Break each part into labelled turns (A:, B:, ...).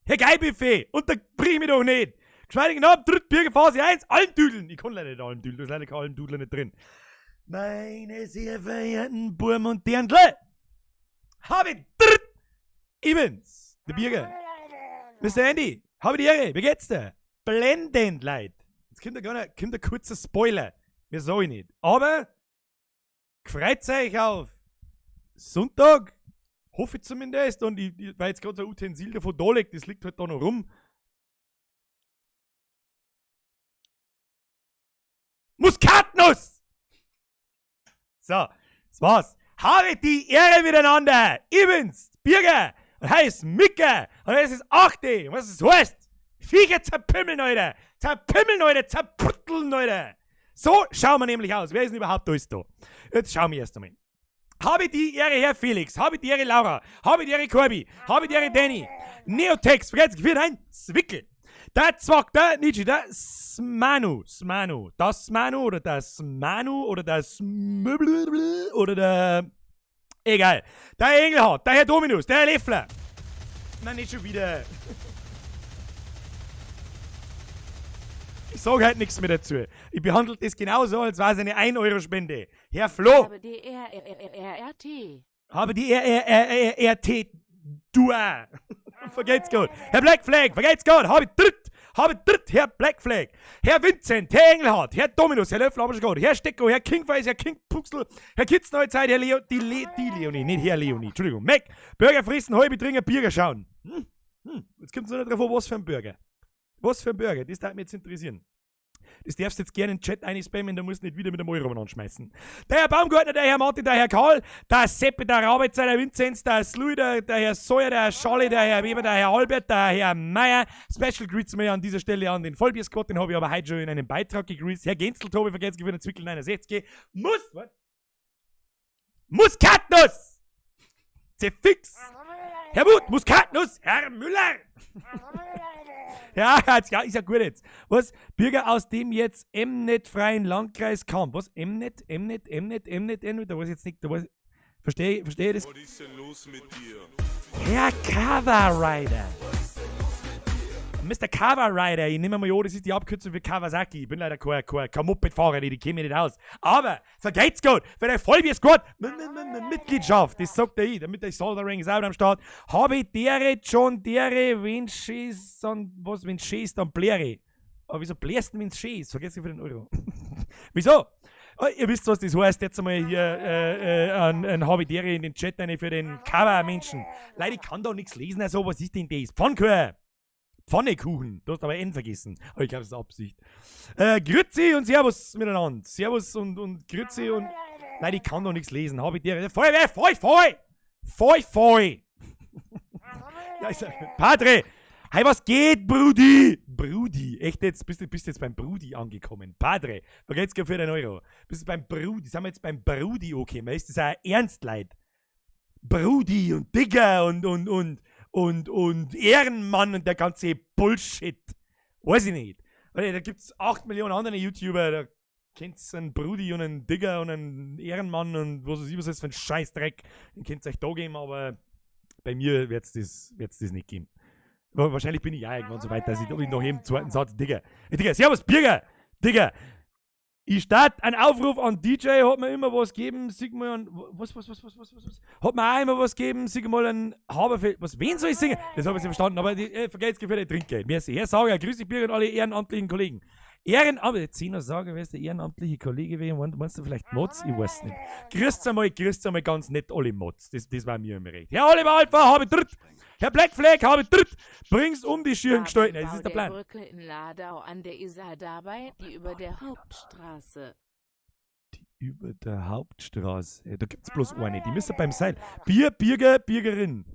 A: Herr Geilbuffet, unterbrich mich doch nicht. Geschmeidigen Abend, dritt Birger Phase 1, Almdüdeln. Ich kann leider nicht Almdüdeln, da ist leider kein Almdudler nicht drin. Meine sehr verehrten Burm und Dirndl, habe dritt, ich bin's, der Birger. Mr. Andy, habe die Ehre, wie geht's dir? Blendend, Leute. Jetzt kommt ein, kleiner, kommt ein kurzer Spoiler. Mehr sag ich nicht. Aber freut euch auf Sonntag. Hoffe ich zumindest. Und ich, weil jetzt gerade so ein Utensil davon da liegt, das liegt halt da noch rum. Muskatnuss! So, das war's. Habe die Ehre miteinander. Ich bin's, Birger. Und heiß Micke. Und es ist 8. Und was es heißt? Viecher zerpimmeln, Alter. Zerpimmeln, Alter. Zerputteln, Alter. So schauen wir nämlich aus. Wer ist denn überhaupt alles da? Jetzt schauen wir erst einmal. Habe die Ehre, Herr Felix. Habe die Ehre, Laura. Habe die Ehre, Corby. Habe die Ehre, Danny. Neotex. Vergesst, für ein Zwickel. Der Zwack, der Nietzsche, der Smanu, Smanu, das Smanu oder der Smanu oder der Smöblöblö oder der. Egal. Der Engelhardt, der Herr Dominus, der Herr Leffler. Nein, nicht schon wieder. Ich sag halt nichts mehr dazu. Ich behandle das genauso, als wäre es eine 1-Euro-Spende. Herr Flo.
B: Habe D R R R R R T.
A: Habe die R R R R R T. Du auch. Vergeht's gut. Herr Black Flag, vergeht's gut. Habe dritt. Habe dritt, Herr Black Flag. Herr Vincent, Herr Engelhardt, Herr Dominus, Herr Löffel, aber schon gut. Herr Stecko, Herr Kingface, Herr King Puxel, Herr Kitz Neuzeit, Herr Leo, die, Le, die Leonie, nicht Herr Leonie, Entschuldigung. Mac, Burger fressen, halbe trinken, Bürger schauen. Jetzt kommt's noch nicht drauf an, was für ein Burger. Was für ein Burger, das darf mich jetzt interessieren. Das darfst du jetzt gerne in den Chat einspammen, da musst du nicht wieder mit dem Euro anschmeißen. Der Herr Baumgartner, der Herr Martin, der Herr Karl, der Seppe, der Rabitzer, der Vinzenz, der Slui, der Herr Sawyer, der Herr Scholli, der Herr Weber, der Herr Albert, der Herr Meier. Special Greets mir an dieser Stelle an den Vollbier-Squad, den habe ich aber heute schon in einem Beitrag gegrüßt. Herr Genzel, Tobi, vergesst für den Zwickel 69. Muss, was? Muskatnuss! Zerfix! Herr Mut, Muskatnuss! Herr Müller! Ja, jetzt, ja, ist ja gut jetzt. Was? Bürger aus dem jetzt Mnet-freien Landkreis kam. Was? Mnet, Mnet, Mnet, Mnet, Mnet? Da weiß ich jetzt nicht, da weiß ich, verstehe ich das?
C: Was ist denn los mit dir?
A: Herr Cover Rider. Mr. Cover Rider, ich nehme mal an, das ist die Abkürzung für Kawasaki. Ich bin leider kein Mopedfahrer, die kenne mich nicht aus. Aber vergeht's gut, für der Vollbier-Squad, Mitgliedschaft, das sagt er ich, damit der Soldering ist auch am Start. Habe ich dere, John dere, wenn schießt, dann, was, wenn schießt, dann bläre. Aber wieso blärst du, wenn's schießt? Vergesst für den Euro. Wieso? Oh, ihr wisst, was das heißt. Jetzt einmal hier ein Habidere in den Chat rein für den Cover-Menschen. Leute, ich kann da nichts lesen, also was ist denn das? Pfannkuchen! Pfannekuchen. Du hast aber N vergessen. Aber ich glaube, das ist Absicht. Grüezi und Servus miteinander. Servus und Grüezi und... Leute, ich kann da nichts lesen. Habidere. Feuerwehr, Feu, Feu! Feu, Feu! Ja, ich sag, Padre! Hey, was geht, Brudi? Brudi. Echt jetzt? Bist du jetzt beim Brudi angekommen? Padre, da geht's für den Euro. Bist du beim Brudi? Sind wir jetzt beim Brudi okay? Man ist das auch ernst, Leid. Brudi und Digger und Ehrenmann und der ganze Bullshit. Weiß ich nicht. Weil da gibt's 8 Millionen andere YouTuber, da kennt's einen Brudi und einen Digger und einen Ehrenmann und was weiß ich, was das für ein Scheißdreck. Den könnt's euch da geben, aber bei mir wird's das nicht geben. Wahrscheinlich bin ich auch irgendwann so weit, dass ich noch im zweiten Satz, Digga. Hey, Digga, servus, Birger! Digga! Ich starte einen Aufruf an DJ, hat mir immer was gegeben, sieg mal an, was, was, was, was, was, was, was? Hat mir auch immer was gegeben, sieg mal ein Haberfeld, was, wen soll ich singen? Das hab ich nicht verstanden, aber die vergeht's gefällt, Trinkgeld. Merci. Herr Sager, grüß dich, Birger und alle ehrenamtlichen Kollegen. Ehrenamt, Zeno Sager, wer ist der ehrenamtliche Kollege? Wen meinst du vielleicht Mods? Ich weiß nicht. Grüßt einmal ganz nett alle Mods. Das war mir immer recht. Herr Oliver Alpha, habe dritt. Herr Black Flag, habe dritt. Bring's um die schieren Gestalten. Das ist der Plan.
B: Brücke in Ladau an der Isar dabei, die über der Hauptstraße.
A: Die über der Hauptstraße. Da gibt's bloß eine. Die müssen beim Seil. Bier, Bürger, Bürgerin.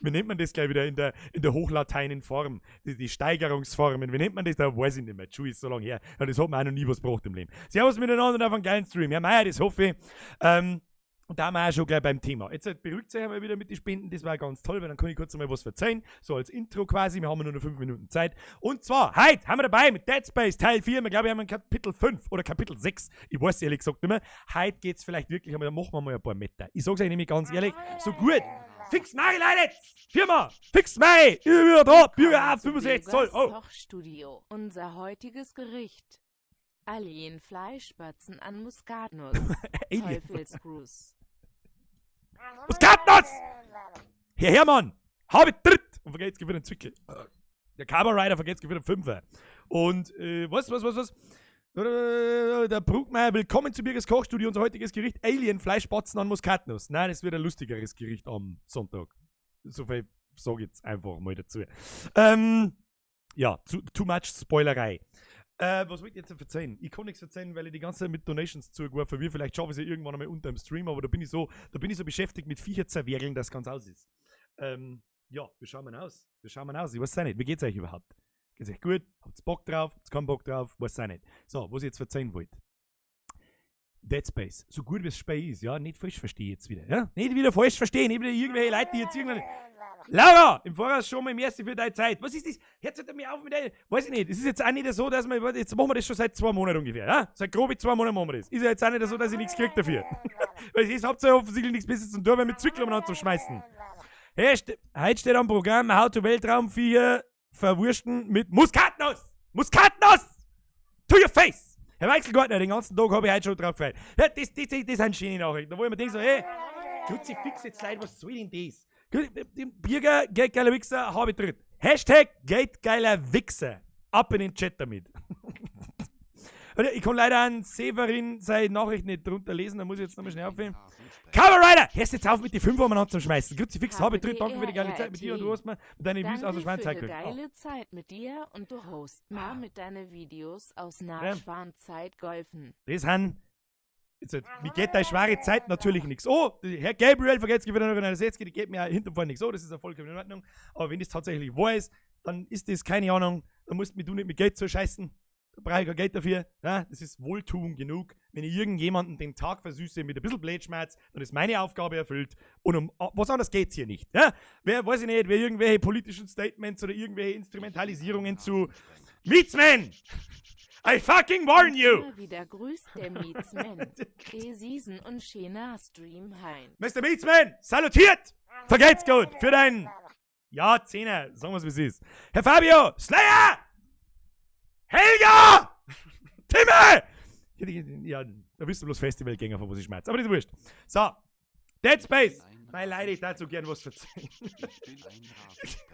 A: Wie nennt man das gleich wieder in der hochlateinen Form? Die Steigerungsformen. Wie nennt man das? Da weiß ich nicht mehr. Entschuldigung, ist so lange her. Ja, das hat man auch noch nie was gebracht im Leben. Servus miteinander und auf einen geilen Stream. Herr Meier, das hoffe ich. Und da haben wir auch schon gleich beim Thema. Jetzt beruhigt sich einmal wieder mit den Spenden, das war ganz toll, weil dann kann ich kurz einmal was verzeihen. So als Intro quasi, wir haben nur noch 5 Minuten Zeit. Und zwar, heute haben wir dabei mit Dead Space Teil 4, wir glaube, wir haben ein Kapitel 5 oder Kapitel 6, ich weiß ehrlich gesagt nicht mehr. Heute geht's vielleicht wirklich, aber da machen wir mal ein paar Meter. Ich sag's euch nämlich ganz ehrlich, so gut. Fix mach ich, Leute! Firma! Fix mach ich! Ich bin wieder da! Bürger auf
B: Willkommen zu
A: 65 Zoll!
B: Birgers
A: Oh!
B: Kochstudio. Unser heutiges Gericht. Alien Fleischspatzen an Muskatnuss.
A: Alien.
B: Teufelsgruß.
A: Muskatnuss! Herr Hermann! Habe dritt! Und vergeht's für den Zwickel. Der Cover Rider vergeht's für den Fünfer. Und, was, was, was, was? Der Bruckmeier, willkommen zu Birgers Kochstudio. Unser heutiges Gericht: Alien Fleischspatzen an Muskatnuss. Nein, es wird ein lustigeres Gericht am Sonntag. So viel sag ich jetzt einfach mal dazu. Ja, too much Spoilerei. Was wollte ich jetzt erzählen? Ich kann nichts erzählen, weil ich die ganze Zeit mit Donations zugeworfen wird. Vielleicht schaffe ich es ja irgendwann einmal unter dem Stream, aber da bin ich so beschäftigt mit Viecher zerwerkeln, dass ganz aus ist. Ja, wie schauen wir aus? Wie schauen wir aus? Ich weiß es auch nicht. Wie geht's euch überhaupt? Geht's euch gut? Habt's Bock drauf? Habt's keinen Bock drauf? Weiß auch nicht. So, was ich jetzt erzählen wollte. Dead Space. So gut wie das Spiel ist, ja, nicht falsch verstehe jetzt wieder. Ja? Nicht wieder falsch verstehen, nicht wieder irgendwelche Leute, die jetzt irgendwann. Laura, im Voraus schon mal merci für deine Zeit. Was ist das? Jetzt hört mir auf mit der. Weiß ich nicht. Es ist jetzt auch nicht so, dass wir. Jetzt machen wir das schon seit 2 Monaten ungefähr. Ja? Seit grobe 2 Monaten machen wir das. Ist ja jetzt auch nicht so, dass ich nichts krieg dafür. Weil ihr habt ja offensichtlich nichts Besseres zum tun, mit Zwickel umeinander zu schmeißen. Hey, heute steht am Programm How to Weltraumviecher verwursten mit Muskatnuss! Muskatnuss! To your face! Herr Weichselgartner, den ganzen Tag habe ich heute schon drauf gefreut. Ja, das sind schöne Nachrichten. Da wo ich mir denke so, hey, Kruzifix jetzt Leute, was soll denn das? Birger, geldgeiler Wichser, habe ich dritt. #GeldgeilerWichser. Ab in den Chat damit. Ich kann leider an Severin seine Nachricht nicht drunter lesen, da muss ich jetzt nochmal schnell aufhören. Cover Rider! Hörst jetzt auf mit die 5 umeinander zum Schmeißen. Kruzifix, habe ich dritt, danke für die geile Zeit mit dir und du hast mir mit deinen Views aus der
B: Danke
A: Schweinzeit
B: für die
A: gekriegt. Oh.
B: Geile Zeit mit dir und du host mal mit deine Videos aus Nachschwanzeit golfen.
A: Das sind. Jetzt, mir geht deine schwere Zeit natürlich nichts. Oh, Herr Gabriel vergeht's wieder 69, die geht mir auch hinten vorne nichts. Oh, das ist ja vollkommen in Ordnung. Aber wenn das tatsächlich wahr ist, dann ist das keine Ahnung. Dann musst mich du nicht mit Geld zuscheißen. Da brauche ich kein Geld dafür. Ja, das ist Wohltun genug. Wenn ich irgendjemanden den Tag versüße mit ein bisschen Blödschmerz, dann ist meine Aufgabe erfüllt. Und um was anderes geht's hier nicht. Ja? Wer, weiß ich nicht, wer irgendwelche politischen Statements oder irgendwelche Instrumentalisierungen zu Meatsman! I fucking warn you!
B: Immer wieder grüßt der Meatsman. Season und schöner Stream hein.
A: Mr. Meatsman, salutiert! Vergelt's gut für deinen. Ja, Zehner, sagen wir's, wie es ist. Herr Fabio, Slayer! Helga! Timme! Ja, da bist du bloß Festivalgänger, von was ich schmerz. Aber das ist wurscht. So, Dead Space. Mein Leid, ich dazu gern was verzeihen.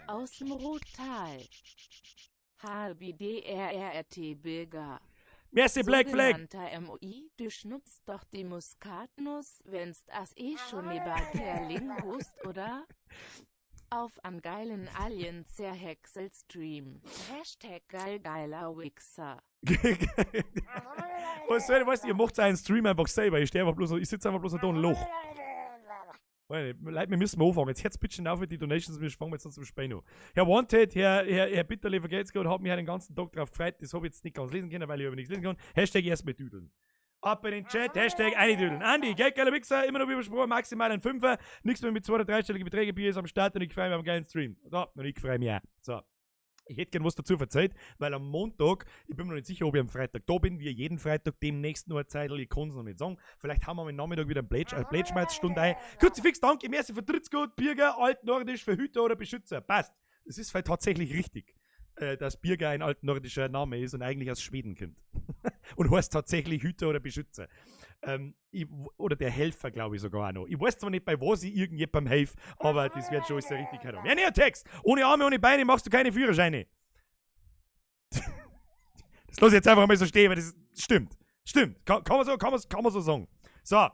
B: Aus dem Rottal. HBDRRT Birger.
A: Merci, Black Flag.
B: Sogenannter MOI, du schnupst doch die Muskatnuss, wenn's das eh schon neben Kerling hust, oder? Auf an geilen Alien Zerhäcksel Stream. #GeilgeilerWichser.
A: Was soll ich, weißt du, ihr macht einen Stream einfach selber. Ich stehe einfach bloß, ich sitze einfach bloß da und loch. Weiß nicht, Leute, wir müssen mal anfangen. Jetzt hört's bitte schon auf mit die Donations, wir fangen jetzt an zum Spielen an. Herr Wanted, Herr Bitterle vergelt's gut, hat mich den ganzen Tag drauf gefreut. Das habe ich jetzt nicht ganz lesen können, weil ich über nichts lesen kann. #ErstmalDüdeln. Ab in den Chat, #Einidüdeln. Andi, geldgeiler Wichser, immer noch wie besprochen, maximal ein Fünfer. Nichts mehr mit zwei- oder dreistelligen Beträge, Bier ist am Start und ich freue mich auf einen geilen Stream. So, und ich freue mich auch. So. Ich hätte gern was dazu erzählt, weil am Montag, ich bin mir noch nicht sicher, ob ich am Freitag da bin, wie jeden Freitag demnächst nur eine Zeit, ich kann es noch nicht sagen. Vielleicht haben wir am Nachmittag wieder eine Blödschmerzstunde ein. Kruzifix, danke, merci, vertritt's gut, Birger, altnordisch, Verhüter oder Beschützer. Passt. Das ist vielleicht tatsächlich richtig, dass Birger ein altnordischer Name ist und eigentlich aus Schweden kommt und heißt tatsächlich Hüter oder Beschützer. Ich, oder der Helfer, glaube ich sogar auch noch. Ich weiß zwar nicht, bei was ich irgendjemandem helfe, aber das wird schon alles der Richtigkeit haben. Ja, Neotex! Ohne Arme, ohne Beine machst du keine Führerscheine. Das lasse ich jetzt einfach mal so stehen, weil das stimmt. Stimmt. Kann man so sagen. So.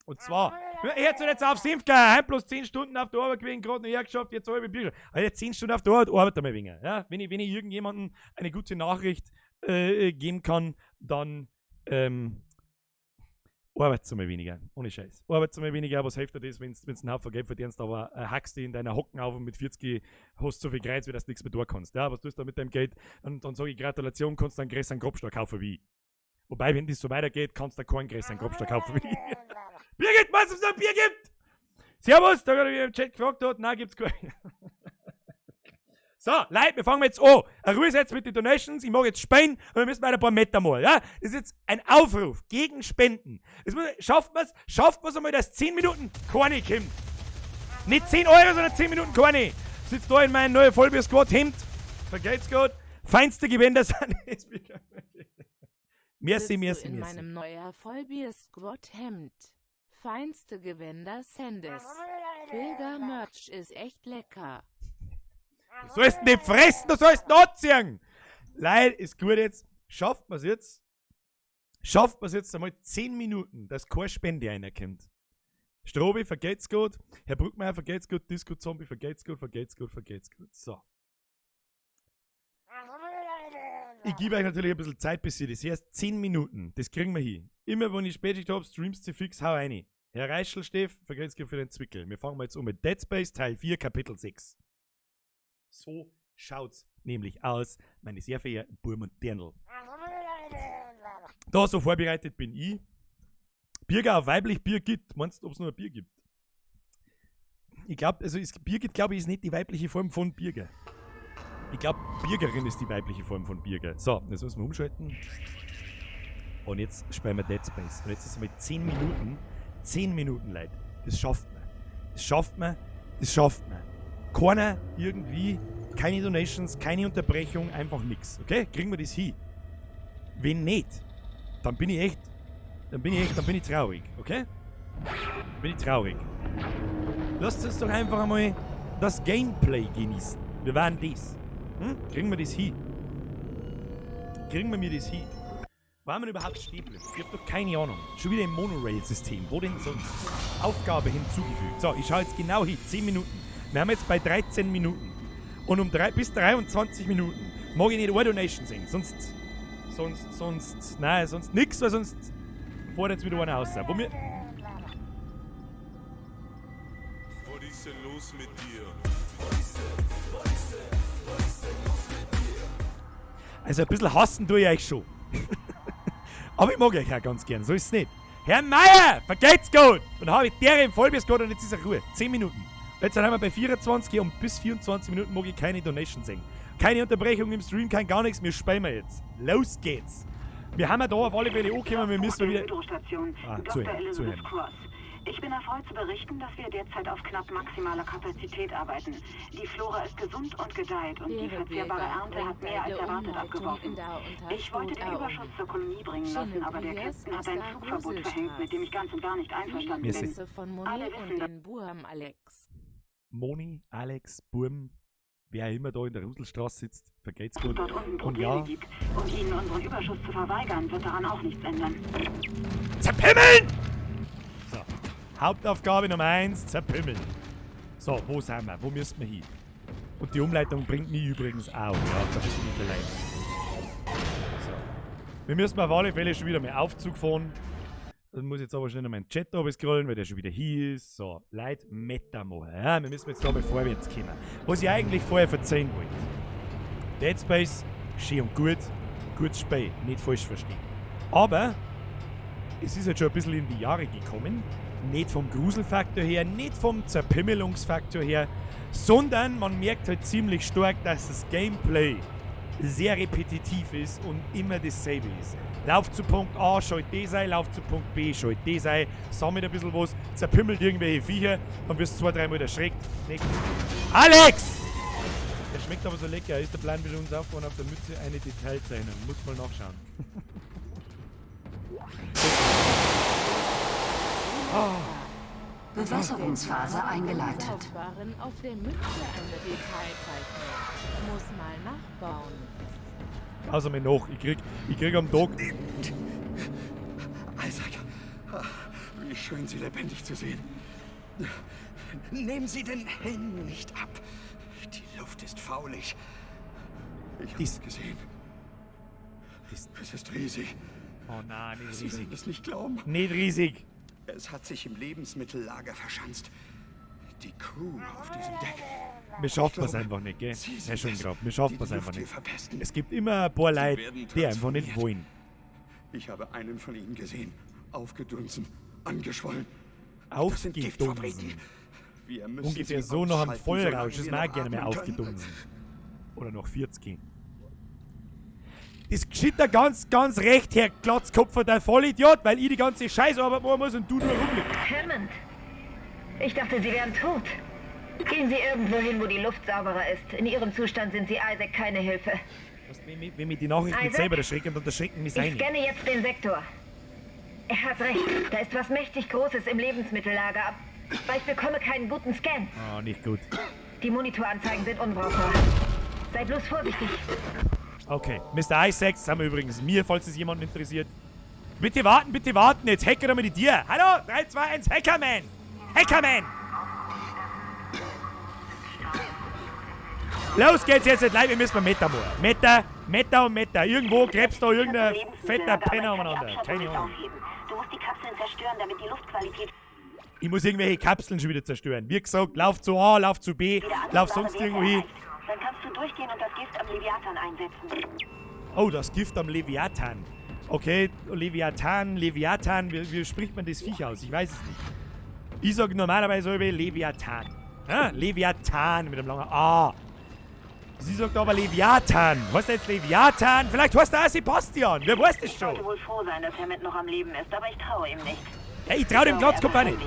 A: Und zwar, hört jetzt auf, Senfka, heim bloß 10 Stunden auf der Arbeit gewesen, gerade noch hergeschafft, jetzt halbe Bier. Alter, 10 Stunden auf der Arbeit, arbeitet mal weniger. Ja? Wenn ich irgendjemandem eine gute Nachricht geben kann, dann arbeitet mal weniger. Ohne Scheiß. Arbeitet mal weniger, was hilft dir das, wenn du einen Haufen Geld verdienst, aber hackst du in deiner Hocken auf und mit 40 hast du so viel Kreuz, wie dass du nichts mehr tun kannst. Ja, was tust du da mit deinem Geld? Und dann sage ich Gratulation, kannst du einen größeren Grabstock kaufen wie ich. Wobei, wenn das so weitergeht, kannst du keinen größeren Grabstock kaufen wie ich. Birgit, was es noch Bier gibt! Servus, da gerade im Chat gefragt hat, nein, gibt's keinen. So, Leute, wir fangen jetzt an. Eine Ruhe jetzt mit den Donations. Ich mag jetzt spenden und wir müssen mal ein paar Meter mal. Ja? Das ist jetzt ein Aufruf gegen Spenden. Das muss, schafft man's? Schafft man's einmal, dass 10 Minuten keine kommt? Nicht 10 Euro, sondern 10 Minuten keine. Sitzt da in meinem neuen Vollbier-Squad-Hemd. Vergelt's gut. Feinste Gewänder sind es. Merci, merci,
B: in
A: merci.
B: Meinem neuer Vollbier-Squad-Hemd. Feinste Gewänder Sandes. Bilger Merch ist echt lecker.
A: Du sollst nicht fressen, du sollst anziehen. Leid, ist gut jetzt. Schafft man's jetzt? Schafft man's jetzt einmal 10 Minuten, dass keine Spende reinkommt? Strobi, vergelt's gut. Herr Bruckmeier, vergelt's gut. Disco Zombie, vergelt's gut, vergelt's gut, vergelt's gut. So. Ich gebe euch natürlich ein bisschen Zeit, bis ihr das erst 10 Minuten. Das kriegen wir hin. Immer wenn ich Spätschicht hab, streamst sie fix, hau rein. Herr Reischl, Steff, vergelt's gut für den Zwickel. Wir fangen mal jetzt um mit Dead Space Teil 4, Kapitel 6. So schaut's nämlich aus, meine sehr verehrten Burm und Dirndl. Da so vorbereitet bin ich. Birger auf weiblich Birgit. Meinst du, ob es nur ein Bier gibt? Ich glaube, also ist, Birgit, glaube ich, ist nicht die weibliche Form von Birger. Ich glaube, Birgerin ist die weibliche Form von Birger. So, jetzt müssen wir umschalten. Und jetzt spielen wir Dead Space. Und jetzt ist es mal 10 Minuten. 10 Minuten, Leute. Das schafft man. Das schafft man. Das schafft man. Keiner irgendwie, keine Donations, keine Unterbrechung, einfach nix. Okay? Kriegen wir das hin? Wenn nicht, dann bin ich echt, dann bin ich traurig, okay? Dann bin ich traurig. Lasst uns doch einfach einmal das Gameplay genießen. Wir waren das. Hm? Kriegen wir das hin? Kriegen wir mir das hin? Waren wir überhaupt stehen geblieben? Ich hab doch keine Ahnung. Schon wieder im Monorail-System. Wo denn sonst? Aufgabe hinzugefügt. So, ich schaue jetzt genau hin. 10 Minuten. Wir haben jetzt bei 13 Minuten. Und um 3, bis 23 Minuten mag ich nicht eine Donation sehen. Sonst nix, weil sonst fährt jetzt wieder einer raus. Wo wir.
C: Was ist denn los mit dir?
A: Also ein bisschen hassen tue ich euch schon. Aber ich mag euch auch ganz gern, so ist es nicht. Herr Meier, vergelt's gut! Und dann habe ich der im Vollbier und jetzt ist er Ruhe. 10 Minuten. Jetzt sind wir bei 24 und bis 24 Minuten mag ich keine Donation sehen. Keine Unterbrechung im Stream, kein gar nichts, wir spielen wir jetzt. Los geht's! Wir haben ja da auf alle Fälle angekommen, wir müssen wieder...
D: Hydrostation,
A: Ah,
D: Dr. Elizabeth
A: zuhören.
D: Cross. Ich bin erfreut zu berichten, dass wir derzeit auf knapp maximaler Kapazität arbeiten. Die Flora ist gesund und gedeiht und die verzehrbare Ernte hat mehr als erwartet abgeworfen. Ich wollte den Überschuss zur Kolonie bringen lassen, aber der Captain hat ein Flugverbot verhängt, mit dem ich ganz und gar nicht einverstanden bin.
B: Von Moni
D: Alle
B: und
D: wissen,
B: den Burm Alex.
A: Moni, Alex, Burm, wer auch immer da in der Ruselstraße sitzt, vergelt's gut.
D: Dort unten
A: Und
D: Probleme
A: ja,
D: gibt und ihnen unseren Überschuss zu verweigern, wird daran auch nichts ändern.
A: zerpimmeln! So, Hauptaufgabe Nummer 1, zerpimmeln. So, wo sind wir? Wo müssen wir hin? Und die Umleitung bringt mich übrigens auch, ja, da bist du nicht allein. So. Wir müssen auf alle Fälle schon wieder mal Aufzug fahren. Dann muss ich jetzt aber schnell noch meinen Chat scrollen, weil der schon wieder hier ist. So, Leute, Meta machen. Ja, wir müssen jetzt da mal vorwärts kommen. Was ich eigentlich vorher verzeihen wollte. Dead Space, schön und gut, gutes Spiel, nicht falsch verstehen. Aber es ist jetzt schon ein bisschen in die Jahre gekommen. Nicht vom Gruselfaktor her, nicht vom Zerpimmelungsfaktor her, sondern man merkt halt ziemlich stark, dass das Gameplay sehr repetitiv ist und immer dasselbe ist. Lauf zu Punkt A, schalt D sein, lauf zu Punkt B, schalt D sein, sammelt ein bisschen was, zerpimmelt irgendwelche Viecher, dann wirst du 2-3 Mal erschreckt. Nächstes. Alex! Der schmeckt aber so lecker, ist der Plan bei uns aufgebaut auf der Mütze eine Detailzeichnung. Muss mal nachschauen. Oh.
E: Bewässerungsphase eingeleitet.
B: Saufbaren auf der Mütze eine Detailzeichnung. Muss mal nachbauen.
A: Also mir noch, ich krieg am Tag.
F: Isaac, wie schön, Sie lebendig zu sehen. Nehmen Sie den Helm nicht ab. Die Luft ist faulig. Ich habe es gesehen. Es ist riesig.
A: Oh nein, nicht
F: Sie
A: riesig.
F: werden es nicht glauben.
A: Nicht riesig.
F: Es hat sich im Lebensmittellager verschanzt. Die Crew auf diesem Deck.
A: Wir schaffen es einfach nicht, gell? Herr Schöngrab, wir schaffen es einfach nicht. Es gibt immer ein paar Leute, die einfach nicht wollen.
F: Ich habe einen von ihnen gesehen. Aufgedunsen, angeschwollen.
A: Aufgedunsen.
F: Wir müssen
A: Ungefähr
F: sie
A: so noch am
F: ausschalten,
A: Vollrausch
F: solange
A: ist
F: wir
A: man auch
F: noch
A: gerne mehr
F: atmen können.
A: aufgedunsen. Oder noch 40. Das geschieht da ganz, ganz recht, Herr Glatzkopfer, der Vollidiot, weil ich die ganze Scheißarbeit machen muss und du nur rumliegst.
G: Hammond! Ich dachte, Sie wären tot.
E: Gehen Sie irgendwo hin, wo die Luft sauberer ist. In Ihrem Zustand sind Sie Isaac keine Hilfe.
A: Weißt, wenn mich die Nachricht nicht selber erschrecken, dann erschrecken mich
E: Ich
A: seine.
E: scanne jetzt den Sektor. Er hat recht. Da ist was mächtig Großes im Lebensmittellager. Aber ich bekomme keinen guten Scan.
A: Ah, nicht gut.
E: Die Monitoranzeigen sind unbrauchbar. Sei bloß vorsichtig.
A: Okay, Mr. Isaac, das haben wir übrigens mir, falls es jemanden interessiert. Bitte warten, bitte warten. Jetzt hacker doch mal die Tür. Hallo, 3, 2, 1, Hackerman! Hackerman! Los geht's jetzt, nicht leid, wir müssen mal Meta machen. Meta, Meta und Meta. Irgendwo gräbst da irgendein fetter Penner umeinander. Keine Ahnung.
D: Du musst die Kapseln zerstören, damit die Luftqualität
A: Ich muss irgendwelche Kapseln schon wieder zerstören. Wie gesagt, lauf zu A, lauf zu B, lauf sonst irgendwo hin.
D: Dann kannst du durchgehen und das Gift am Leviathan einsetzen.
A: Oh, das Gift am Leviathan. Okay, Leviathan, Leviathan, wie spricht man das Viech aus? Ich weiß es nicht. Ich sage normalerweise über Leviathan. Ja, Leviathan mit einem langen A. Sie sagt aber Leviathan. Was ist jetzt Leviathan? Vielleicht heißt er auch Sebastian. Wer weiß das
D: Ich sollte
A: schon?
D: wohl froh sein, dass Hammond noch am Leben ist, aber ich traue ihm nicht.
A: Ja, ich trau dem Glatzkopf auch nicht.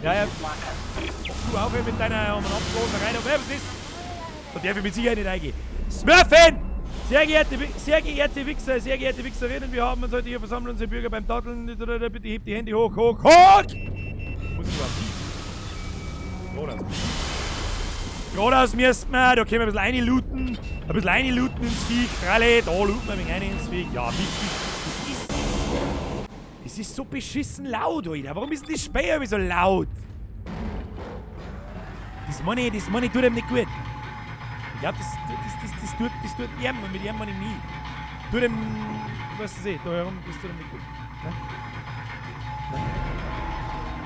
A: Ja, ja.
D: Marker.
A: Du aufhören mit deiner Abloserei. Wer was ist? Da darf ich mit Sicherheit nicht reingehen. Smurfen! Sehr geehrte Wichser, sehr geehrte Wichserinnen, wir haben uns heute hier versammelt, unsere Bürger beim Datteln. Bitte hebt die Hände hoch, hoch, hoch! Muss ich überhaupt hin? Geradeaus. Geradeaus müssen wir, da können wir ein bisschen reinlooten. Ein bisschen reinlooten ins Viech. Freilich, da looten wir ein wenig rein ins Viech. Ja, wichtig. Das ist so beschissen laut, Alter. Warum ist denn das Spiel irgendwie so laut? Das meine ich, tut ihm nicht gut. Ich glaube, das tut ihm und mit ihm meine ich nie. Tut ihm, was weiß ich, da herum, das tut ihm nicht gut. Ne? Ne?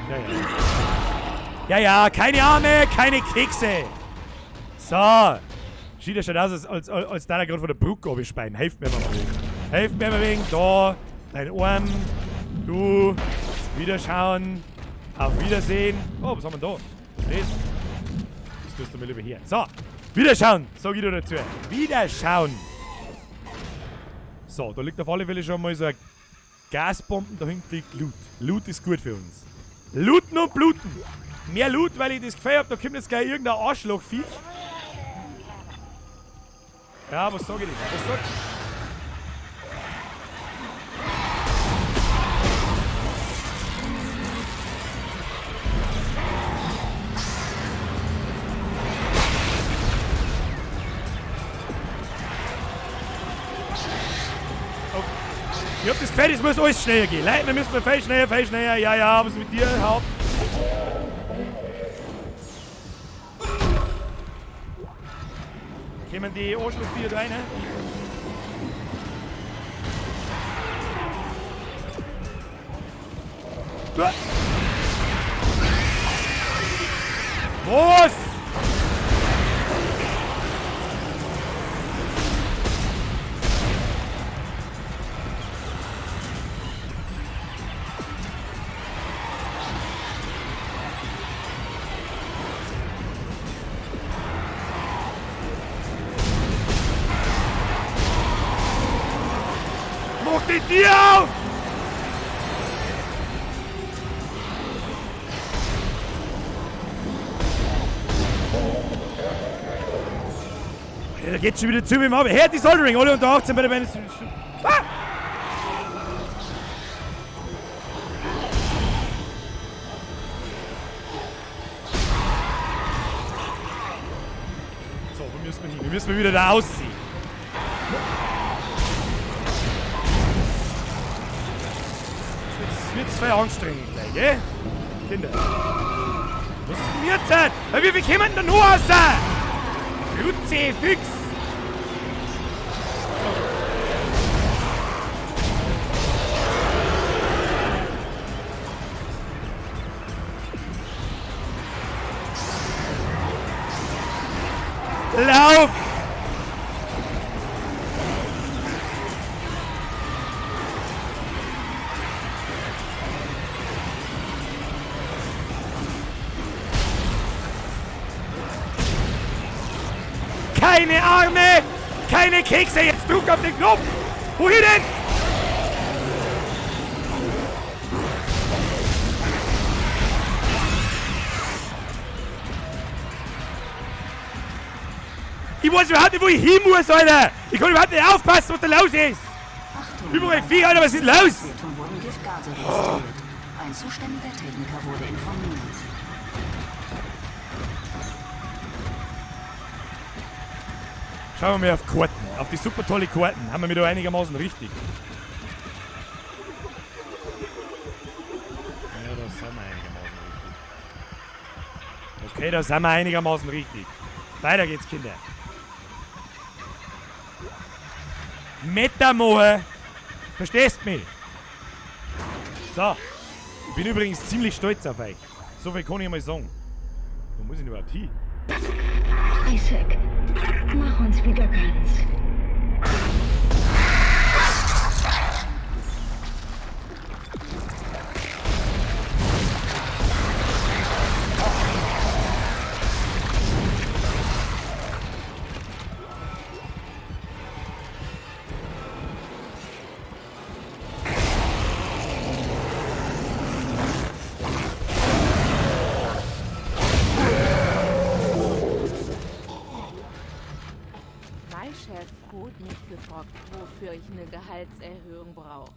A: Ja, ja. Ja, ja, keine Arme, keine Kekse. So. Sieht ja schon aus, als da gerade von der Brücke runterspeien. Helft mir mal wegen. Helft mir mal wegen. Da, dein Arm. Du. Wiederschauen. Auf Wiedersehen. Oh, was haben wir da? Was ist das? Das tust du mal lieber hier. So. Wiederschauen, sag ich dir dazu. Wiederschauen. So, da liegt auf alle Fälle schon mal so eine Gasbomben. Da hinten liegt Loot. Loot ist gut für uns. Looten und bluten. Mehr Loot, weil ich das Gefühl hab, da kommt jetzt gleich irgendein Arschlochviech. Ja, was sag ich denn? Was sag ich? Ich hab das Gefühl, es muss alles schneller gehen. Leute, wir müssen viel schneller, viel schneller. Ja, ja, was ist mit dir? Haupt. Kommen die Arschlochviecher da rein? Was? Mach die Tür auf! Alter, da geht's schon wieder zu mit dem Auge. Her, die Soldering, alle unter 18 bei der Band. Ah! So, wo müssen wir hin? Wir müssen wieder da aussehen. Jetzt wird's voll anstrengend gleich, gell? Kinder. Was ist denn jetzt? Weil wie viel kommen denn da noch raus? Kruzifix! Lauf! Keine Arme, keine Kekse, jetzt drück auf den Knopf! Wohin denn? Ich weiß überhaupt nicht, wo ich hin muss, Alter! Ich kann überhaupt nicht aufpassen, was da los ist!
D: Achtung,
A: Überall Vieh, Alter, was ist los?
D: Auswertung wurden Giftgase registriert. Ein zuständiger Techniker wurde informiert.
A: Schauen wir mal auf Karten. Auf die super tolle Karten. Haben wir mich da einigermaßen richtig. Ja, da sind wir einigermaßen richtig. Okay, da sind wir einigermaßen richtig. Weiter geht's, Kinder. Metamoe. Verstehst mich? So. Ich bin übrigens ziemlich stolz auf euch. So viel kann ich mal sagen. Wo muss ich denn überhaupt hin?
E: Isaac, mach uns wieder ganz.
B: Mein Chef hat mich gefragt, wofür ich eine Gehaltserhöhung brauche.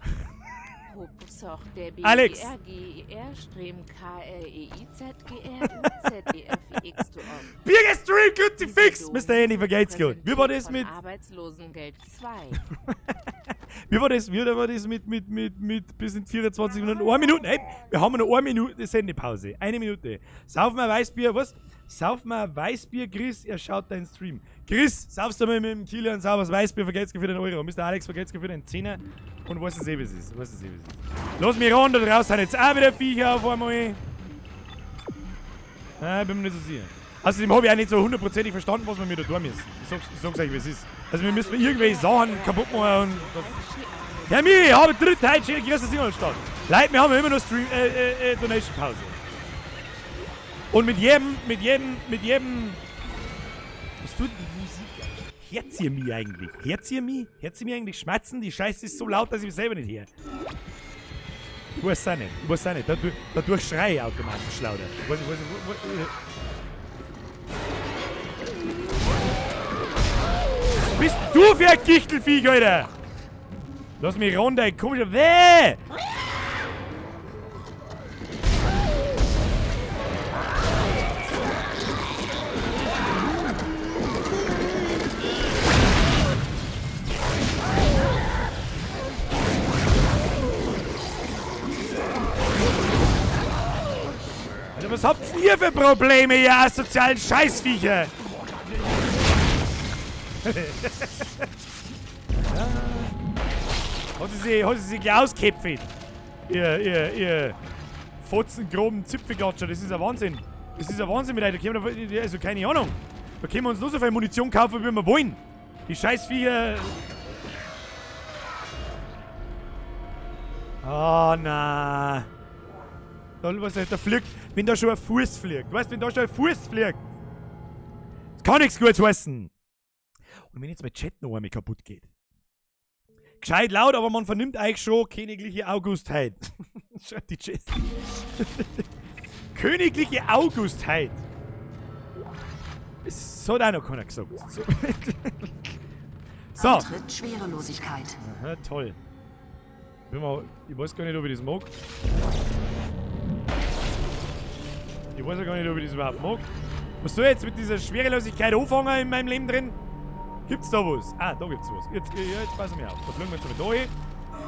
B: Der B
A: Alex.
B: R G R Stream K R E I Z G R U Z E F X to O.
A: Biggest Stream Kruzifix! Mr. Andy vergeht's gut. Wie war das mit.
B: Arbeitslosengeld 2.
A: Wie war das, wie war das mit bis in 24 Minuten? 1 Minute, hey, wir haben noch 1 Minute Sendepause. 1 Minute. Sauf mal Weißbier, was? Sauf mal Weißbier, Chris, er schaut deinen Stream. Chris, saufst du mal mit dem Kilian sauberes Weißbier, vergeht's für den Euro. Mr. Alex, vergeht's für den Zehner. Und was es eh, was ist. Was es eh, was ist. Lass mich ran, da draußen sind jetzt auch wieder Viecher auf einmal. Nein, bin mir nicht so sicher. Außerdem habe ich auch nicht so hundertprozentig verstanden, was wir mir da tun müssen. Ich sag's euch, wie es ist. Also wir müssen irgendwelche Sachen kaputt machen und... Herr habe dritte heute schöne Grüße aus Ingolstadt. Leute, wir haben immer noch Stream, Donation Pause. Und mit jedem... Was tut denn die Musik eigentlich? Hört ihr mich eigentlich? Hört ihr mich? Hört ihr mich eigentlich schmatzen? Die Scheiße ist so laut, dass ich mich selber nicht höre. Ich weiß es auch nicht. Ich weiß es auch nicht. Dadurch schreie ich automatisch lauter. Ich weiß. Was bist du für ein Gichtelviech, Alter? Lass mich runter, ich komm schon. Weh! Alter, was habt ihr für Probleme, ihr asozialen Scheißviecher? Hat sie sich gleich ausgeköpft? Ihr fotzengroben Zipfelklatscher, das ist ein Wahnsinn. Das ist ein Wahnsinn mit euch. Da können wir, also keine Ahnung. Da können wir uns nur so viel Munition kaufen, wie wir wollen. Die Scheißviecher. Oh na. Da, was, da fliegt, wenn da schon ein Fuß fliegt. Weißt du, wenn da schon ein Fuß fliegt. Das kann nichts Gutes heißen. Und wenn jetzt mein Chat noch einmal kaputt geht. Gescheit laut, aber man vernimmt eigentlich schon königliche Augustheit. Schreibt die Jessie. Königliche Augustheit. Das hat auch noch keiner gesagt. So. So.
D: Antritt Schwerelosigkeit.
A: Aha, toll. Ich weiß gar nicht, ob ich das mag. Ich weiß ja gar nicht, ob ich das überhaupt mag. Was soll ich jetzt mit dieser Schwerelosigkeit anfangen in meinem Leben drin? Gibt's da was? Ah, da gibt's was. Jetzt, ja, jetzt passen wir auf. Da fliegen wir jetzt mal da hin.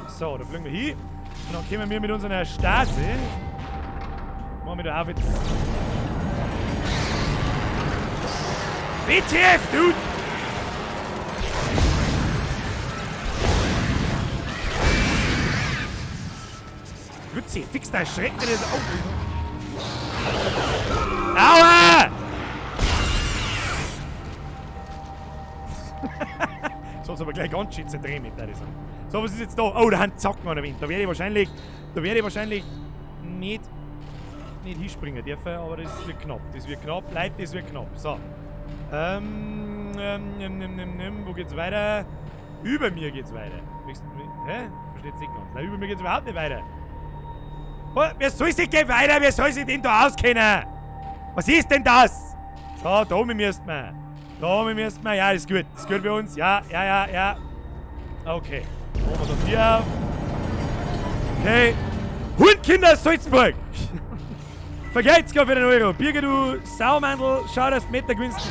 A: So, da fliegen wir hin. Und dann kommen wir mit unserer Stase. Machen wir da auf jetzt. WTF, dude! Grüezi, fix da, schreckt mir das auf. Aua! So ist aber gleich ganz schön zerdrehen mit der Sache. So, was ist jetzt da? Oh, da haben Zacken an der Wind. Da werde ich wahrscheinlich, nicht hinspringen dürfen, aber das wird knapp. Das wird knapp, Leute, das wird knapp. So. Wo geht's weiter? Über mir geht's weiter. Hä? Versteht's nicht ganz. Nein, über mir geht's überhaupt nicht weiter. Oh, wer soll sich denn weiter? Wer soll sich denn da auskennen? Was ist denn das? So, da oben müsst man. Da müssen wir. Ja, ist gut. Ist gut für uns. Ja, ja, ja, ja. Okay. Machen wir das hier auf. Okay. Hundkinder Salzburg! Vergelt's gar für den Euro. Birger, du Saumandel, schau, dass du Meter gewinnst.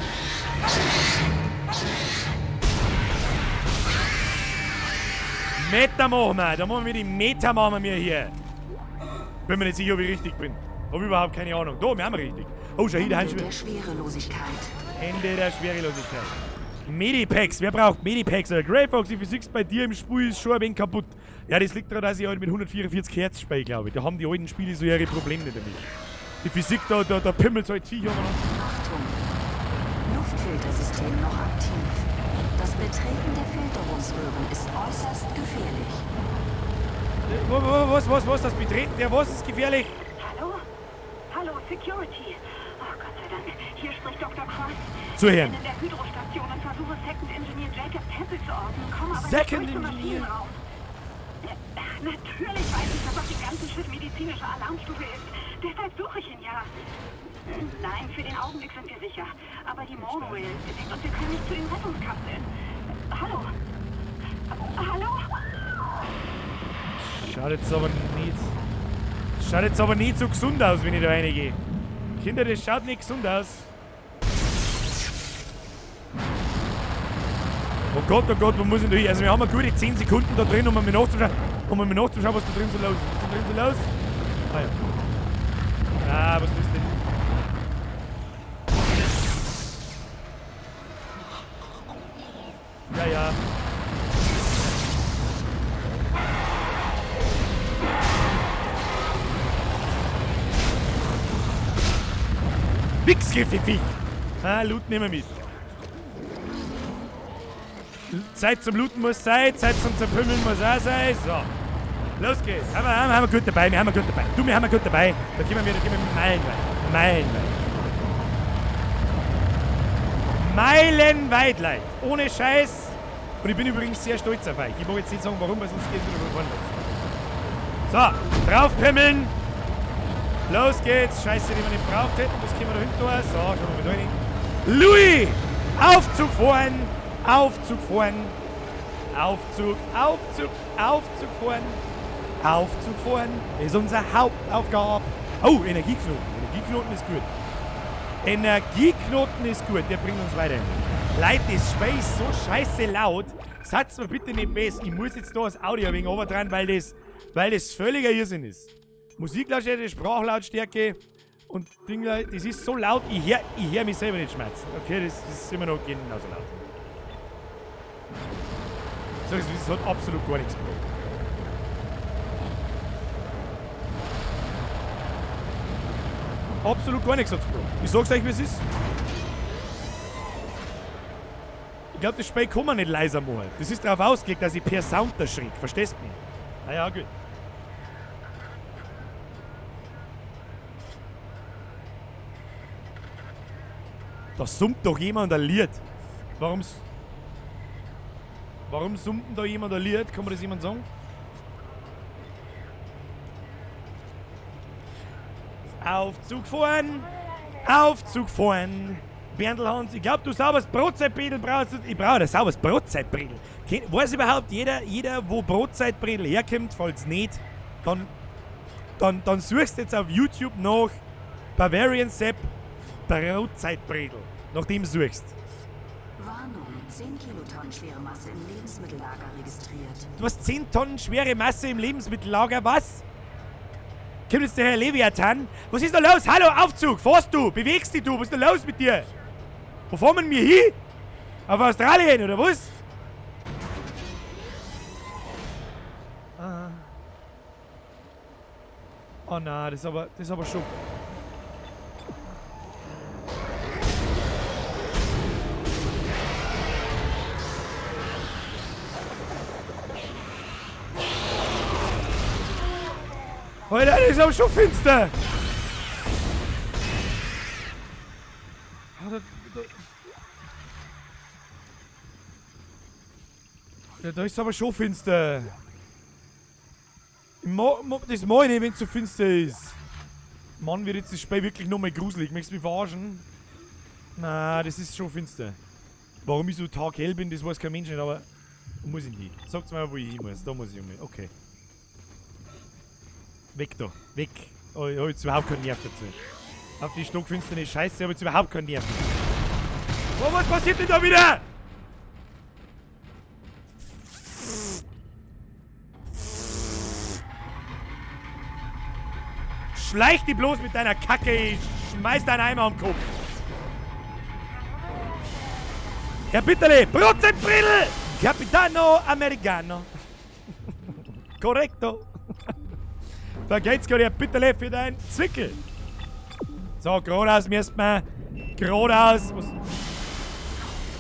A: Meter machen wir. Da machen wir die Meter machen wir hier. Bin mir nicht sicher, ob ich richtig bin. Hab überhaupt keine Ahnung. Da, wir haben richtig. Oh, schau hier, da
D: Ende der Schwerelosigkeit.
A: Ende der Schwerelosigkeit. Medipacks. Wer braucht Medipacks? Grey Fox, die Physik bei dir im Spiel ist schon ein wenig kaputt. Ja, das liegt daran, dass ich halt mit 144 Hertz spiele, glaube ich. Da haben die alten Spiele so ihre Probleme damit. Die Physik, da pimmelt halt Viech umeinander.
D: Achtung! Luftfiltersystem noch aktiv. Das Betreten der Filterungsröhren ist äußerst gefährlich.
A: Was? Das Betreten der was ist gefährlich?
D: Hallo? Hallo, Security. Oh, Gott sei Dank. Hier spricht Dr. Cross.
A: Zuhören.
D: Ich bin in der Hydrostation und versuche Second Engineer Jacob Temple zu orten. Komme aber
A: Second
D: nicht durch zum
A: Engineer.
D: Maschinenraum. Natürlich weiß ich, dass auf dem ganzen Schiff medizinische Alarmstufe ist. Deshalb suche ich ihn ja. Nein, für den Augenblick sind wir sicher. Aber die Monorail ist defekt und wir können nicht zu den Rettungskapseln. Hallo? Hallo?
A: Schaut jetzt aber nicht. Schaut jetzt aber nicht so gesund aus, wenn ich da reingehe. Kinder, das schaut nicht gesund aus. Oh Gott, wo muss ich da hin? Also wir haben eine gute 10 Sekunden da drin, um mal nachzuschauen, was da drin so los ist. Was ist da drin so los? Ah ja. Ah, was ist das denn? Ja, ja. Wichsgriffe-Viech! Ah, Loot nehmen wir mit. Zeit zum Looten muss sein, Zeit zum Zerpümmeln muss auch sein. So. Los geht's. Haben wir gut dabei, wir haben gut dabei. Du, wir haben gut dabei. Da gehen wir meilenweit. Meilenweit. Meilenweit, Leute. Ohne Scheiß. Und ich bin übrigens sehr stolz auf euch. Ich mag jetzt nicht sagen, warum, weil sonst geht's wieder von vorne los. So, draufpimmeln. Los geht's. Scheiße, die wir nicht braucht hätten. Das können wir da hinten durch. So, schauen wir mal da rein. Louis! Aufzug fahren! Aufzug fahren! Aufzug, Aufzug, Aufzug fahren! Aufzug fahren ist unsere Hauptaufgabe. Oh, Energieknoten. Energieknoten ist gut. Energieknoten ist gut. Der bringt uns weiter. Leute, das Spiel ist so scheiße laut. Sagt's mir bitte nicht besser. Ich muss jetzt da das Audio ein wenig runter dran, weil das völliger Irrsinn ist. Musiklautstärke, Sprachlautstärke und Ding, das ist so laut, ich hör mich selber nicht schmerzen. Okay, das ist immer noch genauso laut. So, das hat absolut gar nichts gebracht. Absolut gar nichts hat's gebracht. Ich sag's euch, wie es ist. Ich glaube, das Spiel kann man nicht leiser machen. Das ist darauf ausgelegt, dass ich per Sound erschrick. Verstehst du mich? Na ja, gut. Da summt doch jemand ein Lied. Warum summt denn da jemand ein Lied? Kann mir das jemand sagen? Aufzug fahren! Aufzug fahren! Berndl Hans, ich glaub, du sauberes Brotzeitbredel brauchst. Ich brauche ein sauberes Brotzeitbredel. Weiß überhaupt jeder, wo Brotzeitbredel herkommt? Falls nicht, dann suchst du jetzt auf YouTube nach Bavarian Sepp Brotzeitbredel. Nach dem suchst.
D: Warnung, 10 Kilotonnen schwere Masse im Lebensmittellager registriert.
A: Du hast 10 Tonnen schwere Masse im Lebensmittellager, was? Kommt jetzt der Herr Leviathan? Was ist da los? Hallo, Aufzug! Fahrst du? Bewegst dich du? Was ist da los mit dir? Wo fahren wir hin? Auf Australien, oder was? Ah. Oh nein, das ist aber schon... Alter, das ist aber schon finster! Da ist aber schon finster. Das mag ich nicht, wenn es so finster ist. Mann, wird jetzt das Spiel wirklich nochmal gruselig. Möchtest du mich verarschen? Na, das ist schon finster. Warum ich so taghell bin, das weiß kein Mensch nicht, aber muss ich nicht. Sagt's mir, wo ich hin muss. Da muss ich um. Okay. Weg da. Weg. Oh, ich hab jetzt überhaupt keinen Nerv dazu. Auf die stockfinsterne Scheiße hab ich jetzt überhaupt keinen Nerv. Oh, was passiert denn da wieder? Schleich dich bloß mit deiner Kacke, ich schmeiß deinen Eimer am Kopf. Herr Bitterle, Prozentbrittel! Capitano Americano. Korrekto. Da geht's gerade, Herr Bitterle, für dein Zwickel. So, geradeaus müssen wir. Geradeaus.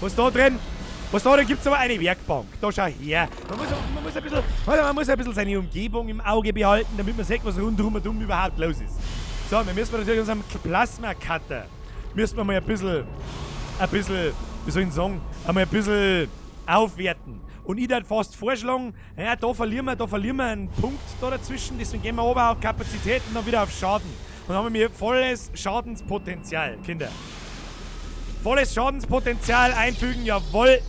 A: Was da drin? Was da drin gibt's aber eine Werkbank. Da schau her. Man muss ein bisschen seine Umgebung im Auge behalten, damit man sieht, was rundherum und um überhaupt los ist. So, wir müssen natürlich unserem Plasma-Cutter müssen wir mal ein bisschen, wie soll ich sagen, einmal ein bisschen aufwerten. Und ich würde fast vorschlagen, naja, da verlieren wir einen Punkt da dazwischen, deswegen gehen wir oben auf Kapazität und dann wieder auf Schaden. Und dann haben wir volles Schadenspotenzial, Kinder. Volles Schadenspotenzial einfügen, jawohl.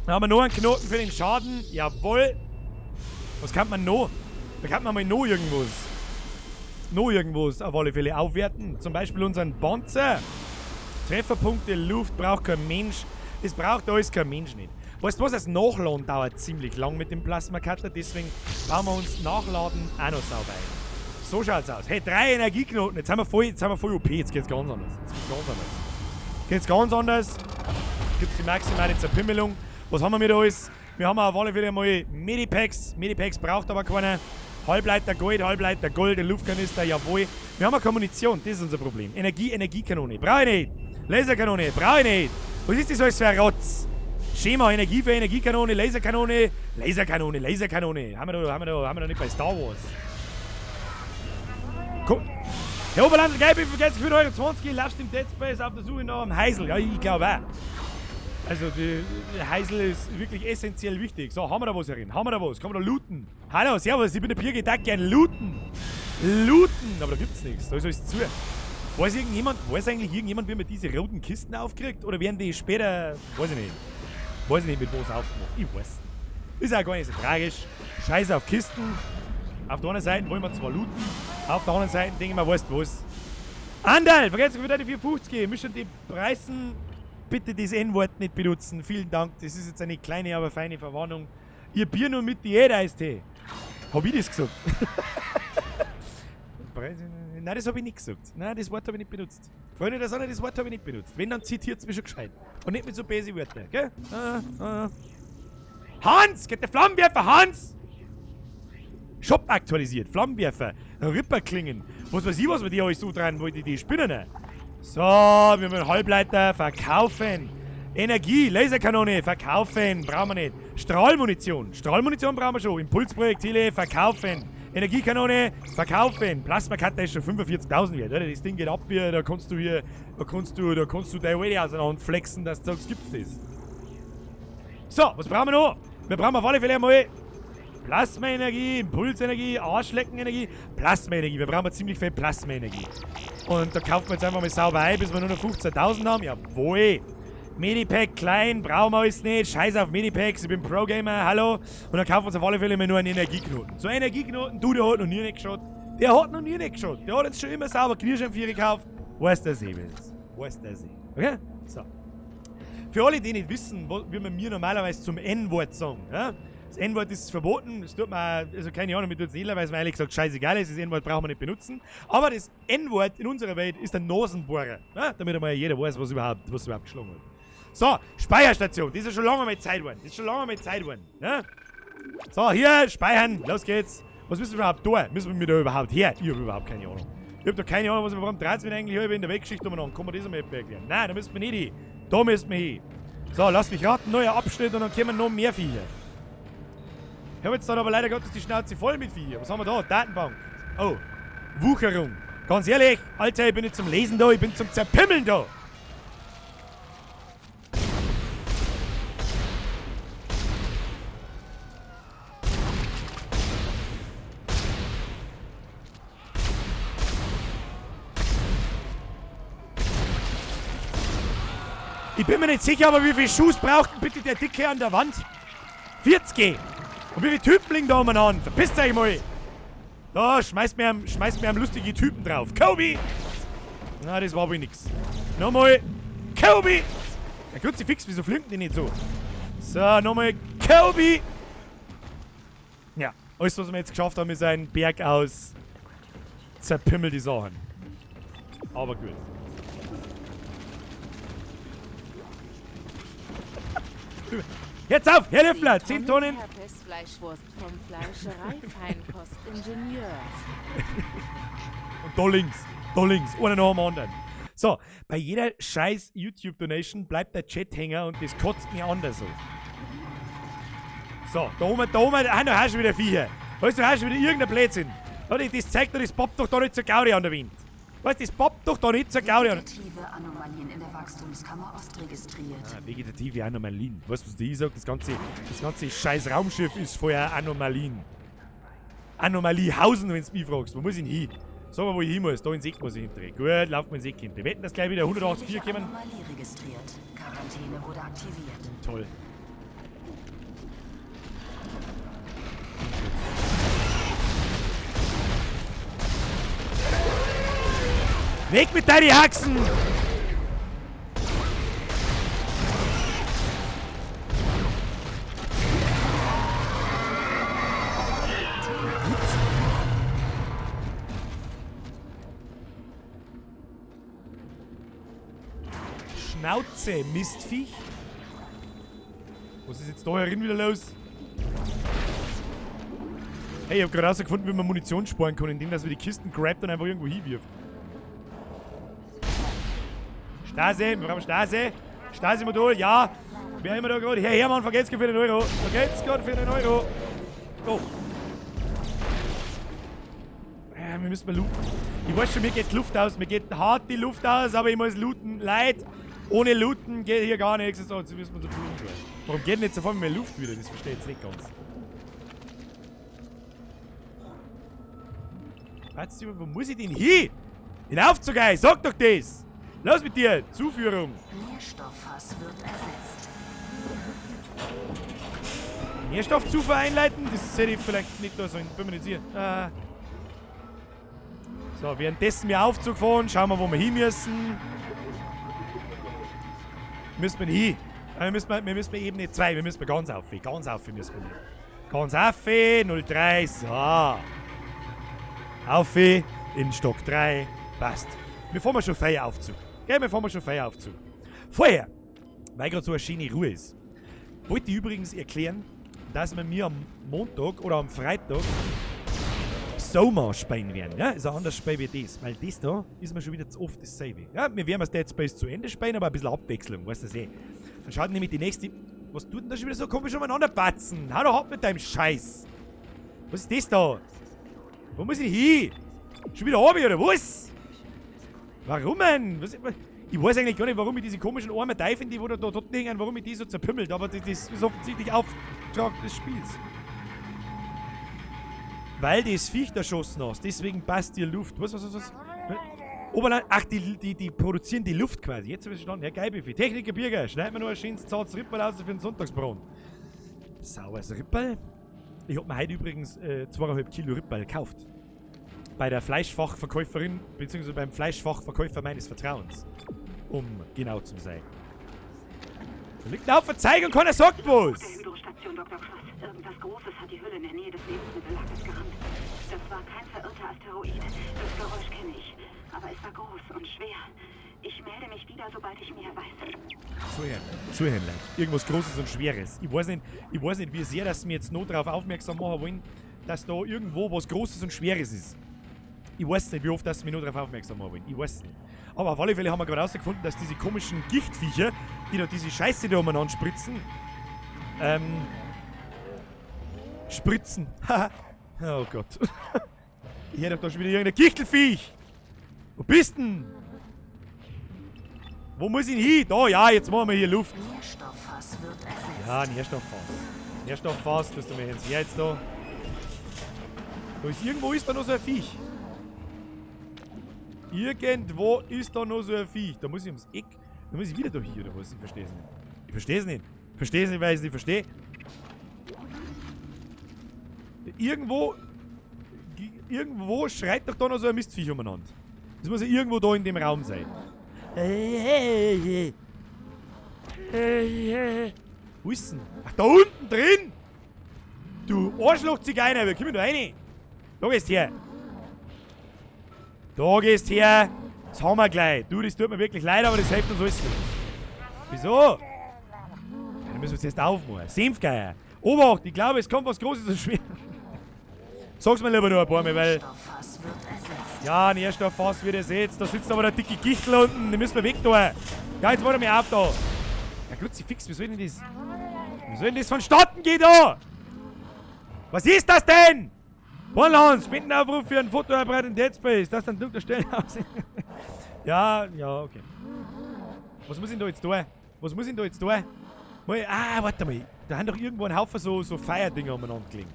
A: Dann haben wir noch einen Knoten für den Schaden, jawohl. Was kann man noch? Da kann man mal noch irgendwas. Noch irgendwas auf alle Fälle aufwerten. Zum Beispiel unseren Panzer. Trefferpunkte, Luft braucht kein Mensch. Das braucht alles kein Mensch nicht. Weißt du was, das Nachladen dauert ziemlich lang mit dem Plasma-Cutter, deswegen bauen wir uns Nachladen auch noch sauber ein. So schaut's aus. Hey, 3 Energieknoten, jetzt haben wir voll OP, jetzt geht's ganz anders. Jetzt geht's ganz anders. Gibt's die maximale Zerpimmelung. Was haben wir mit alles? Wir haben auf alle Fälle mal Medipacks. Medipacks braucht aber keiner. Halbleiter Gold, Halbleiter Gold, Luftkanister, jawohl. Wir haben eine Munition, das ist unser Problem. Energie, Energiekanone, brauche ich nicht. Laserkanone, brauche ich nicht. Was ist das alles für ein Rotz? Schema, Energie für Energiekanone, Laserkanone, Laserkanone, Laserkanone. Haben wir doch nicht bei Star Wars. Komm. Herr Oberlandl, geil, ich vergesse für 4,20 €, laufst im Dead Space auf der Suche nach einem Heisel. Ja, ich glaube auch. Also, die Heisel ist wirklich essentiell wichtig. So, haben wir da was herin? Haben wir da was? Kann man da looten? Hallo, servus, ich bin der Birgit, ich darf gern looten. Looten! Aber da gibt's nichts, da ist alles zu. Weiß eigentlich irgendjemand, wie man diese roten Kisten aufkriegt? Oder werden die später, weiß ich nicht. Weiß ich nicht, mit was aufgemacht. Ich weiß nicht. Ist auch gar nicht so tragisch. Scheiß auf Kisten. Auf der einen Seite wollen wir zwar looten, auf der anderen Seite denke ich mir, weißt du was? Andal, vergesst wieder die 4,50. Müssen die Preisen bitte das N-Wort nicht benutzen. Vielen Dank. Das ist jetzt eine kleine, aber feine Verwarnung. Ihr Bier nur mit Diät-Eistee. Hab ich das gesagt? Nein, das habe ich nicht gesagt. Nein, das Wort habe ich nicht benutzt. Freunde der Sonne, das Wort habe ich nicht benutzt. Wenn, dann zitiert es mich schon gescheit. Und nicht mit so bösen Wörtern, gell? Hans! Geht der Flammenwerfer, Hans! Shop aktualisiert, Flammenwerfer, Ripperklingen. Was weiß ich, was wir die alles so dran wollen, die Spinnen. So, wir haben Halbleiter verkaufen. Energie, Laserkanone, verkaufen, brauchen wir nicht. Strahlmunition, Strahlmunition brauchen wir schon. Impulsprojektile, verkaufen. Energiekanone, verkaufen. Plasma-Cutter ist schon 45.000 wert, oder? Das Ding geht ab hier, da kannst du hier, da kannst du deine Alte auseinander flexen, dass du sagst, gibt's das. So, was brauchen wir noch? Wir brauchen auf alle Fälle einmal Plasmaenergie, Impulsenergie, Arschleckenenergie, Plasmaenergie. Wir brauchen ziemlich viel Plasmaenergie. Und da kaufen wir jetzt einfach mal sauber ein, bis wir nur noch 15.000 haben. Jawohl. Medipack klein, brauchen wir alles nicht. Scheiß auf Medipacks, ich bin Pro-Gamer, hallo. Und dann kaufen wir uns auf alle Fälle mal nur einen Energieknoten. So einen Energieknoten, du, der hat noch nie nicht geschaut. Der hat noch nie nicht geschaut. Der hat jetzt schon immer sauber Knirschenviere gekauft. Weiß der See, weiß der See. Okay? So. Für alle, die nicht wissen, wie man mir normalerweise zum N-Wort sagen, ja? Das N-Wort ist verboten, das tut man, also keine Ahnung, mir tut es nicht leid, weil es mir ehrlich gesagt scheißegal ist, das N-Wort brauchen wir nicht benutzen. Aber das N-Wort in unserer Welt ist der Nasenbohrer, ja? Damit einmal jeder weiß, was überhaupt geschlagen hat. So, Speicherstation, das ist ja schon lange mal Zeit geworden, das ist schon lange mal Zeit geworden. Ja? So, hier, speichern, los geht's. Was müssen wir überhaupt tun? Müssen wir da überhaupt her? Ich hab überhaupt keine Ahnung. Ich hab doch keine Ahnung, was wir, warum dreht's mich eigentlich halb in der Weggeschichte umeinander? Kann man das einmal erklären? Nein, da müssen wir nicht hin. Da müssen wir hin. So, lass mich raten, neuer Abschnitt und dann kommen noch mehr Viecher. Ich habe jetzt dann aber leider Gottes die Schnauze voll mit Viecher. Was haben wir da? Datenbank. Oh, Wucherung. Ganz ehrlich, Alter, ich bin nicht zum Lesen da, ich bin zum Zerpimmeln da. Ich bin mir nicht sicher, aber wie viel Schuss braucht denn bitte der Dicke an der Wand? 40! Und wie viele Typen liegen da umeinander? Verpisst euch mal! Da, schmeißt mir am lustige Typen drauf. Kobe! Na, das war wohl nix. Nochmal. Kobe! Ja, Kruzifix, wieso fliegen die nicht so? So, nochmal. Kobe! Ja, alles, was wir jetzt geschafft haben, ist ein Berg aus zerpimmelte Sachen. Aber gut. Jetzt auf! Herr Löffler! 10 Tonnen!
B: Herpesfleischwurst vom Fleischerei-Feinkostingenieur.
A: Und da links, einer nach dem anderen. So, bei jeder scheiß YouTube-Donation bleibt der Chat hängen und das kotzt mir anders so. So, da oben, ah, da hast du wieder Viecher. Weißt du, da hast du wieder irgendein Blödsinn. Das zeigt doch, das poppt doch da nicht zur Gaudi an der Wind. Weißt du, das poppt doch da nicht zur Gaudi an.
D: Vegetative Anomalien in der Wachstumskammer Ost registriert.
A: Ah, vegetative Anomalien. Weißt du, was die sagt? Das ganze scheiß Raumschiff ist vorher Anomalien. Anomaliehausen, wenn du mich fragst. Wo muss ich denn hin? Sag mal, wo ich hin muss. Da ins Eck muss ich hindrehen. Gut, laufen wir ins Eck hin. Wir wetten, dass gleich wieder 184 kommen.
D: Anomalie registriert. Quarantäne wurde aktiviert.
A: Toll. Weg mit deinen Haxen! Schnauze, Mistviech. Was ist jetzt da herin wieder los? Hey, ich hab gerade rausgefunden, wie man Munition sparen kann, indem dass wir die Kisten grabt und einfach irgendwo hinwirft. Stase, wir brauchen Stase. Stase-Modul, ja. Wer immer da gerade? Herr Hermann, vergesst für den Euro. Vergesst Gott für den Euro. Go. Ja, wir müssen mal looten. Ich weiß schon, mir geht die Luft aus. Mir geht hart die Luft aus, aber ich muss looten. Leid, ohne looten geht hier gar nichts. So, jetzt müssen wir so looten. Warum geht denn jetzt auf einmal mehr Luft wieder? Das verstehe ich jetzt nicht ganz. Warte, wo muss ich denn hin? In Aufzug, ey, sag doch das! Los mit dir! Zuführung!
D: Nährstofffass wird ersetzt.
A: Nährstoffzufuhr einleiten? Das hätte ich vielleicht nicht da sollen. Bin mir nicht sicher. Ah. So, währenddessen wir Aufzug fahren, schauen wir, wo wir hin müssen. Müssen wir hin? Wir müssen Ebene 2, wir müssen ganz auf. Ganz auf müssen wir. Ganz auf, 03, so. Auf in Stock 3, passt. Wir fahren schon Feieraufzug. Gell, wir fahren schon Feieraufzug. Vorher, weil gerade so eine schöne Ruhe ist, wollte ich übrigens erklären, dass wir mir am Montag oder am Freitag Soma spielen werden. Ja, ist ein anderes Spiel wie das, weil das da ist mir schon wieder zu oft dasselbe. Ja, wir werden das Dead Space zu Ende spielen, aber ein bisschen Abwechslung, weißt du das eh. Dann schaut nämlich die nächste... Was tut denn da schon wieder so komisch umeinander batzen? Hau doch ab mit deinem Scheiß! Was ist das da? Wo muss ich hin? Schon wieder runter, oder was? Warum denn? Was, ich weiß eigentlich gar nicht, warum ich diese komischen armen Teufel, die wo da dort hängen, warum ich die so zerpümmelt, aber das ist offensichtlich Auftrag des Spiels. Weil das Viech erschossen hast, deswegen passt dir Luft. Was? Oberland, ach, die produzieren die Luft quasi. Jetzt habe ich verstanden. Herr Geibüffi. Techniker Birger, schneid mir nur ein schönes zartes Ripperl aus für den Sonntagsbraten. Sauers Ripperl? Ich hab mir heute übrigens 2,5 Kilo Ripperl gekauft. Bei der Fleischfachverkäuferin, beziehungsweise beim Fleischfachverkäufer meines Vertrauens. Um genau zu sein. Da liegt ein Haufen Zeug und keiner sagt was!
D: Der Hydrostation Dr. Cross. Irgendwas Großes hat die Hülle in der Nähe des Lebensmittellagers gerammt. Das war kein verirrter Asteroid. Das Geräusch kenne ich. Aber es war groß und schwer. Ich melde mich wieder, sobald ich mehr weiß.
A: Zuhören, Leute. Irgendwas Großes und Schweres. Ich weiß nicht, wie sehr, dass sie mir jetzt noch darauf aufmerksam machen wollen, dass da irgendwo was Großes und Schweres ist. Ich weiß nicht, wie oft dass sie mich nur darauf aufmerksam machen wollen. Ich weiß nicht. Aber auf alle Fälle haben wir gerade rausgefunden, dass diese komischen Gichtviecher, die da diese Scheiße da umeinander spritzen, spritzen. Haha. Oh Gott. Ich hätte doch da schon wieder irgendein Gichtelviech. Wo bist denn? Wo muss ich denn hin? Da, ja, jetzt machen wir hier Luft.
D: Nährstofffass wird ersetzt.
A: Ja, Nährstofffass. Nährstofffass, das tun wir jetzt her jetzt da. Da ist irgendwo ist da noch so ein Viech. Irgendwo ist da noch so ein Viech. Da muss ich ums Eck. Dann muss ich wieder da hier, oder was? Ich verstehe es nicht. Ich verstehe es nicht. Ich verstehe es nicht, weil ich es nicht verstehe. Irgendwo... Irgendwo schreit doch da noch so ein Mistviech umeinander. Das muss ja irgendwo da in dem Raum sein. Wo ist denn? Ach, da unten drin! Du Arschloch-Zigeuner, wir kommen da rein! Da gehst her! Da gehst her! Das haben wir gleich. Du, das tut mir wirklich leid, aber das hilft uns alles nicht. Wieso? Ja, dann müssen wir zuerst aufmachen. Senfgeier! Obacht, ich glaube, es kommt was Großes und Schweres. Sag's mir lieber nur ein paar Mal, weil...
G: Nährstofffass wird ersetzt.
A: Ja, Nährstofffass wird ersetzt. Da sitzt aber der dicke Gichtel unten. Den müssen wir weg da. Ja, jetzt warte mal auf da. Ja, Kruzifix, wie soll denn das... Wie soll denn das vonstatten gehen da? Was ist das denn? Bornlands, Spendenaufruf für einen Fotoapparat in Dead Space. Das dann dunkler Stellen aus. Ja, ja, okay. Was muss ich denn da jetzt tun? Was muss ich denn da jetzt tun? Mal, ah, warte mal. Da haben doch irgendwo ein Haufen so Feierdinger umeinander gelegen.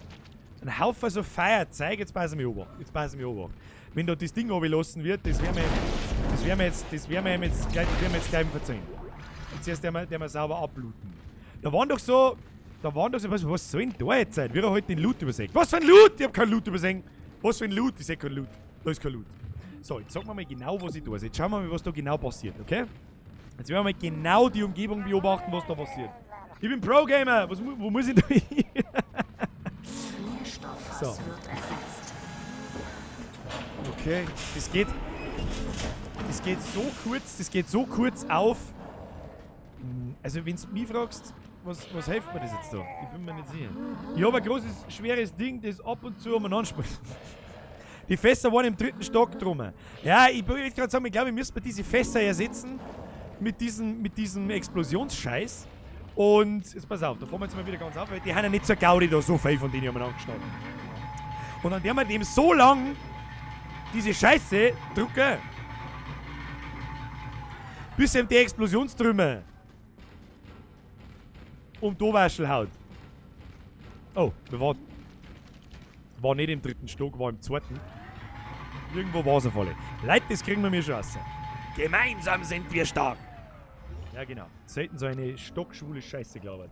A: Ein Haufen so Feierzeug. Jetzt passen wir auf. Jetzt passen wir auf. Wenn da das Ding runtergelassen wird, das werden wir, das werden wir jetzt, das werden wir jetzt gleich, das werden wir jetzt gleich verzeihen. Und zuerst werden wir sauber ablooten. Da waren doch so, was soll denn da jetzt sein? Wir haben heute den Loot übersehen. Was für ein Loot? Ich hab keinen Loot übersehen. Was für ein Loot? Ich seh keinen Loot. Da ist kein Loot. So, jetzt sagen wir mal genau, was ich tue. Also jetzt schauen wir mal, was da genau passiert, okay? Jetzt werden wir mal genau die Umgebung beobachten, was da passiert. Ich bin Pro-Gamer. Wo muss ich da hin?
G: Nährstofffass
A: So.
G: wird ersetzt.
A: Okay, das geht. Das geht so kurz, das geht so kurz auf. Also, wenn du mich fragst, was hilft mir das jetzt da? Ich bin mir nicht sicher. Ich hab ein großes, schweres Ding, das ab und zu umeinander spielt. Die Fässer waren im dritten Stock drum. Ja, ich wollte gerade sagen, ich glaube, ich müsste diese Fässer ersetzen mit diesem Explosionsscheiß. Und jetzt pass auf, da fahren wir jetzt mal wieder ganz auf, weil die haben ja nicht zur Gaudi da so viel von denen umeinander gestanden. Und dann werden wir dem so lang diese Scheiße drucken, bis ihm die Explosionstrümmer um die Oberschenkel haut. Oh, wir war nicht im dritten Stock, war im zweiten. Irgendwo war's auf alle. Leute, das kriegen wir mir schon raus. Gemeinsam sind wir stark. Ja, genau. Selten so eine stockschwule Scheiße, glaube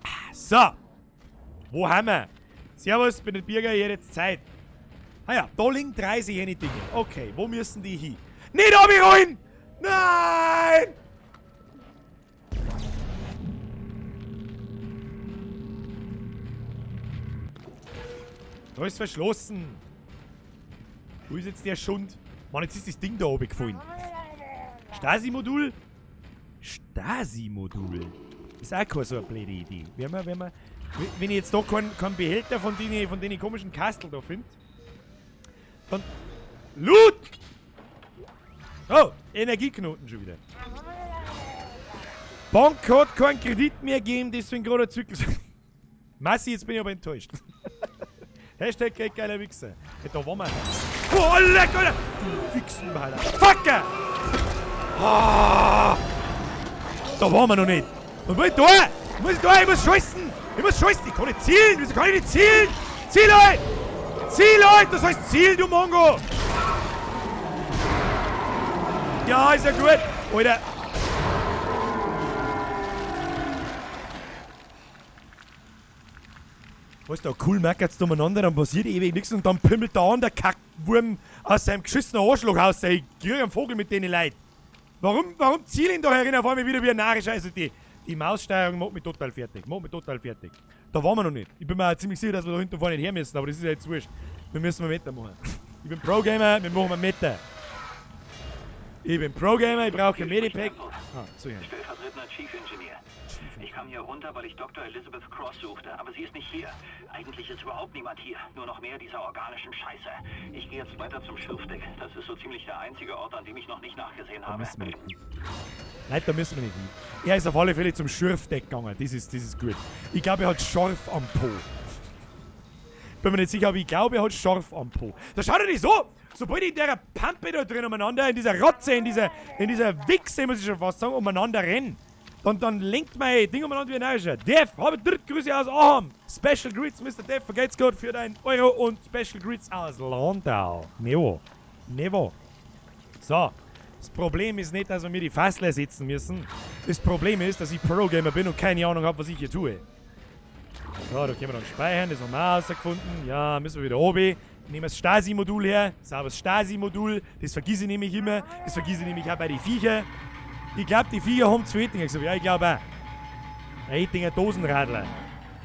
A: ich. So. Wo haben wir? Servus, bin der Birger, ihr hättet Zeit. Ah ja, da liegen 30 jene Dinge. Okay, wo müssen die hin? Nicht runterrollen! Nein! Da ist verschlossen. Wo ist jetzt der Schund? Mann, jetzt ist das Ding da oben gefallen. Stasi-Modul? Stasi-Modul? Ist auch keine so eine blöde Idee. Wenn ich jetzt da keinen Behälter von den komischen Kastel da finde, dann... Loot! Oh, Energieknoten schon wieder. Bank hat keinen Kredit mehr gegeben, deswegen gerade ein Zyklus. Massi, jetzt bin ich aber enttäuscht. Hashtag geiler Wichser. Hey, da waren wir. Oh, leck, Alter! Du Wichsen, Alter. Fucker! Ah! Da waren wir noch nicht. Und wo ich da? Muss ich da? Ich muss scheißen! Ich muss scheißen! Ich kann nicht zielen! Wieso kann ich nicht zielen? Ziel euch! Ziel euch! Das heißt Ziel, du Mongo! Ja, ist ja gut! Alter! Weißt du, da cool meckert's umeinander, dann passiert ewig nichts und dann pimmelt da an der Kackwurm aus seinem geschissenen Arschloch aus. Ich krieg einen Vogel mit denen Leuten. Warum zielen da herin auf einmal wieder wie ein narrischer? Also die Maussteuerung macht mich total fertig. Macht mich total fertig. Da waren wir noch nicht. Ich bin mir auch ziemlich sicher, dass wir da hinten vorne nicht her müssen, aber das ist ja jetzt wurscht. Wir müssen mal weitermachen. Ich bin Pro-Gamer, wir machen mal Meta. Ich bin Pro-Gamer, ich brauche ein Medipack. Ah, zu hier.
H: Stellvertretender Chief Engineer. Ich kam hier runter, weil ich Dr. Elizabeth Cross suchte, aber sie ist nicht hier. Eigentlich ist überhaupt niemand hier. Nur noch mehr dieser organischen Scheiße. Ich gehe jetzt weiter zum Schürfdeck. Das ist so ziemlich der einzige Ort, an dem ich noch nicht nachgesehen habe.
A: Da müssen wir nicht hin. Nein, da müssen wir nicht hin. Er ist auf alle Fälle zum Schürfdeck gegangen. Das ist gut. Ich glaube, er hat Schorf am Po. Bin mir nicht sicher, aber ich glaube, er hat Schorf am Po. Da schaut er nicht so! Sobald ich in der Pampe da drin umeinander, in dieser Rotze, in dieser Wichse, muss ich schon fast sagen, umeinander rennen. Dann lenkt mein Ding umeinander wie ein Arscher. Def, habe dritte Grüße aus Aham. Special Greets, Mr. Def, vergeht's gut für dein Euro und Special Greets aus Landau. Nevo. Nevo. So. Das Problem ist nicht, dass wir mir die Fassler setzen müssen. Das Problem ist, dass ich Pro-Gamer bin und keine Ahnung habe, was ich hier tue. So, da können wir dann speichern. Das haben wir auch rausgefunden. Ja, müssen wir wieder oben. Nehmen wir das Stasi-Modul her. Sauberes Stasi-Modul. Das vergesse ich nämlich immer. Das vergesse ich nämlich auch bei den Viecher. Ich glaube, die Viecher haben zu Ettinger gesagt. Ja, ich glaube auch. Ein Ettinger Dosenradler.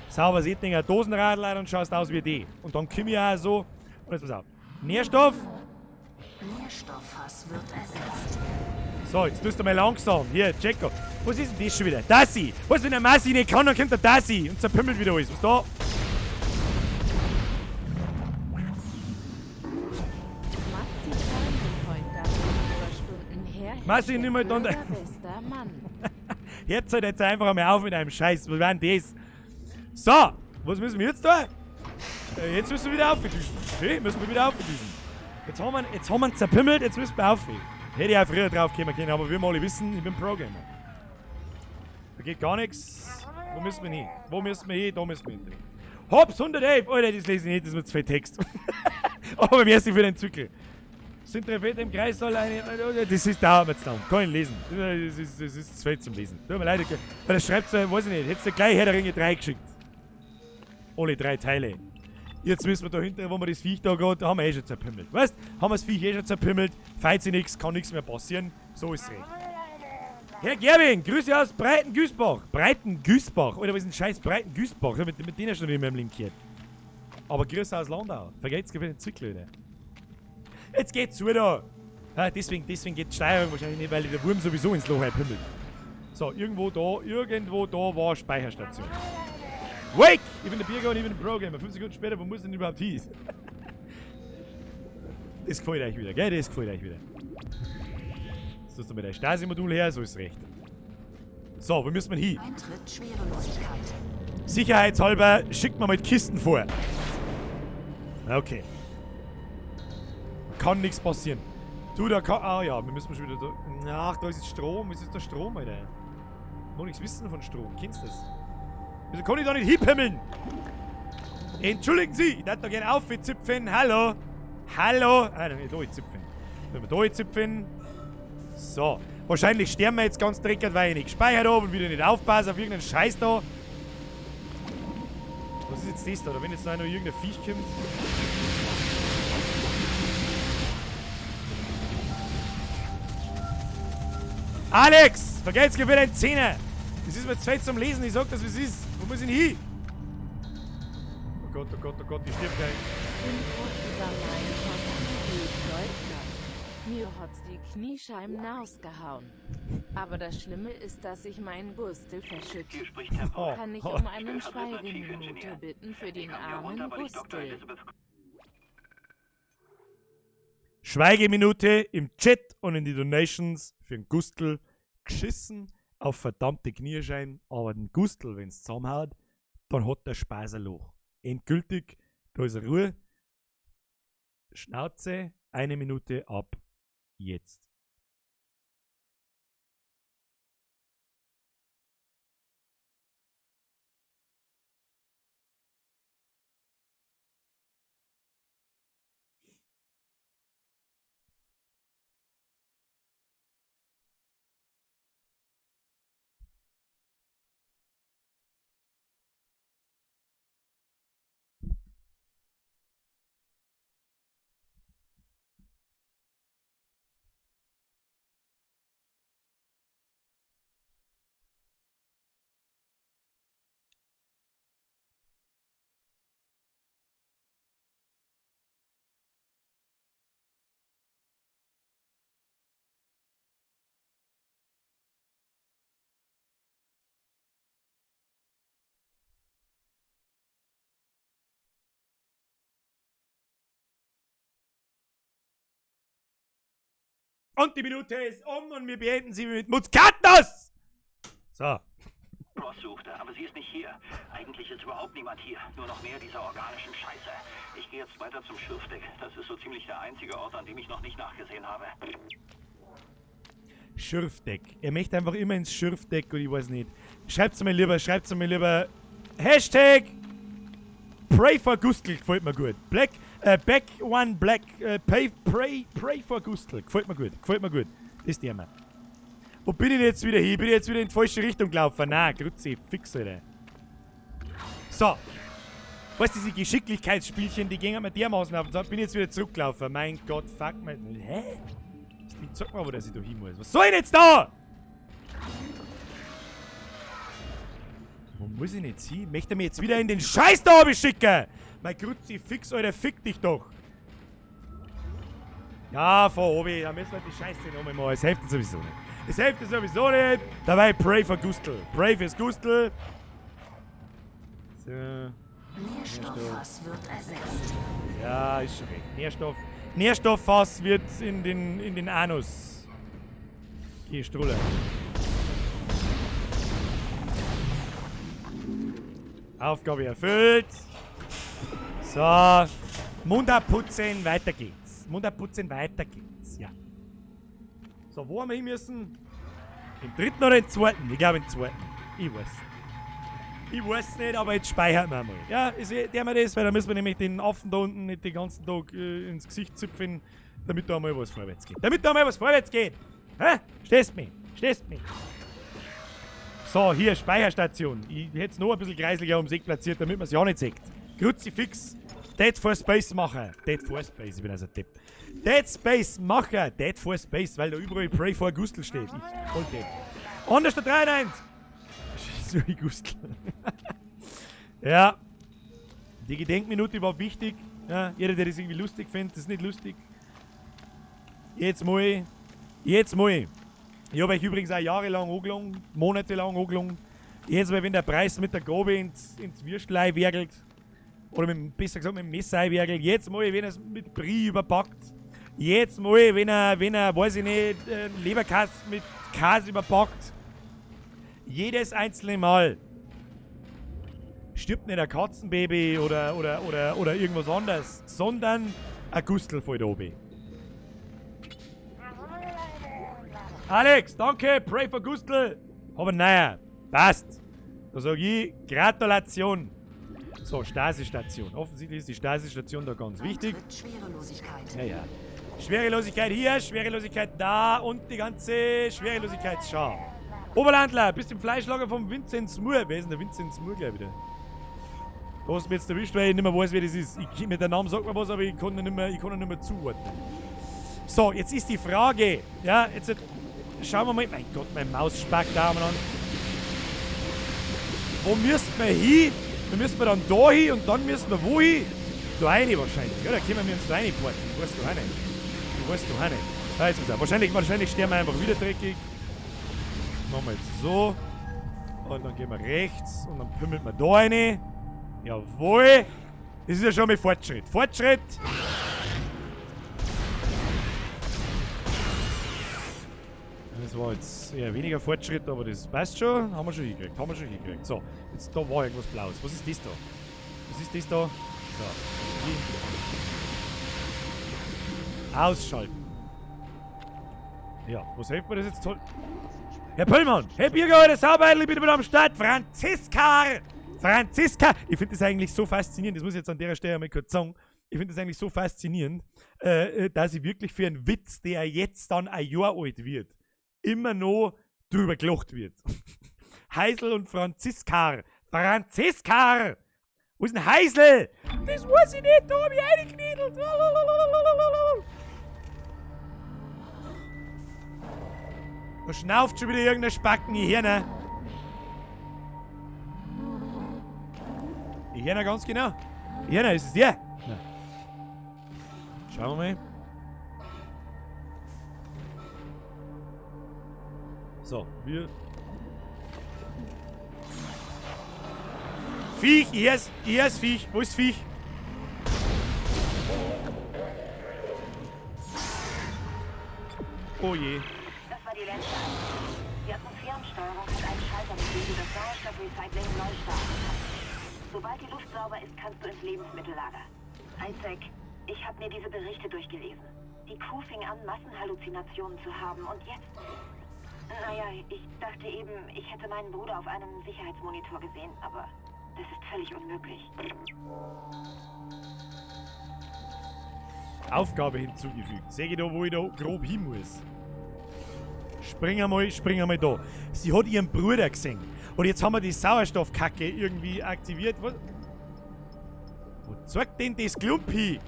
A: Sauberes Ettinger Dosenradler, dann schaust du aus wie die. Und dann komme ich auch so. Und jetzt pass auf. Nährstoff.
G: Nährstofffass wird ersetzt.
A: So, jetzt tust du mal langsam. Hier, Jacko. Was ist denn das schon wieder? Dassi! Was, wenn der Massi nicht kann, dann kommt der Dassi und zerpimmelt wieder alles. Was da?
B: Maxi
A: Massi, nimm mal dann.
B: Bester Mann.
A: Jetzt halt jetzt einfach einmal auf mit einem Scheiß. Was war denn das? So, was müssen wir jetzt da? Jetzt müssen wir wieder aufdüsen. Okay, müssen wir wieder aufdüsen. Jetzt haben wir ihn zerpimmelt, jetzt müssen wir aufhören. Hätte ich auch früher drauf kommen können, aber wir mal alle wissen, ich bin Pro-Gamer. Da geht gar nichts. Wo müssen wir hin? Wo müssen wir hin? Da müssen wir hin. Hops, 111! Alter, das lese ich nicht, das ist mir zu viel Text. Aber merci für den Zückel. Sind drei Väter im Kreissaal eine. Das ist dauert mir zu lang. Kann ich lesen. Das ist zu viel zum Lesen. Tut mir leid, weil das schreibt so, weiß ich nicht. Hättest du gleich Herr der Ringe 3 geschickt. Alle drei Teile. Jetzt müssen wir da hinten, wo wir das Viech da gerade, haben wir eh schon zerpimmelt. Weißt? Haben wir das Viech eh schon zerpimmelt. Feit sich nichts, kann nichts mehr passieren. So ist es recht. Herr Gerwin, Grüße aus Breitengüßbach. Breitengüßbach. Alter, was ist denn scheiß Breitengüßbach? Mit denen schon immer im Link gehört. Aber Grüße aus Landau. Vergeht's für den Zwickel, Alter. Jetzt geht's zu da. Ja, deswegen geht die Steuerung wahrscheinlich nicht, weil der Wurm sowieso ins Loch pimmelt. So, irgendwo da war Speicherstation. Wake! Ich bin der Birger und ich bin der Pro-Gamer. 5 Sekunden später, wo muss denn überhaupt hin? Das gefällt euch wieder, gell? Das gefällt euch wieder. Jetzt tust du mit der Stasi-Modul her, so ist recht. So, wo müssen wir hin?
G: Eintritt Schwerelosigkeit.
A: Sicherheitshalber schickt man mit Kisten vor. Okay. Kann nichts passieren. Du, da kann. Ah ja, wir müssen schon wieder da. Ach, da ist jetzt Strom. Was ist der Strom, Alter? Noch nichts wissen von Strom. Kennst du das? Wieso kann ich da nicht hinpimmeln? Entschuldigen Sie, ich darf da gerne aufzipfen. Hallo. Hallo. Ah, nein, da zipfen. Wenn wir da zipfen. So. Wahrscheinlich sterben wir jetzt ganz dreckig, weil ich nicht gespeichert habe und wieder nicht aufpasse auf irgendeinen Scheiß da. Was ist jetzt das da? Da wenn jetzt noch irgendein Viech kommt. Alex! Vergelt's mir für deinen Zehner! Das ist mir zu fett zum Lesen, ich sag das, wie es ist. Wo muss ich denn hin? Oh Gott, oh Gott, oh Gott, ich stirb gleich.
B: Mir hat's die Kniescheiben rausgehauen. Aber das Schlimme ist, dass ich meinen Gustel verschütte.
H: Hier spricht Tempo.
B: Kann ich um einen Schweigeminute bitten für den armen Gustel?
A: Schweigeminute im Chat und in die Donations für den Gustel. Geschissen auf verdammte Kniescheiben, aber den Gustel, wenn's zusammenhaut, dann hat der Spaß ein Loch. Endgültig, da ist Ruhe. Schnauze, 1 Minute ab jetzt. Und die Minute ist um und wir beenden sie mit Muskatnuss! So.
H: Cross suchte, aber sie ist nicht hier. Eigentlich ist überhaupt niemand hier. Nur noch mehr dieser organischen Scheiße. Ich gehe jetzt weiter zum Schürfdeck. Das ist so ziemlich der einzige Ort, an dem ich noch nicht nachgesehen habe.
A: Schürfdeck. Er möchte einfach immer ins Schürfdeck und ich weiß nicht. Schreibt's mir lieber, Hashtag Pray for Gustl gefällt mir gut. Black, Back One Black, pay, pray, pray for Gustl. Gefällt mir gut, gefällt mir gut. Das nehmen wir. Wo bin ich denn jetzt wieder hin? Bin ich jetzt wieder in die falsche Richtung gelaufen? Nein, Grütze, fix, Alter. So. Weißt du, diese Geschicklichkeitsspielchen, die gehen mir dermaßen auf. So, bin ich jetzt wieder zurückgelaufen. Mein Gott, fuck, mein. Hä? Das Ding zeigt mir, wo dass ich da hin muss. Was soll ich denn jetzt da? Wo muss ich denn jetzt hin? Möchte er mich jetzt wieder in den Scheiß da oben schicken? Mein Kruzifix, Alter, fick dich doch. Ja, von oben, da müssen wir die Scheiße nochmal machen. Es hilft sowieso nicht. Es hilft sowieso nicht. Dabei pray for Gustl. Pray fürs Gustl. So.
G: Nährstofffass wird ersetzt.
A: Ja, ist schon recht. Nährstofffass wird in den Anus gestrullert. Aufgabe erfüllt. So. Mund abputzen, weiter geht's. Mund abputzen, weiter geht's. Ja. So, wo haben wir hin müssen? Im dritten oder im zweiten? Ich glaube im zweiten. Ich weiß. Ich weiß nicht, aber jetzt speichern wir mal. Ja, ist der mir das, weil da müssen wir nämlich den Affen da unten nicht den ganzen Tag ins Gesicht züpfen, damit da mal was vorwärts geht. Damit da mal was vorwärts geht! Hä? Stehst mich? Stehst mich? So, hier, Speicherstation. Ich hätte es noch ein bisschen kreislicher ums Eck platziert, damit man es ja nicht sieht. Kruzifix. Dead for Space machen. Dead for Space, ich bin also ein Depp. Dead Space machen. Dead for Space, weil da überall Pray for Gustl steht. Ich voll Depp. Anders der 93. So wie Gustl. Ja. Die Gedenkminute war wichtig. Ja, jeder, der das irgendwie lustig findet, das ist nicht lustig. Jetzt mal. Jetzt mal. Ich habe euch übrigens auch jahrelang angelogen, monatelang angelogen. Jetzt mal, wenn der Preis mit der Gabe ins Würstlei werkelt, oder mit, besser gesagt mit dem Messer werkelt, jetzt mal, wenn er es mit Brie überpackt, jetzt mal, wenn er, weiß ich nicht, Leberkäse mit Käse überpackt, jedes einzelne Mal stirbt nicht ein Katzenbaby oder irgendwas anderes, sondern ein Gustl fällt oben. Alex, danke, pray for Gustl. Aber naja, passt. Da sag ich, Gratulation. So, Stasistation. Offensichtlich ist die Stasistation da ganz wichtig.
G: Schwerelosigkeit.
A: Ja, ja. Schwerelosigkeit hier, Schwerelosigkeit da und die ganze Schwerelosigkeitsschar. Oberlandler, bist im Fleischlager vom Vinzenz Mur. Wer ist denn der Vinzenz Mur gleich wieder? Da hast du mich jetzt erwischt, weil ich nicht mehr weiß, wer das ist. Mit der Namen sagt mir was, aber ich kann ihn nicht mehr, zuordnen. So, jetzt ist die Frage. Ja, jetzt schauen wir mal. Mein Gott, mein Maus spackt da umeinander. Wo müssen wir hin? Da müssen wir dann da hin und dann müssen wir wo hin? Da rein wahrscheinlich. Ja, da können wir uns da reinporten. Ich weiß doch auch nicht. Ich weiß doch auch nicht. Ja, jetzt muss ich. Wahrscheinlich sterben wir einfach wieder dreckig. Machen wir jetzt so. Und dann gehen wir rechts und dann pümmeln wir da rein. Jawohl. Das ist ja schon mal Fortschritt. Fortschritt! Das war jetzt eher weniger Fortschritt, aber das passt schon. Haben wir schon hingekriegt. Haben wir schon hingekriegt. So, jetzt da war irgendwas Blaues. Was ist das da? Was ist das da? So. Ausschalten. Ja, was hilft mir das jetzt toll? Herr Pöllmann! Herr Birger, heute Saubeidl, ich bin wieder am Start. Franziska! Franziska! Ich finde das eigentlich so faszinierend, das muss ich jetzt an der Stelle einmal kurz sagen. Ich finde das eigentlich so faszinierend, dass ich wirklich für einen Witz, der jetzt dann ein Jahr alt wird, immer noch drüber gelacht wird. Heisel und Franziska. Franziska! Wo ist denn Heisel? Das weiß ich nicht, da hab ich reingekniedelt. Da schnauft schon wieder irgendein Spacken hier, ne? Ich höre ganz genau. Ich höre, ist es der? Nein. Schauen wir mal. So, wir... Viech, hier ist Viech. Wo ist Viech? Oh je.
D: Das war die letzte. Die Atmosphärensteuerung hat einen Schalter, mit dem du das Sauerstoffrecycling neu starten kannst. Sobald die Luft sauber ist, kannst du ins Lebensmittellager. Isaac, ich habe mir diese Berichte durchgelesen. Die Crew fing an, Massenhalluzinationen zu haben und jetzt... Naja, ich dachte eben, ich hätte meinen Bruder auf einem Sicherheitsmonitor gesehen, aber Das ist völlig unmöglich.
A: Aufgabe hinzugefügt. Sehe ich da, wo ich da grob hin muss. Spring einmal da. Sie hat ihren Bruder gesehen. Und jetzt haben wir die Sauerstoffkacke irgendwie aktiviert. Was? Wo zeigt denn das Klump hin?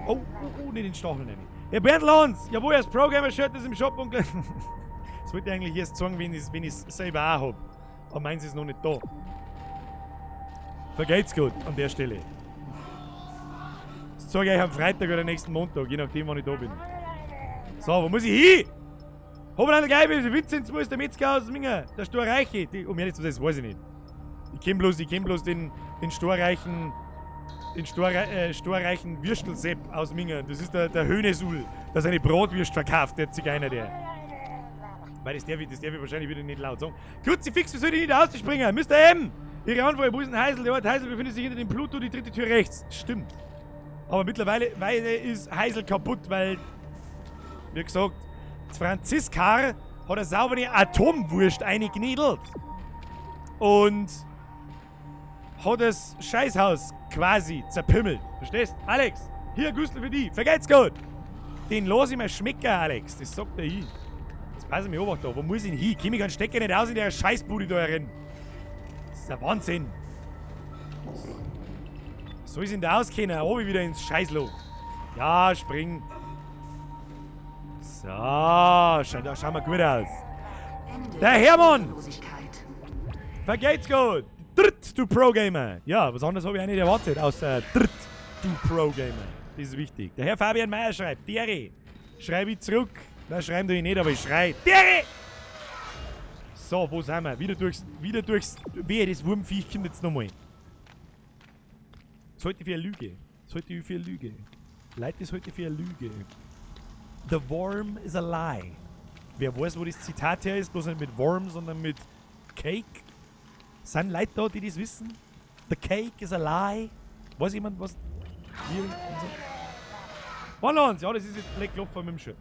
A: Oh, oh, oh, nicht den Stachel nehmen. Der Bernd Lanz! Jawohl, das Pro-Gamer-Shirt ist im Shop und. Das wollte ich eigentlich erst sagen, wenn ich es selber auch hab. Aber meins ist noch nicht da. Vergeht's gut an der Stelle. Das zeige ich euch am Freitag oder nächsten Montag, je nachdem, wann ich da bin. So, wo muss ich hin? Hoppla, gleich, Vinzenz muss der Metzger aus Minga, der Storreiche. Die, um ehrlich zu sein, das weiß ich nicht. Ich kenn bloß, den storreichen. Den storreichen Würstelsepp aus Minga. Das ist der Höhnesul, der seine Bratwürst verkauft, der Zigeuner, der. Weil das darf ich wahrscheinlich wieder nicht laut sagen. Kruzifix, wie soll ich nicht ausspringen? Mr. M! Ihre Antwort, wo ist denn Heisel? Der Ort Heisel befindet sich hinter dem Pluto, die dritte Tür rechts. Stimmt. Aber mittlerweile ist Heisel kaputt, weil, wie gesagt, Franziska hat eine saubere Atomwurst eingeniedelt. Und hat das Scheißhaus quasi zerpimmelt. Verstehst? Alex, hier Gustel für dich. Vergeht's gut. Den lass ich mir schmecken, Alex. Das sagt er hin. Jetzt pass ich mich auf da. Wo muss ich denn hin? Komm ich keinen Stecker nicht aus in der Scheißbude da herin. Das ist der Wahnsinn. Soll ich denn da auskennen? Obi wieder ins Scheißloch. Ja, spring. So, da schauen wir gut aus. Der Hermann! Vergeht's gut! Dritt, du Pro-Gamer! Ja, was anderes habe ich auch nicht erwartet, außer Dritt, du Pro-Gamer. Das ist wichtig. Der Herr Fabian Meyer schreibt, Dere! Schreibe ich zurück. Nein, schreiben tue ich nicht, aber ich schrei. Dere! So, wo sind wir? Wieder durchs. Wehe, das Wurmviech kommt jetzt nochmal. Das halte ich für eine Lüge. Das halte ich für eine Lüge. Leute, das halte ich für eine Lüge. The worm is a lie. Wer weiß, wo das Zitat her ist, bloß nicht mit Worm, sondern mit Cake. Sind Leute da, die das wissen? The cake is a lie. Weiß jemand, was? Wir und so. Balance! Ja, das ist jetzt blöd gelaufen mit dem Shirt.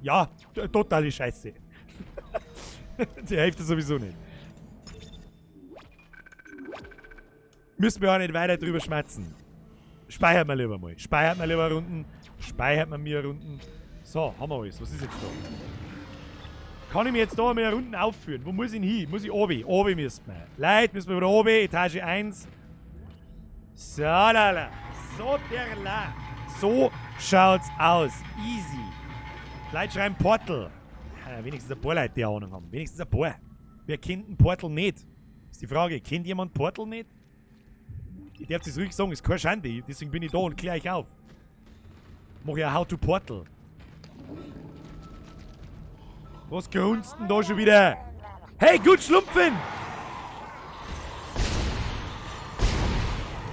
A: Ja, totale Scheiße. Die Hälfte sowieso nicht. Müssen wir auch nicht weiter drüber schmatzen. Speichert man lieber mal. Speichert man lieber Runden. Speichert man mir Runden. So, haben wir alles. Was ist jetzt da? Kann ich mir jetzt da mehr Runden aufführen? Wo muss ich denn hin? Muss ich oben? Oben müssen wir. Leute, müssen wir wieder oben. Etage 1. So, lala. So, der la. So schaut's aus. Easy. Leute schreiben Portal. Ja, wenigstens ein paar Leute, die Ahnung haben. Wenigstens ein paar. Wer kennt ein Portal nicht? Ist die Frage. Kennt jemand Portal nicht? Ich darf es ruhig sagen, ist keine Schande. Deswegen bin ich da und kläre euch auf. Mach ja How to Portal. Was grunzt denn da schon wieder? Hey, gut schlumpfen!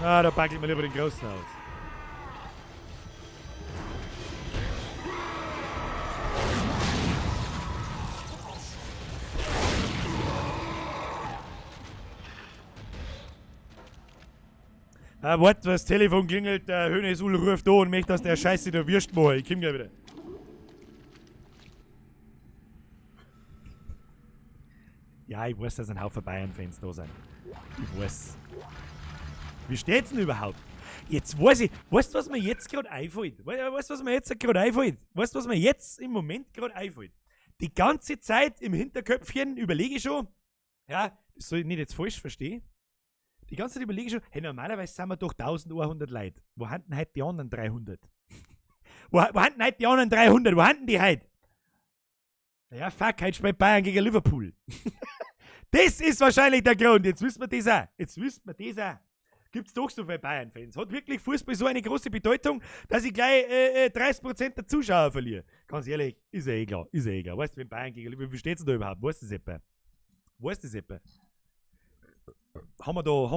A: Ah, da packe ich mir lieber den Großen aus. Ah, warte, das Telefon klingelt, der Höhnesul ruft an und möchte, dass der Scheiße da Würst macht. Ich komm gleich wieder. Ja, ich weiß, dass ein Haufen Bayern-Fans da sind. Ich weiß. Wie steht's denn überhaupt? Jetzt weiß ich, weißt du, was mir jetzt gerade einfällt? Weißt du, was mir jetzt gerade einfällt? Weißt du, was mir jetzt im Moment gerade einfällt? Die ganze Zeit im Hinterköpfchen überlege ich schon, ja, das soll ich nicht jetzt falsch verstehen. Die ganze Zeit überlege ich schon, hey, normalerweise sind wir doch 1100 Leute. Wo haben denn heute die anderen 300? Wo haben denn heute die anderen 300? Wo haben denn die heute? Ja, fuck, heute spielt Bayern gegen Liverpool. Das ist wahrscheinlich der Grund. Jetzt wissen wir das auch. Jetzt wissen wir das auch. Gibt's doch so viele Bayern-Fans. Hat wirklich Fußball so eine große Bedeutung, dass ich gleich 30% der Zuschauer verliere? Ganz ehrlich, ist ja eh klar. Ist ja eh klar. Weißt du, wenn Bayern gegen Liverpool, wie steht's denn da überhaupt? Weißt du das etwa? Weißt du das etwa? Haben wir da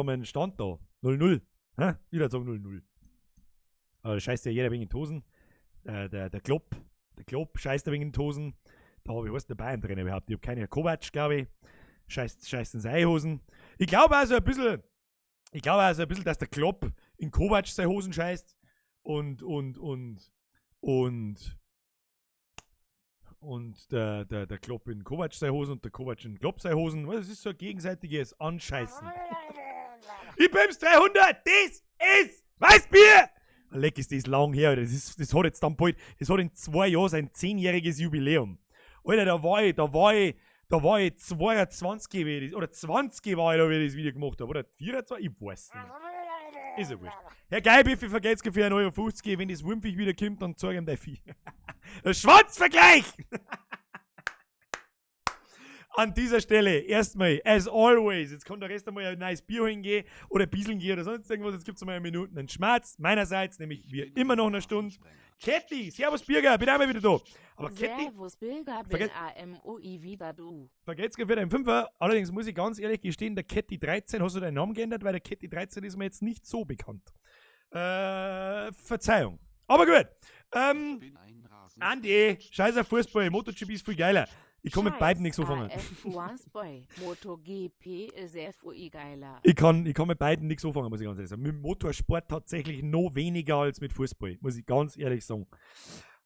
A: mal einen Stand da? 0-0. Hä? Wieder sagen 0-0. Aber da scheißt ja jeder wegen den Hosen. Der Klopp. Der Klopp scheißt wegen den Hosen. Da habe ich was der Bayern drin überhaupt. Ich habe keine Kovac, glaube ich. Scheißt in seine Hosen. Ich glaube also ein bisschen, dass der Klopp in Kovac seine Hosen scheißt. Und Und der Klopp in Kovac seine Hosen und der Kovac in Klopp seine Hosen. Es ist so ein gegenseitiges Anscheißen. Ich bin's 300! Das ist Weißbier! Leck, ist das lang her, Alter. Das hat jetzt dann bald, das hat in 2 Jahren sein 10-jähriges Jubiläum. Alter, da war ich 22, wie ich das, oder 20 war ich da, wie ich das Video gemacht habe. Oder 24? Ich weiß nicht. Ist ja wurscht. Herr Geilbiffi, vergeht's für 1,50 Euro. Wenn das Wurmviech wieder kommt, dann zeig ihm dein Vieh. Der Schwanzvergleich! An dieser Stelle erstmal, as always, jetzt kann der Rest einmal ein neues Bier holen gehen oder ein bisschen gehen oder sonst irgendwas. Jetzt gibt's einmal eine Minute einen Schmerz. Meinerseits, nämlich wie immer noch eine Stunde. Ketty, servus Birger, bin einmal wieder da. Aber Ketty,
B: Servus Birger, bin AMOI wieder du.
A: Vergeht's für deinen Fünfer. Allerdings muss ich ganz ehrlich gestehen, der Ketty 13, hast du deinen Namen geändert, weil der Ketty 13 ist mir jetzt nicht so bekannt. Verzeihung. Aber gut. Andi, scheiß auf Fußball, MotoGP ist viel geiler. Ich kann mit beiden nichts anfangen.
B: Fußball, MotoGP ist FUI geiler.
A: Ich kann mit beiden nichts anfangen, muss ich ganz ehrlich sagen. Mit Motorsport tatsächlich noch weniger als mit Fußball, muss ich ganz ehrlich sagen.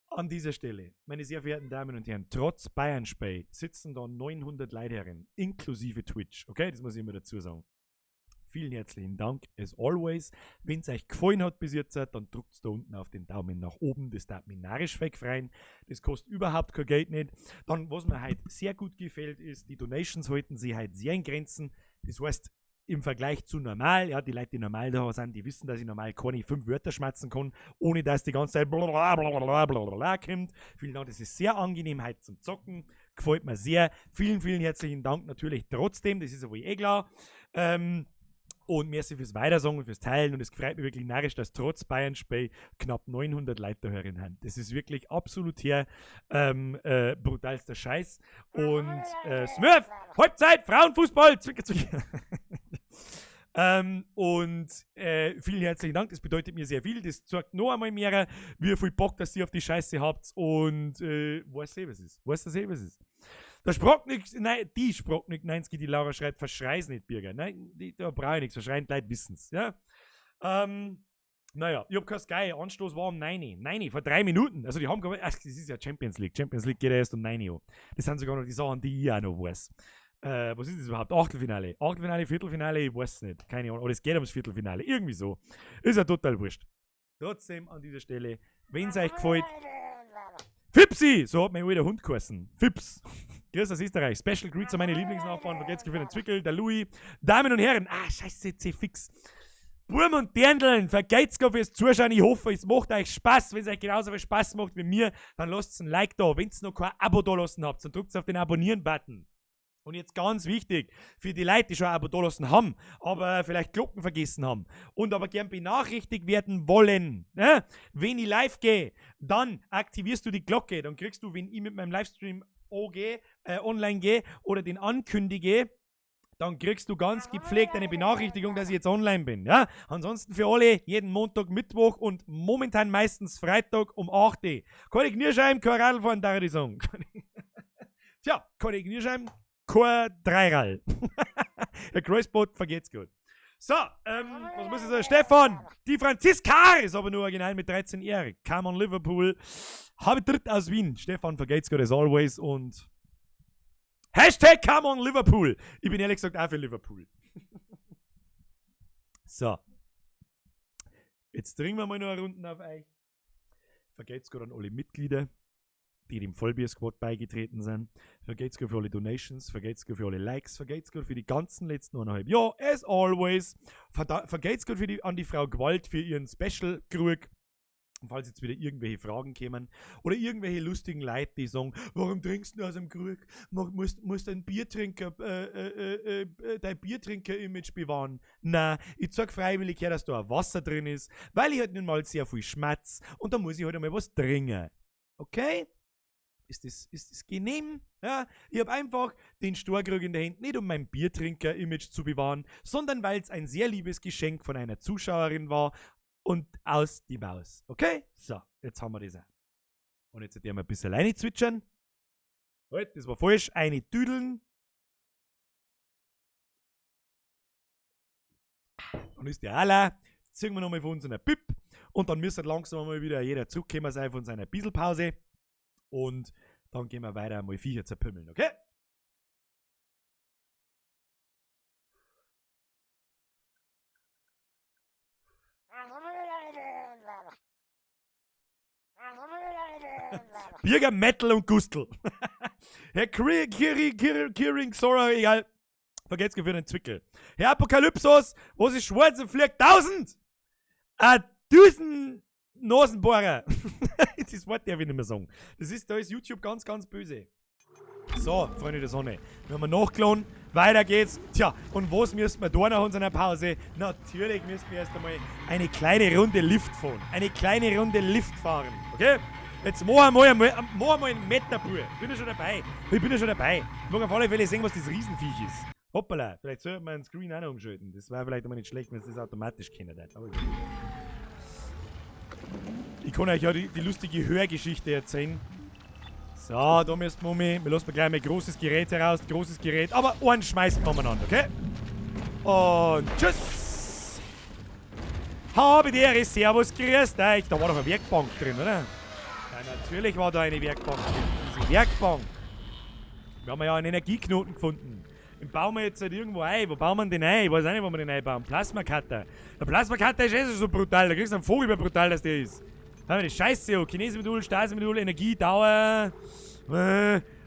A: An dieser Stelle, meine sehr verehrten Damen und Herren, trotz Bayern-Spiel sitzen da 900 Leute herin, inklusive Twitch, okay? Das muss ich immer dazu sagen. Vielen herzlichen Dank, as always. Wenn es euch gefallen hat bis jetzt, dann drückt da unten auf den Daumen nach oben. Das darf mich narrisch wegfreien. Das kostet überhaupt kein Geld nicht. Dann, was mir heute sehr gut gefällt, ist, die Donations halten sich heute sehr in Grenzen. Das heißt, im Vergleich zu normal, ja, die Leute, die normal da sind, die wissen, dass ich normal keine fünf Wörter schmatzen kann, ohne dass die ganze Zeit blablabla blablabla kommt. Vielen Dank, das ist sehr angenehm heute zum Zocken. Gefällt mir sehr. Vielen, vielen herzlichen Dank natürlich trotzdem, das ist ja wohl eh klar. Und merci fürs Weitersagen und fürs Teilen. Und es freut mich wirklich narrisch, dass trotz Bayern-Spiel knapp 900 Leute da herin haben. Das ist wirklich absolut hier brutalster Scheiß. Und Smurf, Halbzeit, Frauenfußball, zwinker, zwinker. Und vielen herzlichen Dank, das bedeutet mir sehr viel. Das zeigt noch einmal mehr, wie viel Bock, dass ihr auf die Scheiße habt. Und weißt du, was es ist? Weißt du, was es ist? Der Sprocknik, nein, die Sprocknik 90, die Laura schreibt, verschrei's nicht, Birger. Nein, die, da brauche ich nichts, verschreien, die Leute wissen's. Ja? Naja, ich hab kein Sky, Anstoß war um 9. 9, vor 3 Minuten. Also die haben gar, ach, das ist ja Champions League. Champions League geht ja erst um 9 Uhr. Das sind sogar noch die Sachen, die ich auch noch weiß. Was ist das überhaupt? Achtelfinale. Achtelfinale, Viertelfinale, ich weiß es nicht. Keine Ahnung. Oder es geht ums Viertelfinale. Irgendwie so. Ist ja total wurscht. Trotzdem an dieser Stelle, wenn es euch gefällt. Fipsi! So hat mein alter Hund geheißen. Fips. Grüß aus Österreich. Special Greets an meine Lieblingsnachbarn. Vergeht's für den Zwickel, der Louis. Damen und Herren. Ah, scheiße, C fix. Burm und Dirndln, vergeht's gar fürs Zuschauen. Ich hoffe, es macht euch Spaß. Wenn es euch genauso viel Spaß macht wie mir, dann lasst ein Like da. Wenn ihr noch kein Abo da lassen habt, dann drückt auf den Abonnieren-Button. Und jetzt ganz wichtig, für die Leute, die schon ein Abo da lassen haben, aber vielleicht Glocken vergessen haben und aber gern benachrichtigt werden wollen, ne? Wenn ich live gehe, dann aktivierst du die Glocke, dann kriegst du, wenn ich mit meinem Livestream OG, online gehe oder den ankündige, dann kriegst du ganz gepflegt eine Benachrichtigung, dass ich jetzt online bin. Ja? Ansonsten für alle jeden Montag, Mittwoch und momentan meistens Freitag um 8 Uhr. Keine Knirschheim, kein Radl fahren, darf ich sagen. Tja, keine Knirschheim, kein Dreirall. Der Crossbot vergeht's gut. So, was muss ich sagen? Stefan, die Franziska ist aber nur original mit 13 R. Come on Liverpool. Habe dritt aus Wien. Stefan, vergeht's gut as always und #ComeOnLiverpool. Ich bin ehrlich gesagt auch für Liverpool. So. Jetzt trinken wir mal noch eine Runde auf euch. Vergeht's gut an alle Mitglieder, die dem Vollbier-Squad beigetreten sind. Vergeht's gut für alle Donations, vergeht's gut für alle Likes, vergeht's gut für die ganzen letzten 1,5 Jahre, as always. Vergeht's gut an die Frau Gewalt für ihren Special-Krug. Und falls jetzt wieder irgendwelche Fragen kämen oder irgendwelche lustigen Leute, die sagen, warum trinkst du aus dem Krug? Musst dein Biertrinker-Image bewahren. Na, ich zeig freiwillig her, dass da ein Wasser drin ist, weil ich halt nun mal sehr viel schmatz und da muss ich halt einmal was trinken. Okay? Ist das genehm? Ja, ich habe einfach den Storkrug in der Hand, nicht um mein Biertrinker-Image zu bewahren, sondern weil es ein sehr liebes Geschenk von einer Zuschauerin war und aus die Maus. Okay? So, jetzt haben wir das auch. Und jetzt werden wir ein bisschen alleine zwitschern. Halt, das war falsch. Eine düdeln. Dann ist der aller. Jetzt ziehen wir nochmal von unserer Pip. Und dann müsste langsam mal wieder jeder zurückkommen sein von seiner Bisselpause. Und Dann gehen wir weiter mal Viecher zerpümmeln, okay? Birger, Metal und Gustl. Herr Kiri, Kiri, Kiring, Sora, egal. Vergesst für den Zwickel. Herr Apokalypsos, wo sich schwarze fliegt, 1000! A Düsen Nasenbohrer. Das Wort darf ich nicht mehr sagen. Das ist, da ist YouTube ganz, ganz böse. So, Freunde der Sonne. Wir haben nachgeladen. Weiter geht's. Tja, und was müssen wir da nach unserer Pause? Natürlich müssen wir erst einmal eine kleine Runde Lift fahren. Eine kleine Runde Lift fahren. Okay? Jetzt machen wir mal einen Meterpur. Ich bin ja schon dabei. Ich bin ja schon dabei. Ich mag auf alle Fälle sehen, was das Riesenviech ist. Hoppala, vielleicht sollte man den Screen auch noch umschalten. Das wäre vielleicht immer nicht schlecht, wenn es das automatisch kennen würde. Aber ich kann euch ja die lustige Hörgeschichte erzählen. So, da müssen wir um. Wir lassen gleich mal ein großes Gerät heraus. Großes Gerät. Aber einen schmeißt man umeinander, okay? Und tschüss! Habe die Ehre, servus, grüßt euch. Da war doch eine Werkbank drin, oder? Ja, natürlich war da eine Werkbank drin. Diese Werkbank. Wir haben ja einen Energieknoten gefunden. Den bauen wir jetzt halt irgendwo ein. Wo bauen wir den ein? Ich weiß auch nicht, wo wir den einbauen. Plasma-Cutter. Der Plasma-Cutter ist eh schon so brutal. Da kriegst du einen Vogel, wie brutal das der ist. Da haben wir die Scheiße, oh. Chinese-Modul, Stasi-Modul, Energie, Dauer.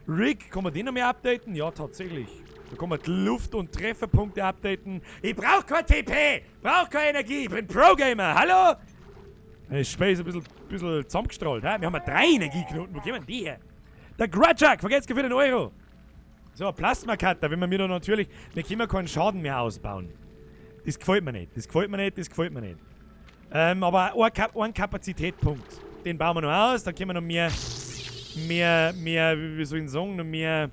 A: Rig, kann man den noch mehr updaten? Ja, tatsächlich. Da kann man die Luft- und Trefferpunkte updaten. Ich brauch kein TP! Brauch keine Energie! Ich bin Pro-Gamer! Hallo? Das Spiel ist ein bisschen zusammengestrahlt. Hä? Wir haben ja 3 Energieknoten. Wo kommen die her? Der Grudjak! Vergesst für den Euro! So, Plasma-Cutter, wenn wir mir da natürlich... Wir können ja keinen Schaden mehr ausbauen. Das gefällt mir nicht. Das gefällt mir nicht, das gefällt mir nicht. Aber ein Kapazitätspunkt. Den bauen wir noch aus, dann können wir noch mehr, wie soll ich sagen, noch mehr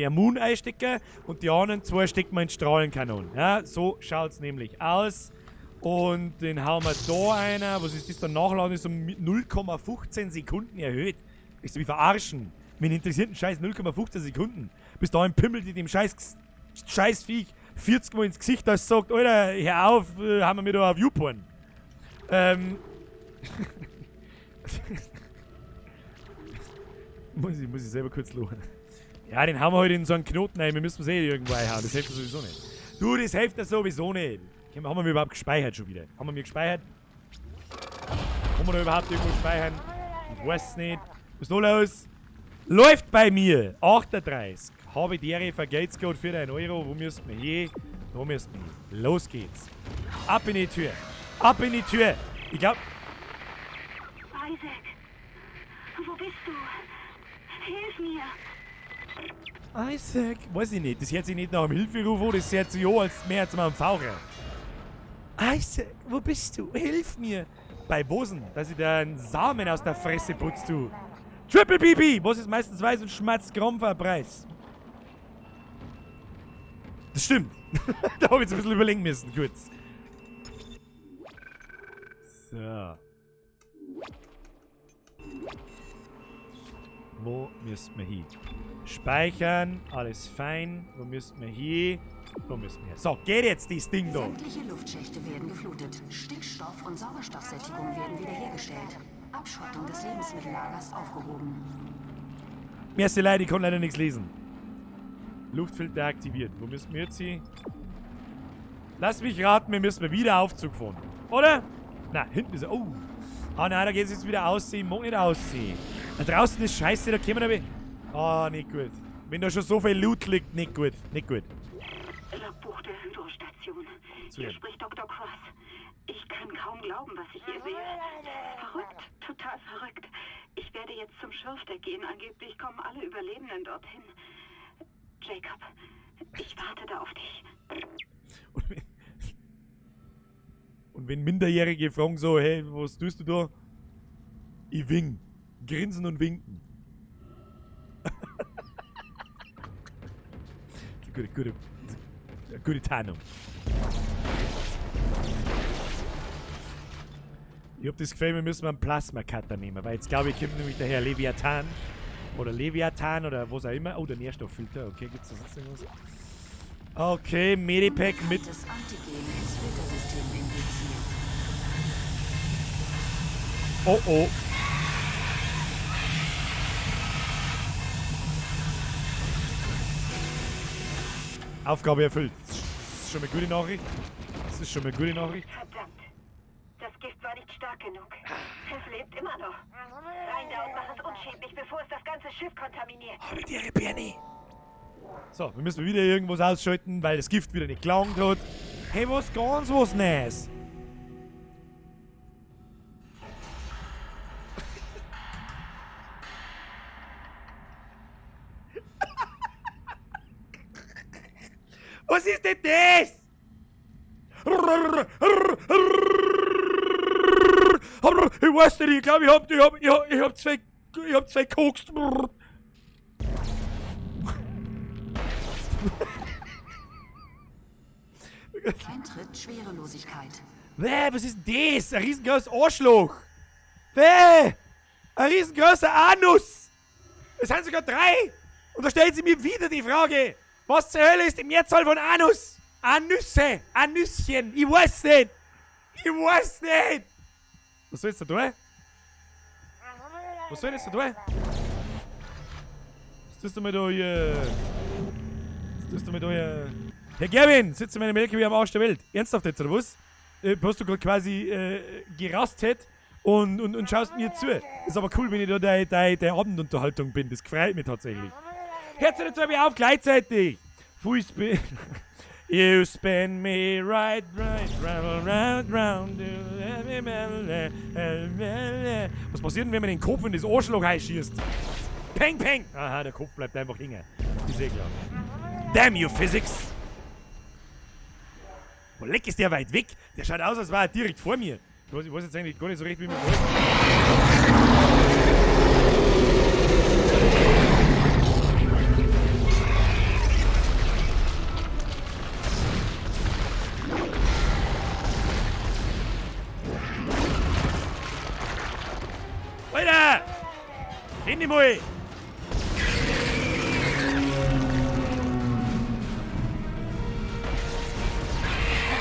A: Moon einstecken. Und die anderen 2 stecken wir in Strahlenkanonen. Ja, so schaut's nämlich aus. Und den hauen wir da einer. Was ist das da? Nachladen ist um 0,15 Sekunden erhöht. Ich soll mich verarschen. Mit interessierten Scheiß 0,15 Sekunden. Bis dahin pimmelt die dem Scheißviech 40 Mal ins Gesicht, das sagt, Alter, hör auf, haben wir mir da auf YouPorn. Muss ich selber kurz lachen. Ja, den haben wir heute in so einen Knoten rein. Wir müssen es eh irgendwo einhauen. Das hilft ja sowieso nicht. Du, das hilft ja sowieso nicht. Haben wir überhaupt gespeichert schon wieder? Haben wir mir gespeichert? Kann man da überhaupt irgendwo speichern? Ich weiß es nicht. Was ist da los? Läuft bei mir! 38. Habe die Ehre, vergelt's Gott für 1 Euro. Wo müssen wir hin? Wo müssen wir hin? Los geht's. Ab in die Tür. Ab in die Tür. Ich glaub...
D: Isaac, wo bist du? Hilf mir!
A: Isaac, weiß ich nicht. Das hört sich nicht nach einem Hilferuf an, das hört sich an, als mehr als einem Faucher. Isaac, wo bist du? Hilf mir! Bei Bosen, dass ich dir einen Samen aus der Fresse putzt, du. Triple BB! Was ist meistens weiß und schmatzt Gramm Preis? Das stimmt. Da hab ich jetzt ein bisschen überlegen müssen, kurz. So. Wo müssen wir hin? Speichern, alles fein. Wo müssen wir hin? Wo müssen wir hin? So, geht jetzt das Ding da.
G: Sämtliche Luftschächte werden geflutet. Stickstoff- und Sauerstoffsättigung werden wiederhergestellt. Abschottung des Lebensmittellagers aufgehoben.
A: Merci leid, ich kann leider nichts lesen. Luftfilter aktiviert. Wo müssen wir jetzt hin? Lass mich raten, wir müssen wieder Aufzug fahren. Oder? Na, hinten ist er. Oh. Ah nein, da geht's jetzt wieder aussehen. Mag nicht aussehen. Da draußen ist Scheiße, da können wir aber... Ah, nicht gut. Wenn da schon so viel Loot liegt, nicht gut. Nicht gut.
D: Logbuch der Hydrostation.
A: Zu
D: Hier
A: ihr.
D: spricht Dr. Cross. Ich kann kaum glauben, was ich hier sehe. Das ist verrückt. Total verrückt. Ich werde jetzt zum Schürfdeck gehen. Angeblich kommen alle Überlebenden dorthin. Jacob, ich warte da auf dich.
A: Und wenn Minderjährige fragen so, hey, was tust du da? Ich wink. Grinsen und winken. Gute Tarnung. Ich hab das Gefühl, wir müssen mal einen Plasma-Cutter nehmen, weil jetzt glaube ich, kommt nämlich der Herr Leviathan. Oder Leviathan oder was auch immer. Oh, der Nährstofffilter. Okay, gibt's da sonst irgendwas? Okay, Medipack mit.
G: Unbekanntes Antigen ins Filtersystem injiziert.
A: Oh, oh. Aufgabe erfüllt. Das ist schon mal eine gute Nachricht. Das ist schon mal eine gute Nachricht.
D: Verdammt. Das Gift war nicht stark genug. Es lebt immer noch. Rein da und mach es unschädlich, bevor es das ganze Schiff kontaminiert.
A: Habe die Birne. So, wir müssen wieder irgendwas ausschalten, weil das Gift wieder nicht gelangt hat. Hey, was ganz was Neues. Was ist denn das? Ich weiß nicht, ich glaube, ich hab zwei Koks.
G: Eintritt Schwerelosigkeit.
A: Bäh, was ist denn das? Ein riesengroßes Arschloch. Bäh, ein riesengroßer Anus. Es sind sogar 3. Und da stellt sie mir wieder die Frage, was zur Hölle ist die Mehrzahl von Anus? Anüsse, Anüsschen, ich weiß nicht. Ich weiß nicht. Was soll jetzt da tun? Was soll jetzt da tun? Was tust du mir da hier? Was tust du mir da hier? Herr Gerwin, sitzt in meinem LKW am Arsch der Welt. Ernsthaft jetzt, oder was? Hast du gerade quasi gerastet und schaust mir zu. Ist aber cool, wenn ich da deine Abendunterhaltung bin. Das freut mich tatsächlich. Hört sich jetzt auf gleichzeitig! Fußball. You spin me right, right, round, round, round. Was passiert denn, wenn man den Kopf in das Arschloch einschießt? Peng, peng! Aha, der Kopf bleibt einfach hängen. Ist eh klar. Damn you, Physics! Wo leck ist der weit weg? Der schaut aus, als wäre er direkt vor mir. Ich weiß jetzt eigentlich gar nicht so recht, wie man wollte. Alter! Handy mal!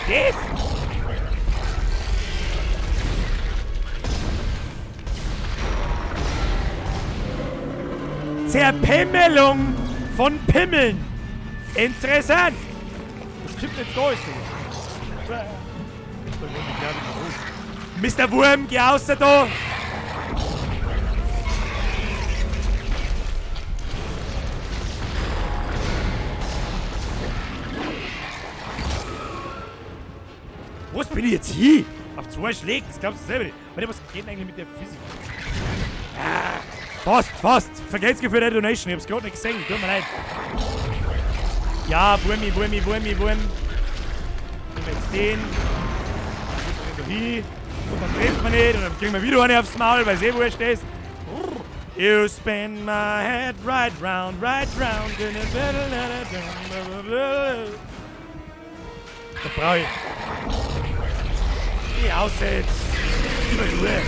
A: Das? Zerpimmelung von Pimmeln! Interessant! Was kommt denn jetzt da ist, Digga? Mr. Wurm, geh außer da! Was bin ich jetzt hier? Auf 2 Schläge, das glaubst du selber nicht. Warte, was geht denn eigentlich mit der Physik? Ah, fast, fast. Vergelt's für die Donation, ich hab's gerade nicht gesehen. Tut mir leid. Ja, Wurmi, Wurmi, Wurmi, Wurm. Nehmen wir jetzt den. Dann gehen wir hin. Und dann trifft man nicht. Und dann kriegen wir wieder eine aufs Maul, weil es eh wurscht ist. You spin my head right round, right round. Da brauch ich. Geh aus jetzt! Gib mir Ruhe!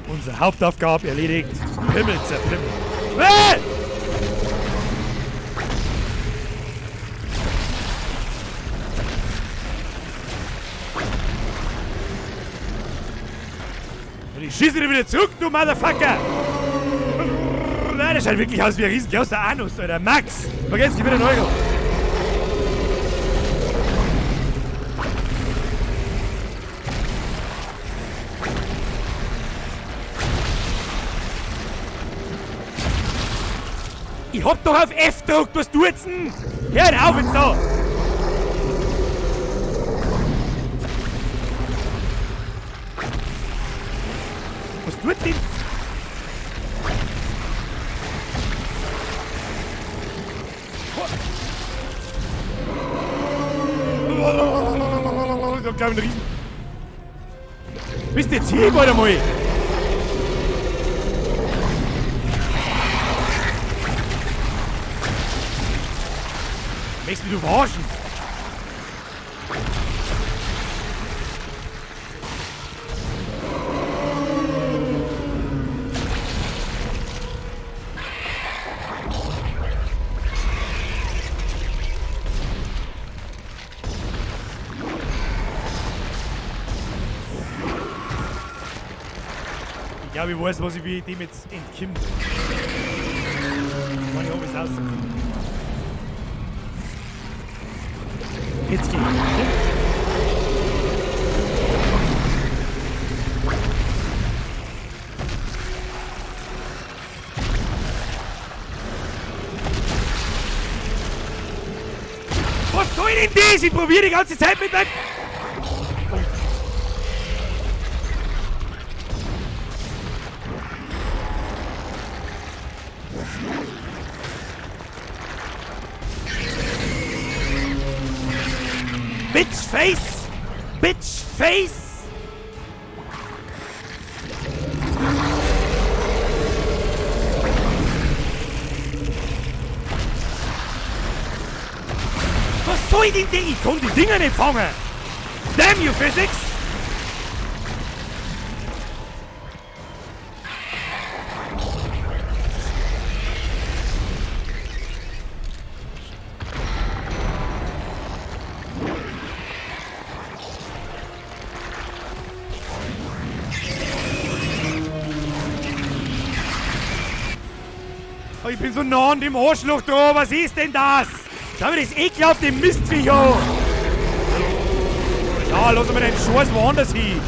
A: Unsere Hauptaufgabe erledigt. Pimmel zerpimmeln. Hey! Und ich schieße dir wieder zurück, du Motherfucker! Nein, das schaut wirklich aus wie ein riesengroßer Anus, Alter. Max! Vergesst, gib mir den Euro! Ich hab doch auf F gedrückt, was tut's denn? Hör auf jetzt da! Was tut denn? Ich hab glaub ich einen Riesen. Bist du jetzt hier, oder mal? Möchtest du mich verarschen? Ich glaube, ich weiß, was ich wie dem jetzt entkommt. Meine ich, hab ich's rausgefunden. Jetzt geht's. Was soll denn das? Ich probiere die ganze Zeit mit meinem... Bitch Face! Bitch Face! Was soll denn denn? Ich kann die Dinger nicht fangen! Damn you, Physics! Ich bin so nah an dem Arschloch da, was ist denn das? Schau mir das ekelhafte Mistviech an! Ja, lass mal den Scheiß woanders hin!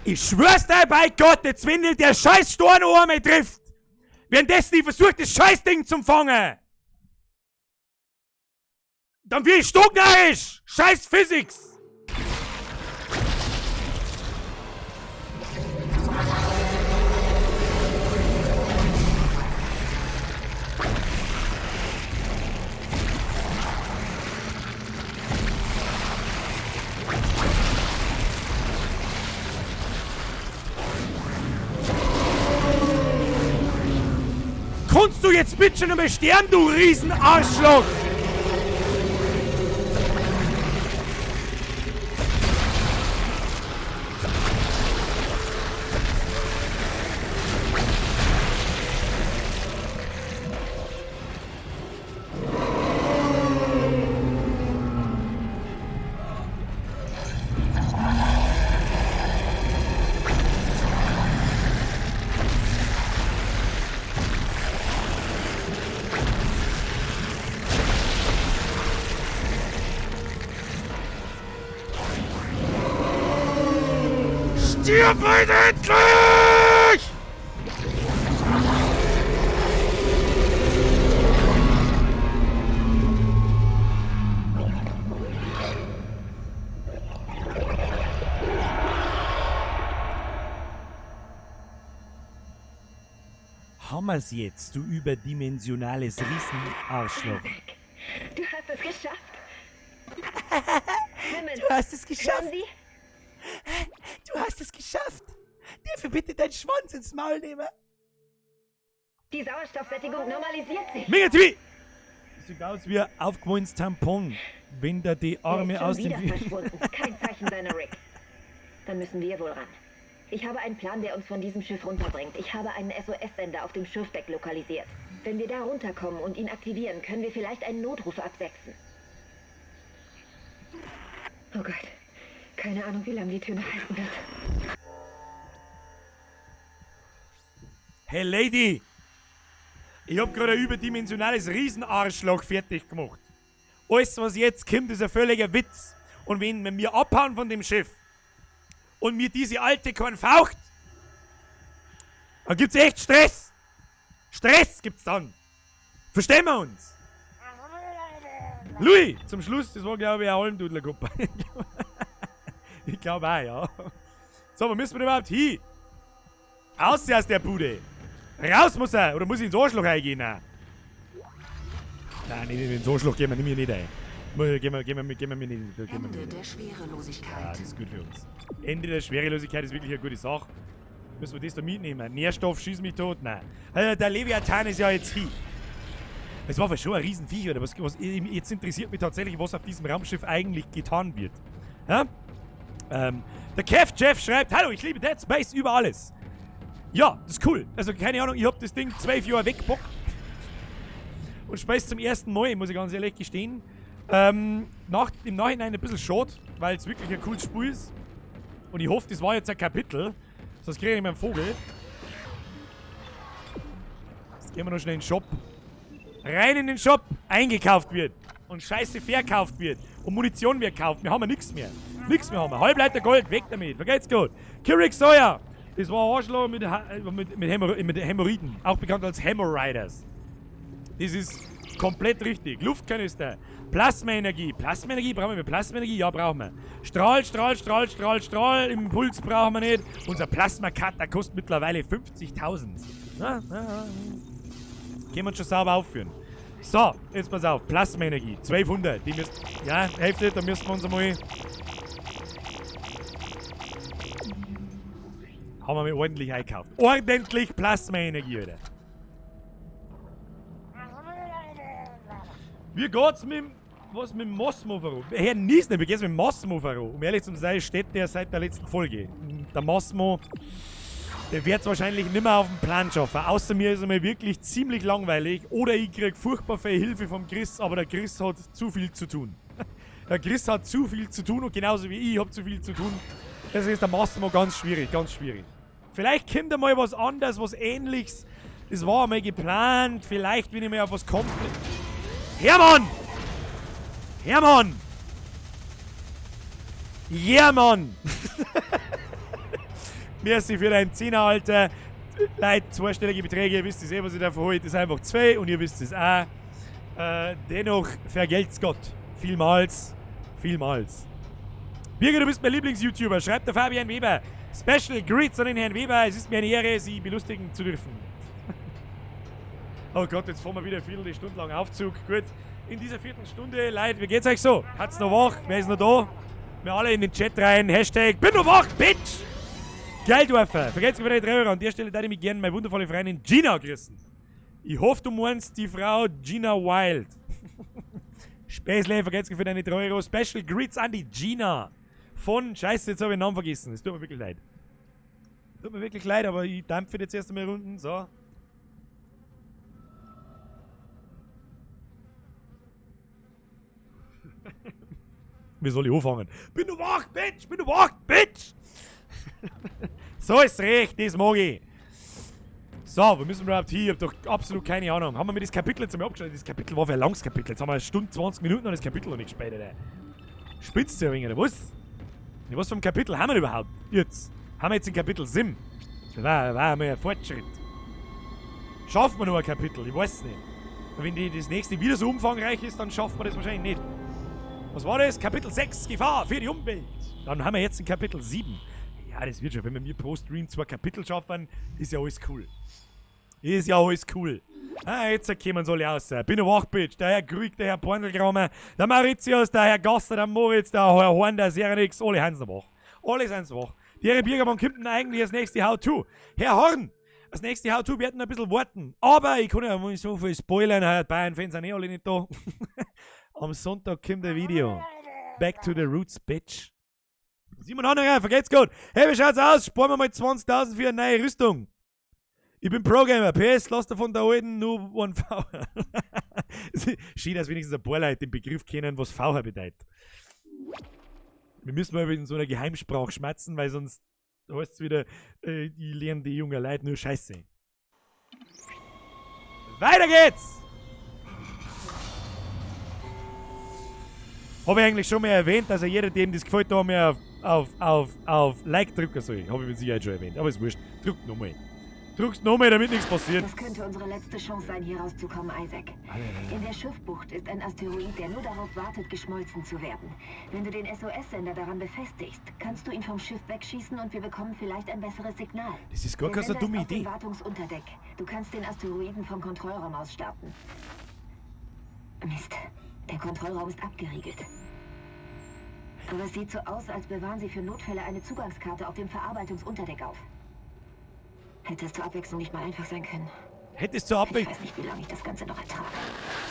A: Ich schwör's dir bei Gott, jetzt wenn dich der scheiß Storn einmal trifft! Währenddessen ich versucht, das Scheißding zu fangen! Dann wird ich stocknarisch! Scheiß Physics! Kannst du jetzt bitte schon einmal sterben, du Riesenarschloch? Stirb heute endlich! Haben wir's jetzt, du überdimensionales Riesenarschloch.
E: Du hast es geschafft.
A: Du hast es geschafft. Du hast es geschafft. Darf ich bitte deinen Schwanz ins Maul nehmen?
E: Die Sauerstoffsättigung normalisiert sich.
A: Mega TV! Sieht aus wie ein aufgewolltes Tampon, wenn da die Arme aus dem...
E: verschwunden. Kein Zeichen seiner Rick. Dann müssen wir wohl ran. Ich habe einen Plan, der uns von diesem Schiff runterbringt. Ich habe einen SOS-Sender auf dem Schiffdeck lokalisiert. Wenn wir da runterkommen und ihn aktivieren, können wir vielleicht einen Notruf absetzen. Oh Gott. Keine Ahnung, wie lange die Tür noch halten wird.
A: Hey Lady! Ich hab gerade ein überdimensionales Riesenarschloch fertig gemacht. Alles, was jetzt kommt, ist ein völliger Witz. Und wenn wir mir abhauen von dem Schiff und mir diese alte keinen faucht, dann gibt's echt Stress. Stress gibt's dann. Verstehen wir uns? Louis, zum Schluss, das war glaube ich eine Almdudlergruppe. Ich glaube auch, ja. So, wo müssen wir überhaupt hin? Aus aus der Bude. Raus muss er! Oder muss ich ins Arschloch reingehen? Nein, nicht ins Arschloch gehen wir nicht rein. Gehen wir nicht.
G: Ende der Schwerelosigkeit.
A: Ja, das ist gut für uns. Ende der Schwerelosigkeit ist wirklich eine gute Sache. Müssen wir das da mitnehmen? Nährstoff, schieß mich tot? Nein. Also, der Leviathan ist ja jetzt hin. Es war schon ein Riesenviech, oder? Jetzt interessiert mich tatsächlich, was auf diesem Raumschiff eigentlich getan wird. Ja? Der Kev Jeff schreibt, hallo, ich liebe Dead Space über alles. Ja, das ist cool. Also, keine Ahnung, ich hab das Ding 12 Jahre weggepackt. Und spiel's zum ersten Mal, muss ich ganz ehrlich gestehen. Im Nachhinein ein bisschen schade, weil es wirklich ein cooles Spiel ist. Und ich hoffe, das war jetzt ein Kapitel. Sonst kriege ich meinen Vogel. Jetzt gehen wir noch schnell in den Shop. Rein in den Shop, eingekauft wird. Und Scheiße verkauft wird. Und Munition wird gekauft. Wir haben ja nichts mehr. Nichts mehr haben wir. Halbleiter Gold, weg damit. Vergeht's gut. Kirik Sawyer. Das war ein Arschloch mit Hämorrhoiden. Auch bekannt als Hemorrhoiders. Das ist komplett richtig. Luftkanister. Plasmaenergie. Plasmaenergie? Brauchen wir Plasmaenergie? Ja, brauchen wir. Strahl, Strahl, Strahl, Strahl, Strahl. Impuls brauchen wir nicht. Unser Plasma-Cutter kostet mittlerweile 50.000. Na, na, na. Können wir uns schon sauber aufführen. So, jetzt pass auf. Plasmaenergie. 1200. Die müssen, ja, Hälfte, da müssen wir uns einmal... Haben wir ordentlich eingekauft. Ordentlich Plasmaenergie, Alter. Wie geht's mit dem... Was mit dem Massimo voran? Herr Niesner, wie geht's mit dem Massimo voran? Um ehrlich zu sein, steht der seit der letzten Folge. Der Massimo, der wird's wahrscheinlich nimmer auf den Plan schaffen. Außer mir ist einmal wirklich ziemlich langweilig. Oder ich krieg furchtbar viel Hilfe vom Chris, aber der Chris hat zu viel zu tun. Der Chris hat zu viel zu tun und genauso wie ich hab zu viel zu tun. Deswegen ist der Massimo ganz schwierig, ganz schwierig. Vielleicht kommt einmal was anderes, was Ähnliches. Das war einmal geplant. Vielleicht, wenn ich mal auf was kommt. Hermann! Hermann! Yeah, Mann! Merci für deinen 10er, Alter. Leute, zweistellige Beträge, ihr wisst es eh, was ich da verhole. Das ist einfach 2 und ihr wisst es auch. Dennoch vergelt's Gott. Vielmals. Vielmals. Birger, du bist mein Lieblings-YouTuber, schreibt der Fabian Weber. Special Greets an den Herrn Weber. Es ist mir eine Ehre, Sie belustigen zu dürfen. Oh Gott, jetzt fahren wir wieder eine Viertelstunde lang Aufzug. Gut, in dieser Viertelstunde, Leute, wie geht's euch so? Hat's noch wach? Wer ist noch da? Wir alle in den Chat rein. Hashtag bin noch wach, Bitch! Geldwerfer! Vergesst mir die 3 Euro. An der Stelle darf ich mich gerne meine wundervolle Freundin Gina grüßen. Ich hoffe, du meinst die Frau Gina Wild. Späßle, vergesst mir für deine 3 Euro. Special Greets an die Gina. Von, scheiße, jetzt habe ich den Namen vergessen. Es tut mir wirklich leid. Tut mir wirklich leid, aber ich dampfe jetzt erst einmal Runden. So. Wie soll ich anfangen? Bin du wach, Bitch! Bin du wach, Bitch! So ist recht, das mag ich. So, wo müssen wir überhaupt hin? Ich hab doch absolut keine Ahnung. Haben wir mir das Kapitel jetzt einmal abgeschaut? Das Kapitel war für ein langes Kapitel. Jetzt haben wir 1 Stunde 20 Minuten und das Kapitel noch nicht gespielt, Alter. Spitzt ja ein wenig, oder was? Was für ein Kapitel haben wir überhaupt? Jetzt. Haben wir jetzt ein Kapitel 7? Das war einmal ein Fortschritt. Schaffen wir noch ein Kapitel? Ich weiß es nicht. Und wenn das nächste wieder so umfangreich ist, dann schaffen wir das wahrscheinlich nicht. Was war das? Kapitel 6, Gefahr für die Umwelt. Dann haben wir jetzt in Kapitel 7. Ja, das wird schon. Wenn wir mir pro Stream 2 Kapitel schaffen, ist ja alles cool. Ist ja alles cool. Ah, jetzt kommen sie alle raus. Bin wach, Bitch. Der Herr Grück, der Herr Pornelkramer, der Mauritius, der Herr Gasser, der Moritz, der Herr Horn, der Serenix. Alle sind wach. Alle sind wach. Die Herr Birger, kommt denn eigentlich als nächste How-To? Herr Horn, als nächste How-To werden ein bisschen warten. Aber ich kann ja mal so viel spoilern. Herr Bayern-Fans sind eh alle nicht da. Am Sonntag kommt ein Video. Back to the roots, bitch. Simon Hannerer, vergeht's gut. Hey, wie schaut's aus? Sparen wir mal 20.000 für eine neue Rüstung. Ich bin Pro-Gamer. PS, lass davon der alten nur one V. Schön, dass wenigstens ein paar Leute den Begriff kennen, was VR bedeutet. Wir müssen mal in so einer Geheimsprache schmerzen, weil sonst heißt es wieder, die lernen die jungen Leute nur Scheiße. Weiter geht's! Habe ich eigentlich schon mal erwähnt, dass jeder, dem das gefällt, da mehr auf Like drücken soll. Habe ich mit Sicherheit schon erwähnt. Aber ist wurscht. Drückt nochmal. Drückst nochmal, damit nichts passiert.
E: Das könnte unsere letzte Chance sein, hier rauszukommen, Isaac. In der Schiffbucht ist ein Asteroid, der nur darauf wartet, geschmolzen zu werden. Wenn du den SOS-Sender daran befestigst, kannst du ihn vom Schiff wegschießen und wir bekommen vielleicht ein besseres Signal.
A: Das ist gar keine so dumme Idee.
E: Wartungsunterdeck. Du kannst den Asteroiden vom Kontrollraum aus starten. Mist. Der Kontrollraum ist abgeriegelt. Aber es sieht so aus, als bewahren sie für Notfälle eine Zugangskarte auf dem Verarbeitungsunterdeck auf. Hätte es zur Abwechslung nicht mal einfach sein können.
A: Hättest du
E: Ich weiß nicht, wie lange ich das Ganze noch ertrage.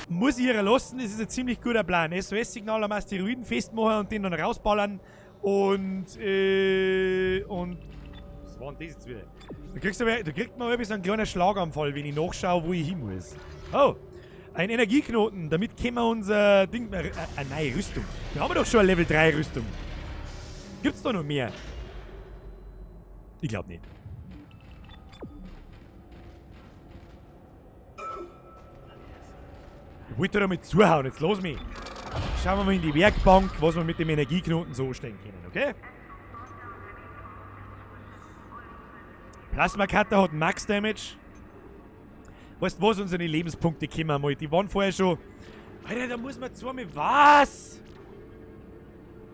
A: Muss ich ihr lassen, das ist ein ziemlich guter Plan. SOS-Signal am Asteroiden festmachen und den dann rausballern. Und was war denn das jetzt wieder? Da kriegt man irgendwie so einen kleinen Schlaganfall, wenn ich nachschaue, wo ich hin muss. Oh, ein Energieknoten. Damit können wir unser Ding... eine neue Rüstung. Wir haben doch schon eine Level 3 Rüstung. Gibt's da noch mehr? Ich glaub nicht. Ich wollte da mal zuhauen, jetzt los mich. Schauen wir mal in die Werkbank, was wir mit dem Energieknoten so anstellen können, okay? Plasma Cutter hat Max Damage. Weißt du was, unsere Lebenspunkte kommen mal. Die waren vorher schon... Alter, da muss man zweimal... Was?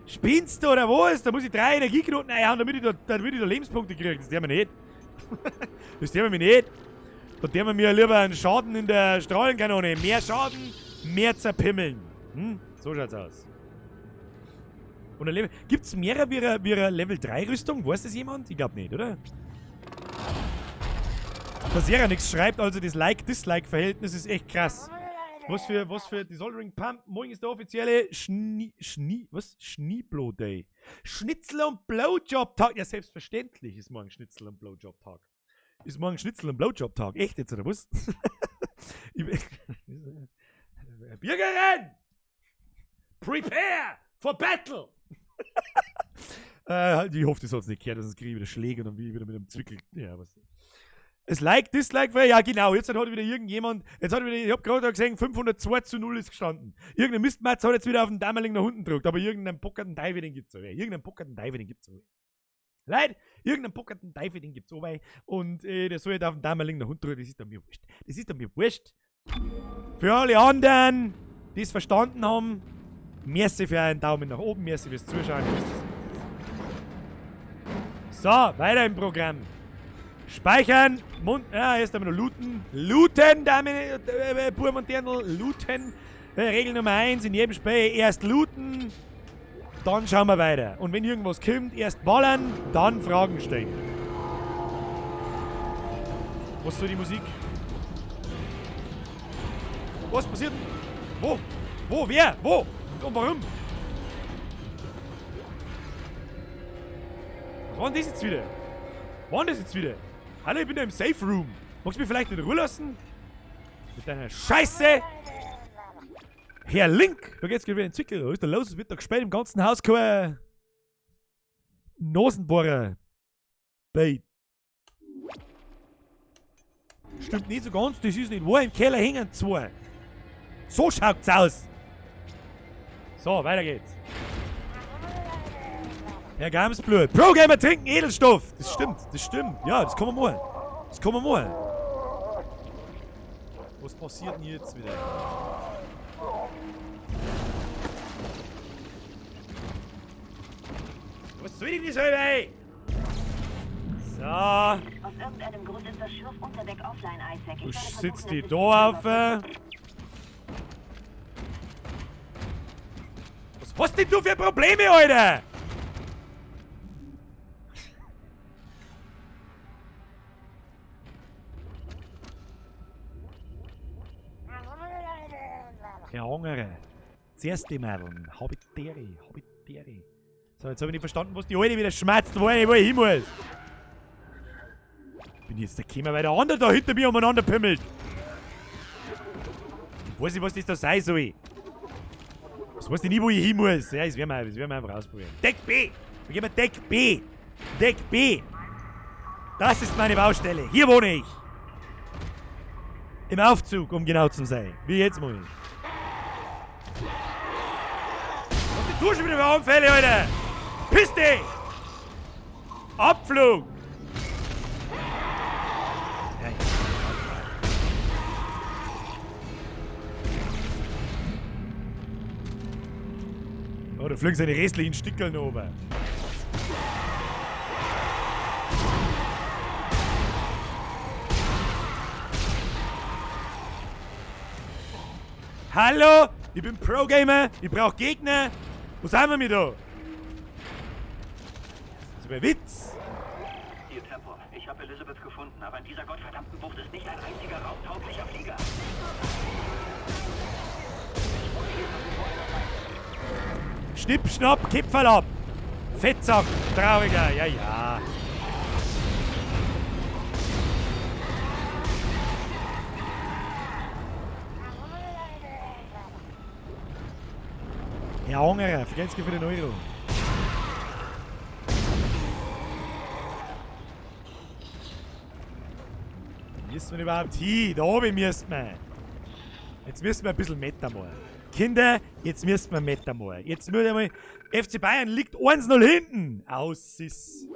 A: Spinnst du oder was? Da muss ich 3 Energieknoten einhauen, damit ich da Lebenspunkte kriege. Das dürfen wir nicht. Das dürfen wir nicht. Da dürfen wir mir lieber einen Schaden in der Strahlenkanone. Mehr Schaden, mehr zerpimmeln. Hm? So schaut's aus. Und ein Level. Gibt's mehrere wie eine Level 3 Rüstung? Weiß das jemand? Ich glaub nicht, oder? Dass er nichts schreibt, also das Like-Dislike-Verhältnis ist echt krass. Was für Desoldering Pump. Morgen ist der offizielle Schneeblow Day. Schnitzel- und Blowjob-Tag. Ja, selbstverständlich ist morgen Schnitzel- und Blowjob-Tag. Ist morgen Schnitzel- und Blowjob-Tag. Echt jetzt, oder was? Bürgerin! Prepare for battle! Ich hoffe, das hat's nicht gehört, sonst kriege ich wieder Schläge und dann bin ich wieder mit einem Zwickel. Ja, was. Es Like, Dislike, ja genau, jetzt hat wieder irgendjemand, jetzt hat wieder, ich hab gerade gesehen, 502:0 ist gestanden. Irgendein Mistmatz hat jetzt wieder auf den Dammerling nach unten gedrückt, aber irgendeinen pockerten Teufel, den gibt's auch. Irgendeinen pockerten Teufel, den gibt's auch. Leute, irgendeinen pockerten Teufel, den gibt's auch. Und der soll jetzt auf den Dammerling nach unten drücken, das ist doch mir wurscht. Das ist doch mir wurscht. Für alle anderen, die es verstanden haben, merci für einen Daumen nach oben, merci fürs Zuschauen. So, weiter im Programm. Speichern, Mund, ja, erst einmal noch looten. Looten, Damen, Buben und Dirndl, looten. Regel Nummer 1 in jedem Spiel, erst looten, dann schauen wir weiter. Und wenn irgendwas kommt, erst ballern, dann Fragen stellen. Was soll die Musik? Was passiert? Wo? Wo? Wer? Wo? Und warum? Was war denn das jetzt wieder? Was war denn das jetzt wieder? Hallo, ich bin da im Safe Room. Magst du mich vielleicht in Ruhe lassen? Mit deiner Scheiße! Herr Link! Da geht's wieder in den Zwickel. Was ist da los? Es wird da gespielt im ganzen Haus kein Nasenbohrer. Bait. Stimmt nicht so ganz, das ist nicht wahr. Im Keller hängen zwei. So schaut's aus! So, weiter geht's. Herr Gamsblut. Pro-Gamer trinken Edelstoff! Das stimmt, das stimmt. Ja, das kann man machen. Das kann man machen. Was passiert denn jetzt wieder? Was soll ich denn das, ey? So.
E: Aus irgendeinem Grund ist das Schürfunterdeck offline, Isaac.
A: Du sitzt die da auf. Was hast denn du für Probleme, Alter? Herr Angerer, zuerst die Mädeln. Habitäre, Habitäre. So, jetzt hab ich nicht verstanden, was die Alte wieder schmerzt, wo ich hin muss. Bin jetzt der gekommen, weil der andere da hinter mir umeinander pimmelt. Ich weiß nicht, was das da sein soll. Das weiß ich nie, wo ich hin muss. Ja, das werden wir einfach ausprobieren. Deck B! Wir gehen mal Deck B! Deck B! Das ist meine Baustelle. Hier wohne ich. Im Aufzug, um genau zu sein. Wie jetzt mal. Was denn du schon wieder für Unfälle, Alter? Piss dich! Abflug! Ja, ja. Oh, da fliegen seine restlichen Stickeln oben. Hallo, ich bin Pro-Gamer, ich brauch Gegner. Wo sind wir mit da? Das ist ein Witz.
H: Die Hier Tempo. Ich habe Elizabeth gefunden, aber in dieser gottverdammten Bucht ist nicht ein einziger raumtauglicher Flieger. Ich muss hier irgendwo einer sein.
A: Schnipp, schnapp, Kipferl ab. Fettsack, trauriger, ja, ja. Herr Angerer, vergelt's für den Euro. Müssen wir überhaupt hin? Da oben müssen wir. Jetzt müssen wir ein bisschen Meter machen. Kinder, jetzt müssen wir Meter machen. Jetzt müssen wir mal. FC Bayern liegt 1-0 hinten. Aus ist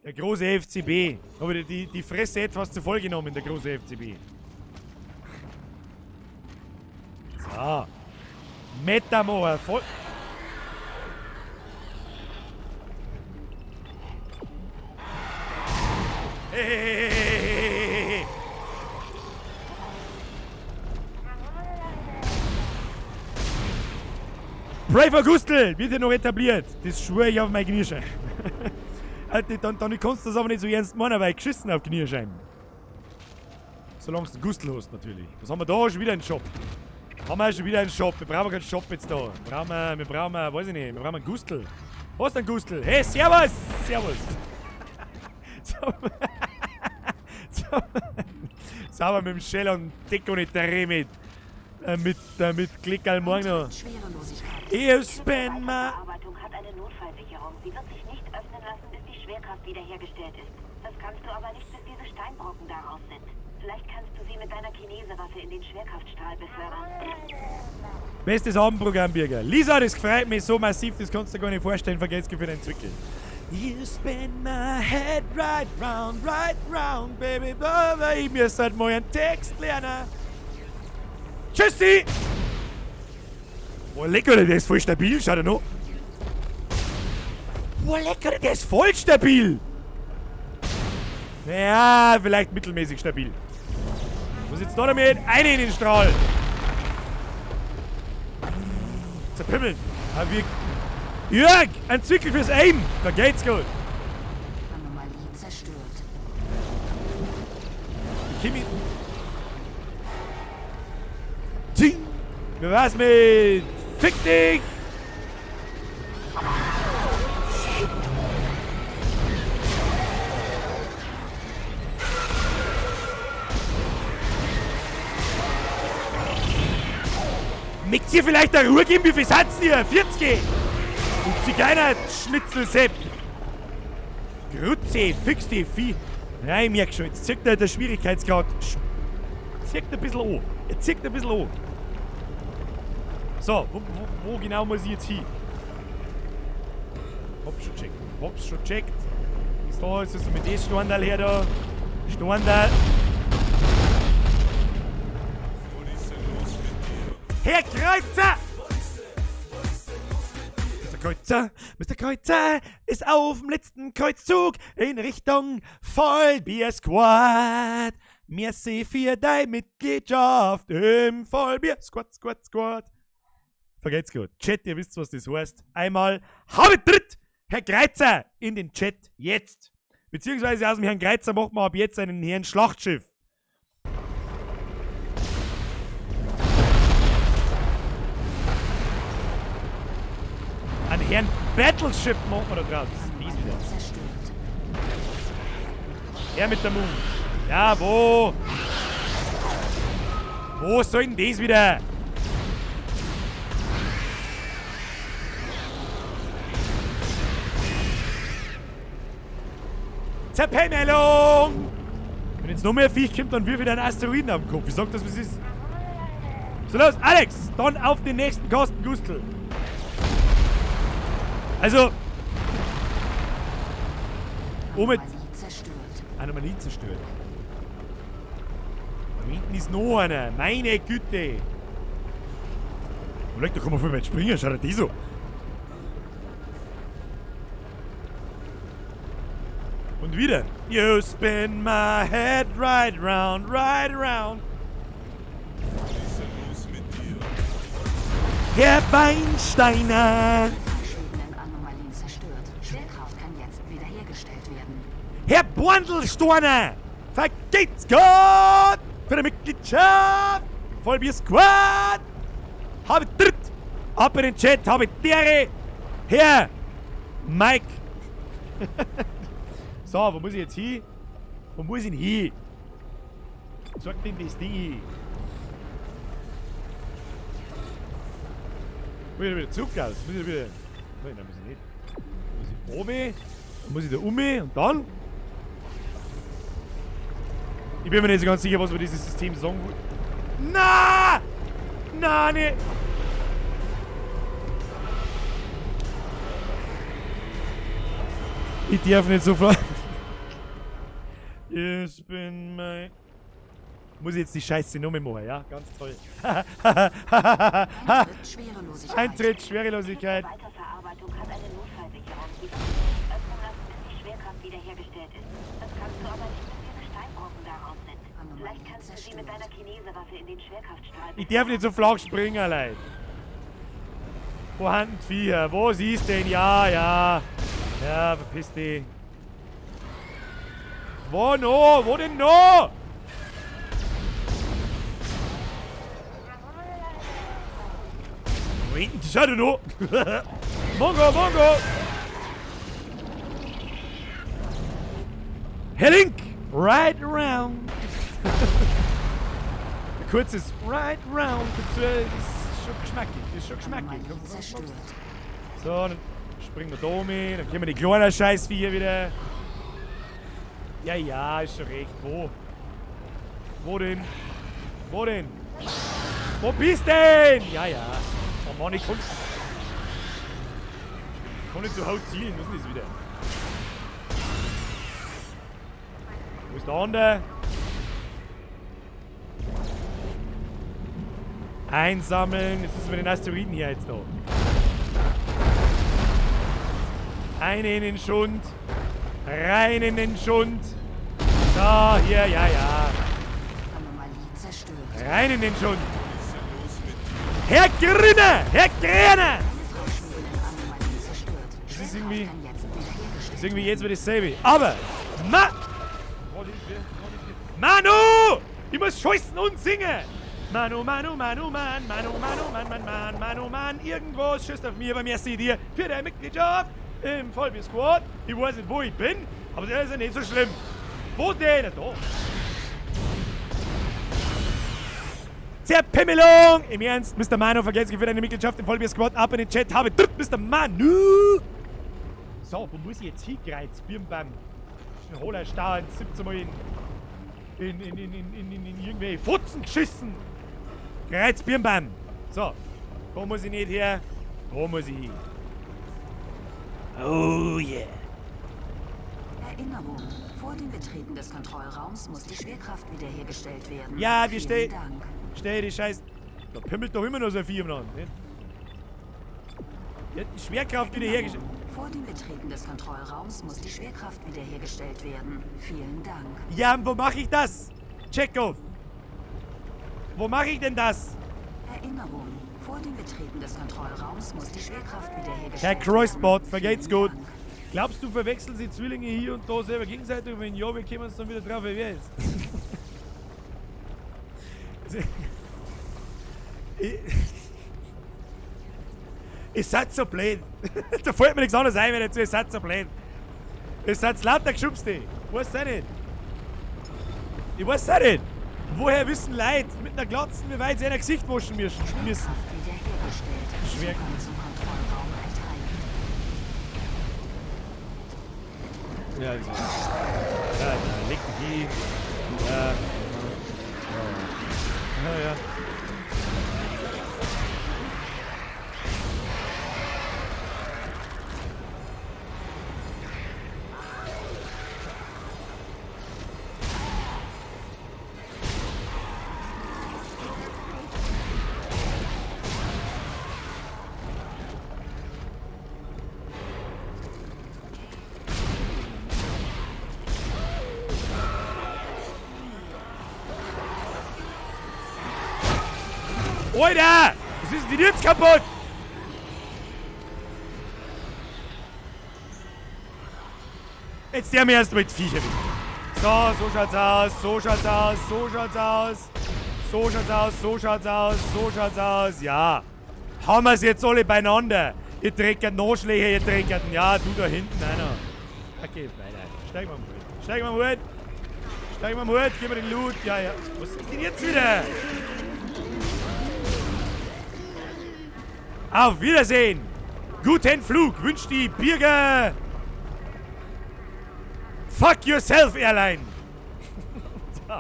A: der große FCB. Habe ich die Fresse etwas zu voll genommen, der große FCB. So. Meter machen. Voll. Hey, hey, hey, hey, hey, hey, hey. Pray for Gustl wird ja noch etabliert. Das schwöre ich auf mein Knieschein. Alter, dann kannst du das aber nicht so ernst meinen, weil ich geschissen auf Knieschein. Solange du einen Gustl hast, natürlich. Was haben wir da? Schon wieder einen Shop. Haben wir schon wieder einen Shop. Wir brauchen keinen Shop jetzt da. Wir brauchen, weiß ich nicht, wir brauchen einen Gustl. Was denn Gustl? Hey, servus! Servus! Sauber mit dem Shell und Deck und Dreh mit. Mit Klickerl morgen noch. You spend my...
E: Bearbeitung hat eine Notfallsicherung. Sie wird sich nicht öffnen lassen, bis die Schwerkraft wiederhergestellt ist. Das kannst du aber nicht, bis diese Steinbrocken daraus sind. Vielleicht kannst du sie mit deiner Kinesewaffe in den Schwerkraftstrahl befördern.
A: Bestes Abendprogramm, Birger. Lisa, das freut mich so massiv, das kannst du dir gar nicht vorstellen. Vergelt's für deinen Zwickel. You spin my head right round, baby, baby. Ich muss halt mal einen Text lernen. Tschüssi! Boah, lecker, der ist voll stabil, schau dir noch. Boah, lecker, der ist voll stabil! Naja, vielleicht mittelmäßig stabil. Was ist jetzt da damit? Eine in den Strahl! Zerpimmeln! Aber wir... Jörg! Ein Zwickel fürs Aim! Da geht's gut!
G: Anomalie zerstört.
A: Kimi. Zing! Wie war's mit? Fick dich! Möcht's ihr vielleicht eine Ruhe geben? Wie viel sind's denn hier? 40! Und Zigeuner, Schnitzel-Sepp! Grütze, fix die Vieh! Nein, ich merk schon, jetzt zirkt der Schwierigkeitsgrad. Zirkt ein bisschen an. Er zirkt ein bisschen an. So, wo genau muss ich jetzt hin? Hab's schon checkt. Hab's schon checkt. Ist da, ist das mit dem Storndal her da? Storndal. Herr Kreuzer! Mr. Kreuzer, Mr. Kreuzer ist auf dem letzten Kreuzzug in Richtung Vollbier Squad. Merci für deine Mitgliedschaft im Vollbier Squad, Squad, Squad. Vergeht's gut. Chat, ihr wisst, was das heißt. Einmal Tritt, Herr Kreuzer, in den Chat jetzt. Beziehungsweise aus dem Herrn Kreuzer machen wir ab jetzt einen Herrn Schlachtschiff. Ein Herrn Battleship machen wir da draus. Dies wieder. Her mit der Moon. Ja, wo? Wo soll denn das wieder? Zerpemmelung! Wenn jetzt noch mehr Viech kommt, dann wirf ich einen Asteroiden auf den Kopf. Ich sag das, was ist. So los, Alex! Dann auf den nächsten Kasten, Gustl. Also. Anomalie
G: zerstört.
A: Anomalie zerstört. Da hinten ist noch einer. Meine Güte. Oh, leck, da kann man voll weit springen. Schau dir die so. Und wieder. You spin my head right round, right round.
C: Was ist denn los mit dir?
A: Herr Weinsteiner.
G: Anomalien zerstört. Schwerkraft kann jetzt wiederhergestellt werden.
A: Herr Borndelsteiner! Vergeht's Gott! Für die Mitgliedschaft! Vollbier Squad! Habe dritt! Ab in den Chat, habe dere! Herr Mike! So, wo muss ich jetzt hin? Wo muss ich denn hin? Zeig denn das Ding hin? Muss ich wieder zurück aus? Muss ich wieder. Nein, nein, muss ich nicht. Muss ich oben, dann muss ich da um und dann. Ich bin mir nicht so ganz sicher, was wir dieses System sagen wollen. Na! Na, ne! Ich darf nicht so fahren. Ich bin mein. Muss ich jetzt die Scheiße noch mehr machen, ja? Ganz toll.
G: Eintritt Schwerelosigkeit.
A: Eintritt Schwerelosigkeit.
D: Weiterverarbeitung hat eine Notfallsicherung. Die wird sich öffnen lassen, bis die Schwerkraft wiederhergestellt ist. Das kannst du aber nicht, bis diese Steinbrocken daraus sind. Vielleicht kannst du sie mit deiner Chinesewaffe in den Schwerkraftstrahl.
A: Ich darf nicht so flach springen, Leute. Wo haben die Viecher? Wo siehst denn? Ja, ja. Ja, verpiss dich. Wo no? Wo denn no? Wo hinten? Schau du noch. Mongo, Mongo! Herr Link! Right round! Ein kurzes Right round dazu ist schon geschmackig. Ist schon geschmackig.
G: Zerstört.
A: So, dann springen wir da um, dann kriegen wir die kleinen Scheißviecher wieder. Ja, ja, ist schon recht. Wo? Wo denn? Wo denn? Wo bist denn? Ja, ja. Oh Mann, ich kann nicht so haut zielen. Was ist denn das wieder? Wo ist der andere? Einsammeln. Jetzt müssen wir den Asteroiden hier jetzt da. Eine in den Schund. Rein in den Schund. So, hier, ja, ja.
G: Anomalie zerstört.
A: Rein in den Schund. Herr Grüner! Herr Grüner!
G: Anomalie zerstört.
A: Das ist irgendwie.
G: Kann jetzt wiederhergestellt
A: Das ist irgendwie jetzt wieder dasselbe. Aber! Ma! Manu! Ich muss scheißen und singen! Manu, Manu, Manu, Mann, Manu, Manu, Mann, Mann, Mann, Manu, Mann, irgendwo schießt auf mir beim ersten Idee für deine Mitgliedschaft im Vollbier Squad. Ich weiß nicht, wo ich bin, aber das ist ja nicht so schlimm. Wo denn? Da. Zerpimmelung! Im Ernst, Mr. Manu, vergesst für deine Mitgliedschaft im Vollbier Squad ab in den Chat. Habe drückt Mr. Manu! So, wo muss ich jetzt hingreizen? Birn beim Holerstahl 17 Mal in irgendwelche Futzen geschissen. Kreuz Birnbaum. So, da muss ich nicht her. Da muss ich hin. Oh yeah.
G: Erinnerung. Vor dem Betreten des Kontrollraums muss die Schwerkraft wiederhergestellt werden.
A: Ja, wir
G: Vielen
A: stehen.
G: Dank.
A: Stell die Scheiß. Da pimmelt doch immer noch so ein Vieh umeinander. Ne? Die hat die Schwerkraft wiederhergestellt.
G: Vor dem Betreten des Kontrollraums muss die Schwerkraft wiederhergestellt werden. Vielen Dank.
A: Ja, und wo mache ich das? Chekhov. Wo mache ich denn das?
G: Erinnerung. Vor dem Betreten des Kontrollraums muss die Schwerkraft wiederhergestellt
A: Herr Kreuzbot,
G: werden.
A: vergeht's
G: Vielen
A: gut.
G: Dank.
A: Glaubst du, verwechseln sie Zwillinge hier und da selber gegenseitig? Und wenn ja, wir kommen uns dann wieder drauf, wer ist. Ihr seid so blöd. Da fällt mir nichts anderes ein, wenn ich dazu, ihr seid so blöd. Ihr seid lauter Geschubste. Weiß auch nicht. Ich weiß auch nicht. Woher wissen Leute mit einer Glatze, wie weit sie ein Gesicht waschen müssen?
G: Schwerkraft wiederhergestellt.
A: Schwer-
G: Zugang zum Kontrollraum erteilt.
A: Ja, das ist. Ja, ja, leg dich hin. Ja. Ja, ja. Alter! Was ist denn jetzt kaputt? Jetzt der mir erst mit Viecher wieder. So, so schaut's aus, so schaut's aus, so schaut's aus. So schaut's aus, so schaut's aus, so schaut's aus. Ja. Haben wir's jetzt alle beieinander. Ihr dreckerten Arschlöcher, ihr dreckerten. Ja, du da hinten einer. Okay, weiter. Steig mal am Hut. Steig mal am Hut. Steig mal am Hut, gib mir den Loot. Ja, ja. Was ist denn jetzt wieder? Auf Wiedersehen! Guten Flug wünscht die Birger... Fuck yourself, Airline! So.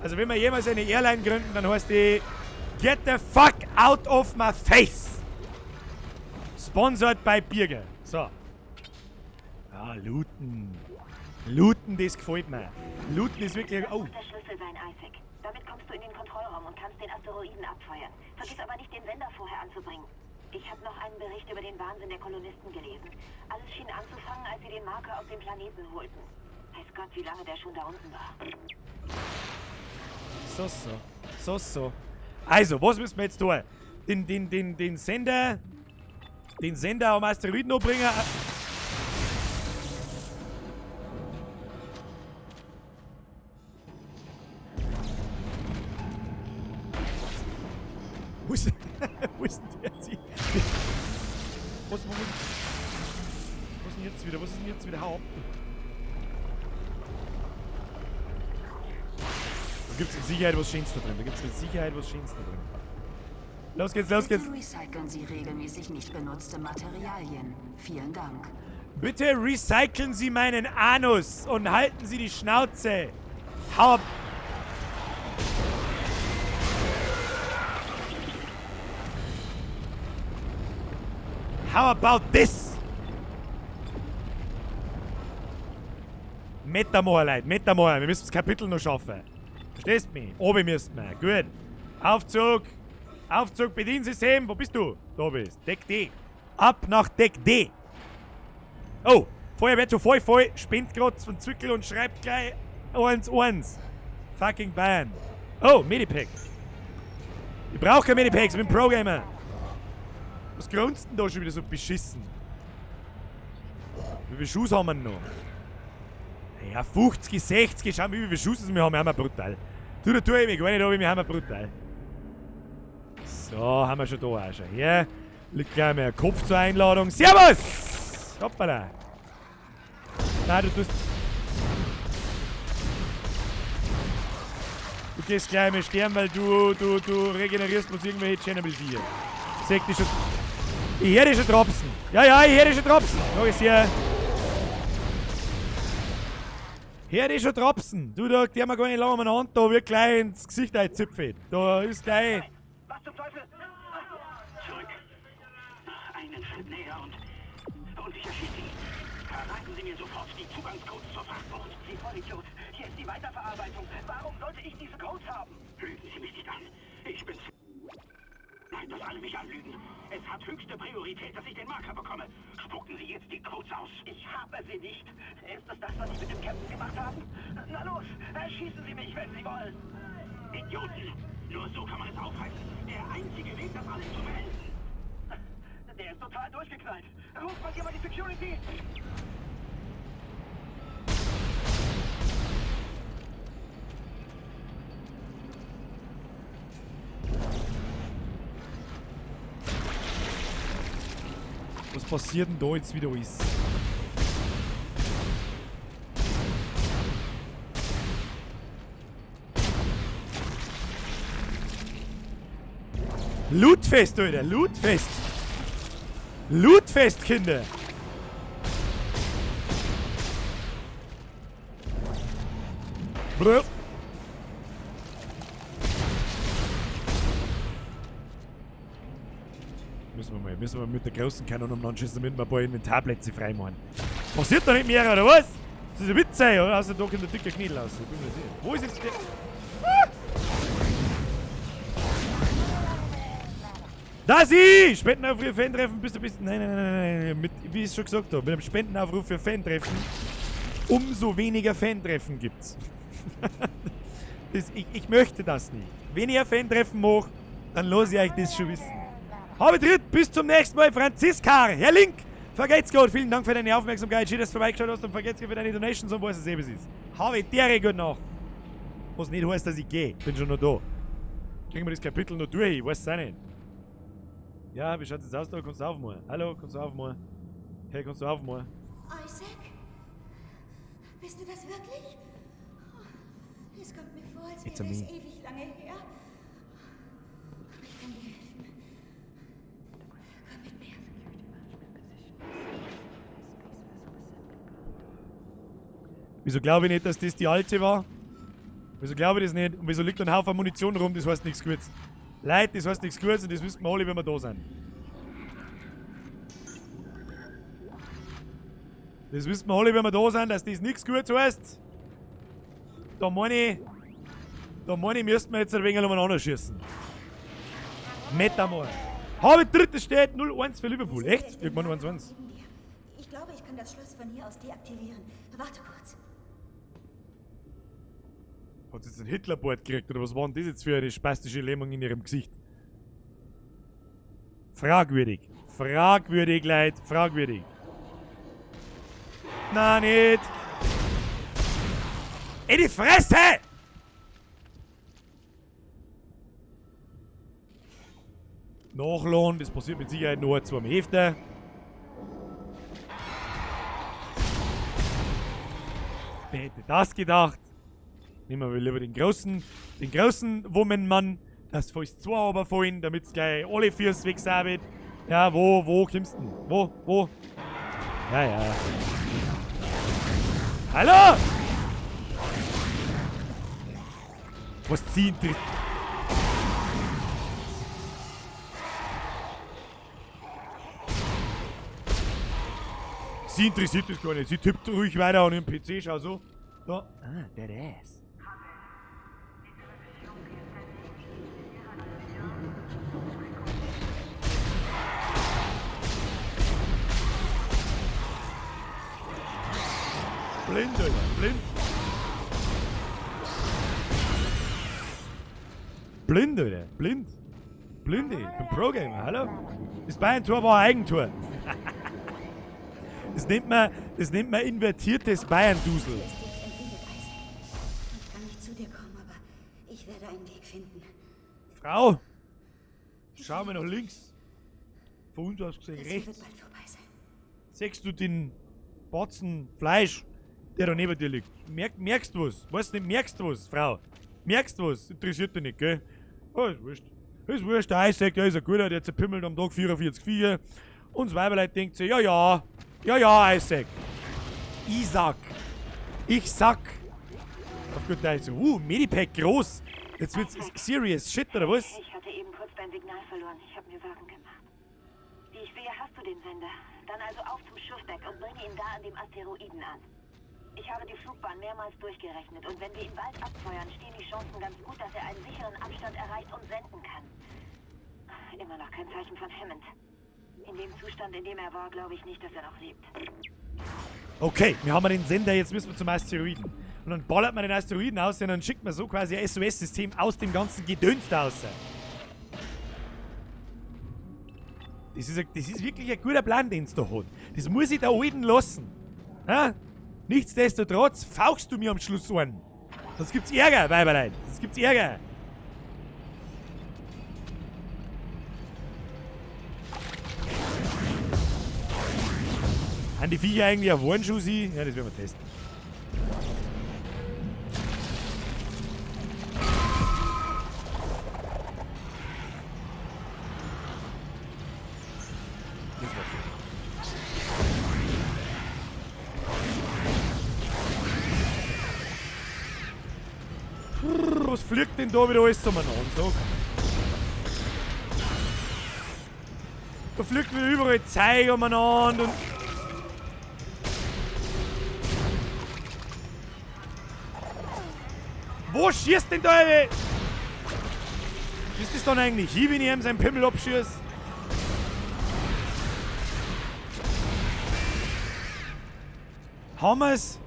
A: Also wenn wir jemals eine Airline gründen, dann heißt die Get the fuck out of my face! Sponsored by Birger. So. Ah, looten. Looten, das gefällt mir. Looten ist wirklich... Oh.
D: Das muss der Schlüssel sein, Isaac. Damit kommst du in den Kontrollraum und kannst den Asteroiden abfeuern. Vergiss aber nicht, den Sender vorher anzubringen. Ich habe noch einen Bericht über den Wahnsinn der Kolonisten gelesen. Alles schien anzufangen, als sie den Marker aus dem Planeten holten. Weiß Gott, wie lange der schon da unten war.
A: So, so. So, so. Also, was müssen wir jetzt tun? Den Sender... Den Sender am Asteroiden umbringen. Wo ist, wo ist denn der jetzt? Was, Moment. Was ist denn jetzt wieder? Was ist denn jetzt wieder? Hau ab. Da gibt's mit Sicherheit was Schönes da drin. Da gibt's mit Sicherheit was Schönes da drin. Los geht's, los geht's.
G: Bitte recyceln Sie regelmäßig nicht benutzte Materialien. Vielen Dank.
A: Bitte recyceln Sie meinen Anus und halten Sie die Schnauze. Hau ab. How about this? Metamor, Leute, Metamor. Wir müssen das Kapitel noch schaffen. Verstehst mich? Oben müssen wir. Gut. Aufzug. Aufzug, Bediensystem. Wo bist du? Da bist. Deck D. Ab nach Deck D. Oh, Feuerwehr zu voll, voll. Spinnt grad von Zwickel und schreibt gleich 1-1. Fucking Bayern. Oh, Medipack. Ich brauche kein Medipacks, ich bin Pro-Gamer. Was grunzt denn da schon wieder so beschissen? Wie viele Schuss haben wir denn noch? Ja, 50, 60, schau mal, wie viele Schuss wir haben, haben wir brutal. Du, da tue ich mich gar nicht, aber wir haben wir brutal. So, haben wir schon da auch schon. Hier liegt gleich mal ein Kopf zur Einladung. Servus! Hoppala! Nein, du tust... Du gehst gleich mal sterben, weil du regenerierst bloß irgendwelche Chernobyl-Viecher. Seh dich schon. Ich höre dich schon tropsen. Ja, ja, ich höre dich schon tropsen. Noch ist hier. Hör dich schon tropsen. Du, da, die haben wir gar nicht lange umeinander, da wird gleich ins Gesicht einzipfelt. Da ist gleich.
H: Nein. Was zum Teufel? Zurück. Einen Schritt näher und ich erschieße Sie. Verraten Sie mir sofort die Zugangscodes zur Frachtbucht.
D: Sie Vollidiot. Hier ist die Weiterverarbeitung. Warum sollte ich diese Codes haben?
H: Lügen Sie mich nicht an. Ich bin's. Nein, dass alle mich anlügen. Es hat höchste Priorität, dass ich den Marker bekomme. Spucken Sie jetzt die Codes aus.
D: Ich habe sie nicht. Ist das das, was Sie mit dem Captain gemacht haben? Na los, erschießen Sie mich, wenn Sie wollen.
H: Idioten! Nur so kann man es aufhalten. Der einzige Weg, das alles zu beenden.
D: Der ist total durchgeknallt. Ruft mal jemand die Security!
A: Was passiert denn da jetzt wieder alles? Lootfest, Alter! Lootfest! Lootfest, Kinder! Brr. Müssen wir mit der großen Kanone umeinander schießen, damit wir ein paar Inventarplätze freimachen. Passiert da nicht mehr, oder was? Das ist ein Witz, ey, oder? Außer da kommt der dicke Knädel raus. Ich bin mir sicher. Wo ist jetzt der? Ah! Da sie! Spendenaufruf für Fantreffen bist du bist. Nein, nein, nein, nein, nein. Mit, wie ich es schon gesagt habe, mit einem Spendenaufruf für Fantreffen, umso weniger Fantreffen gibt's. Ich möchte das nicht. Wenn ich ein Fantreffen mache, dann lasse ich euch das schon wissen. Habe tritt, bis zum nächsten Mal, Franziska. Herr Link, Vergeht's gut, vielen Dank für deine Aufmerksamkeit. Schön, dass du vorbeigeschaut hast und vergeht's gut für deine Donations und was es eben ist. Habe dere gut noch. Was nicht heißt, dass ich gehe. Bin schon noch da. Kriegen wir das Kapitel noch durch? Ich weiß es auch nicht. Ja, wie schaut's jetzt aus da? Kannst du aufmachen? Hallo, kannst du aufmachen? Hey, kannst du aufmachen?
I: Isaac? Bist du das wirklich? Oh, es kommt mir vor, als
A: It's a
I: wäre es
A: me.
I: ewig lange her. Aber ich kann dir helfen. Komm mit mir.
A: Wieso glaube ich nicht, dass das die alte war? Wieso glaube ich das nicht? Und wieso liegt da ein Haufen Munition rum? Das heißt nichts Gutes. Leute, das heißt nichts Gutes und das wissen wir alle, wenn wir da sind. Das wissen wir alle, wenn wir da sind, dass das nichts Gutes heißt. Da meine ich, müssten wir jetzt ein wenig umeinander schießen. Metamor. Habe drittes steht 0-1 für Liverpool. Echt? Irgendwann 1-1.
I: Ich glaube, ich kann das Schloss von hier aus deaktivieren. Warte kurz.
A: Hat sie jetzt einen Hitlerbart gekriegt oder was war denn das jetzt für eine spastische Lähmung in ihrem Gesicht? Fragwürdig. Fragwürdig, Leute. Fragwürdig. Na nicht. In die Fresse! Nachladen, das passiert mit Sicherheit nur ein, zwei Mal öfter. Wer hätte das gedacht? Nehmen wir lieber den großen Woman-Mann, das falls zwei runterfallen, damit's gleich alle vier weg sind. Ja, wo kommst du denn? Wo? Ja, ja. Hallo! Was zieht denn? Sie interessiert das gar nicht. Sie tippt ruhig weiter an ihrem PC, schau so. Da. Ah, that ass. Blind, Alter, blind. Blind, Alter, blind. Blind, ey. Ich bin Pro-Gamer, hallo? Das Bayern-Tor war ein Eigentor. Das nennt man invertiertes Bayern-Dusel.
I: Ich kann nicht zu dir kommen, aber ich werde einen Weg finden.
A: Frau, schau mal nach links. Von uns aus gesehen
I: Das
A: rechts.
I: wird bald vorbei sein.
A: Siehst du den Batzen Fleisch, der da neben dir liegt? Merkst du was? Weißt du nicht, merkst du was, Frau? Merkst du was? Interessiert dich nicht, gell? Oh, ist wurscht. Ist wurscht, der Isaac, der ist ein guter, der zerpimmelt am Tag 44,4. Und das Weiberlein denkt sich, ja, ja, ja, ja, Isaac. Isaac. Ich sag. Auf gut Deutsch. Medipack groß. Jetzt wird's serious shit, oder was?
D: Ich hatte eben kurz dein Signal verloren. Ich habe mir Sorgen gemacht. Wie ich sehe, hast du den Sender. Dann also auf zum Schiffdeck und bringe ihn da an dem Asteroiden an. Ich habe die Flugbahn mehrmals durchgerechnet und wenn wir ihn bald abfeuern, stehen die Chancen ganz gut, dass er einen sicheren Abstand erreicht und senden kann. Immer noch kein Zeichen von Hammond. In dem Zustand, in dem er war, glaube ich nicht, dass er noch lebt.
A: Okay, wir haben den Sender, jetzt müssen wir zum Asteroiden. Und dann ballert man den Asteroiden aus und dann schickt man so quasi ein SOS-System aus dem ganzen Gedöns da raus. Das ist wirklich ein guter Plan, den es da hat. Das muss ich da alten lassen. Ha? Nichtsdestotrotz fauchst du mir am Schluss einen. Sonst gibt's Ärger, Weiberlein. Sonst gibt's Ärger. Haben die Viecher eigentlich auf Warnschuh sie? Ja, das werden wir testen. Das war schön. Was fliegt denn da wieder alles umeinander? Sag? Da fliegt wieder überall Zeug umeinander und. Wo schießt denn da eine? Ist das dann eigentlich hier, wenn ich ihm seinen Pimmel abschieß? Haben wir's?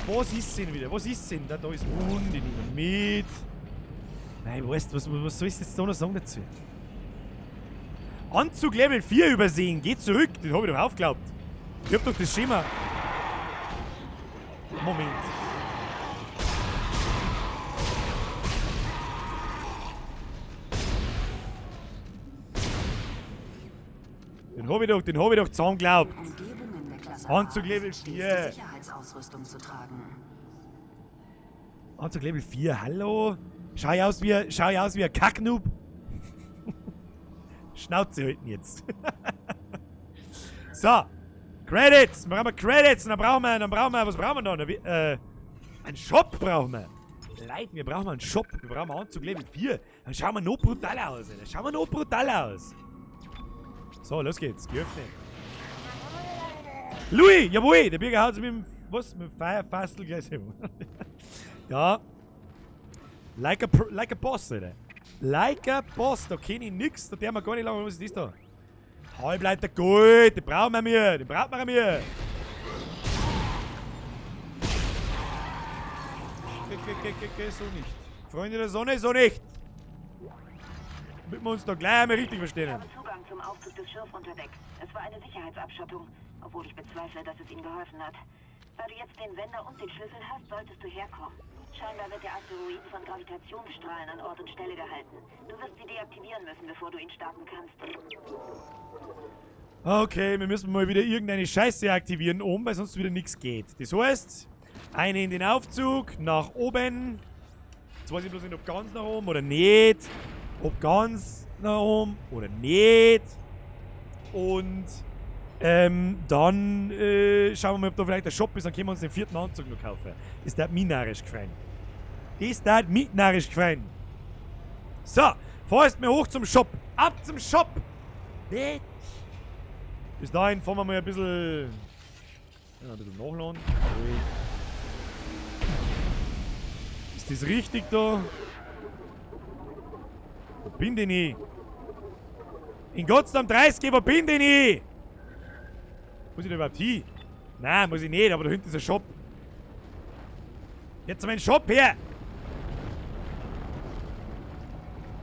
A: Was ist denn wieder? Was ist denn? Da ist Hund, ich nehme mit. Nein, weißt du, was soll ich jetzt da noch sagen dazu? Anzug Level 4 übersehen. Geh zurück. Den habe ich doch aufgeglaubt. Ich hab doch das Schema. Moment. Den habe ich doch, den hab ich doch zusammengeglaubt. Anzug Level
G: stets die
A: 4.
G: Sicherheitsausrüstung zu tragen.
A: Anzug Level 4, hallo? Schau ich aus wie, schau ich aus wie ein Kacknoob? Schnauze halten jetzt. So. Credits. Wir haben Credits. Und dann brauchen wir, was brauchen wir da? Einen Shop brauchen wir. Leute, wir brauchen einen Shop. Wir brauchen einen Anzug Level 4. Dann schauen wir noch brutal aus. Dann schauen wir noch brutal aus. So, los geht's. Geöffnet. Louis, jawohl. Der Birger haut sich mit dem, was? Mit dem Feierfastel gleich selber. Ja. Like a boss, Alter. Like a boss. Da kenn ich nix. Da der wir gar nicht lange. Was ist das da? Halbleiter Gold. Den brauchen wir mir. Den braucht man mir. So nicht. Freunde der Sonne, so nicht. Damit wir uns da gleich einmal richtig verstehen.
D: Ich habe Zugang zum Aufzug des Schirfunterdecks. Es war eine Sicherheitsabschottung, obwohl ich bezweifle, dass es ihm geholfen hat. Da du jetzt den Sender und den Schlüssel hast, solltest du herkommen. Scheinbar wird der Asteroid von Gravitationsstrahlen an Ort und Stelle gehalten. Du wirst sie deaktivieren müssen, bevor du ihn starten kannst.
A: Okay, wir müssen mal wieder irgendeine Scheiße aktivieren oben, weil sonst wieder nichts geht. Das heißt, eine in den Aufzug, nach oben. Jetzt weiß ich bloß nicht, ob ganz nach oben oder nicht. Ob ganz nach oben oder nicht. Und dann schauen wir mal, ob da vielleicht der Shop ist, dann können wir uns den vierten Anzug noch kaufen. Das darf mich narrisch gefallen. Das darf mich narrisch gefallen. So, fahrst mir hoch zum Shop. Ab zum Shop! Bitch! Bis dahin fahren wir mal ein bisschen. Ja, ein bisschen nachladen. Ist das richtig da? Wo bin denn ich? In Gotsdam 30, wo bin denn ich? Muss ich da überhaupt hin? Nein, muss ich nicht, aber da hinten ist ein Shop. Jetzt mein Shop her!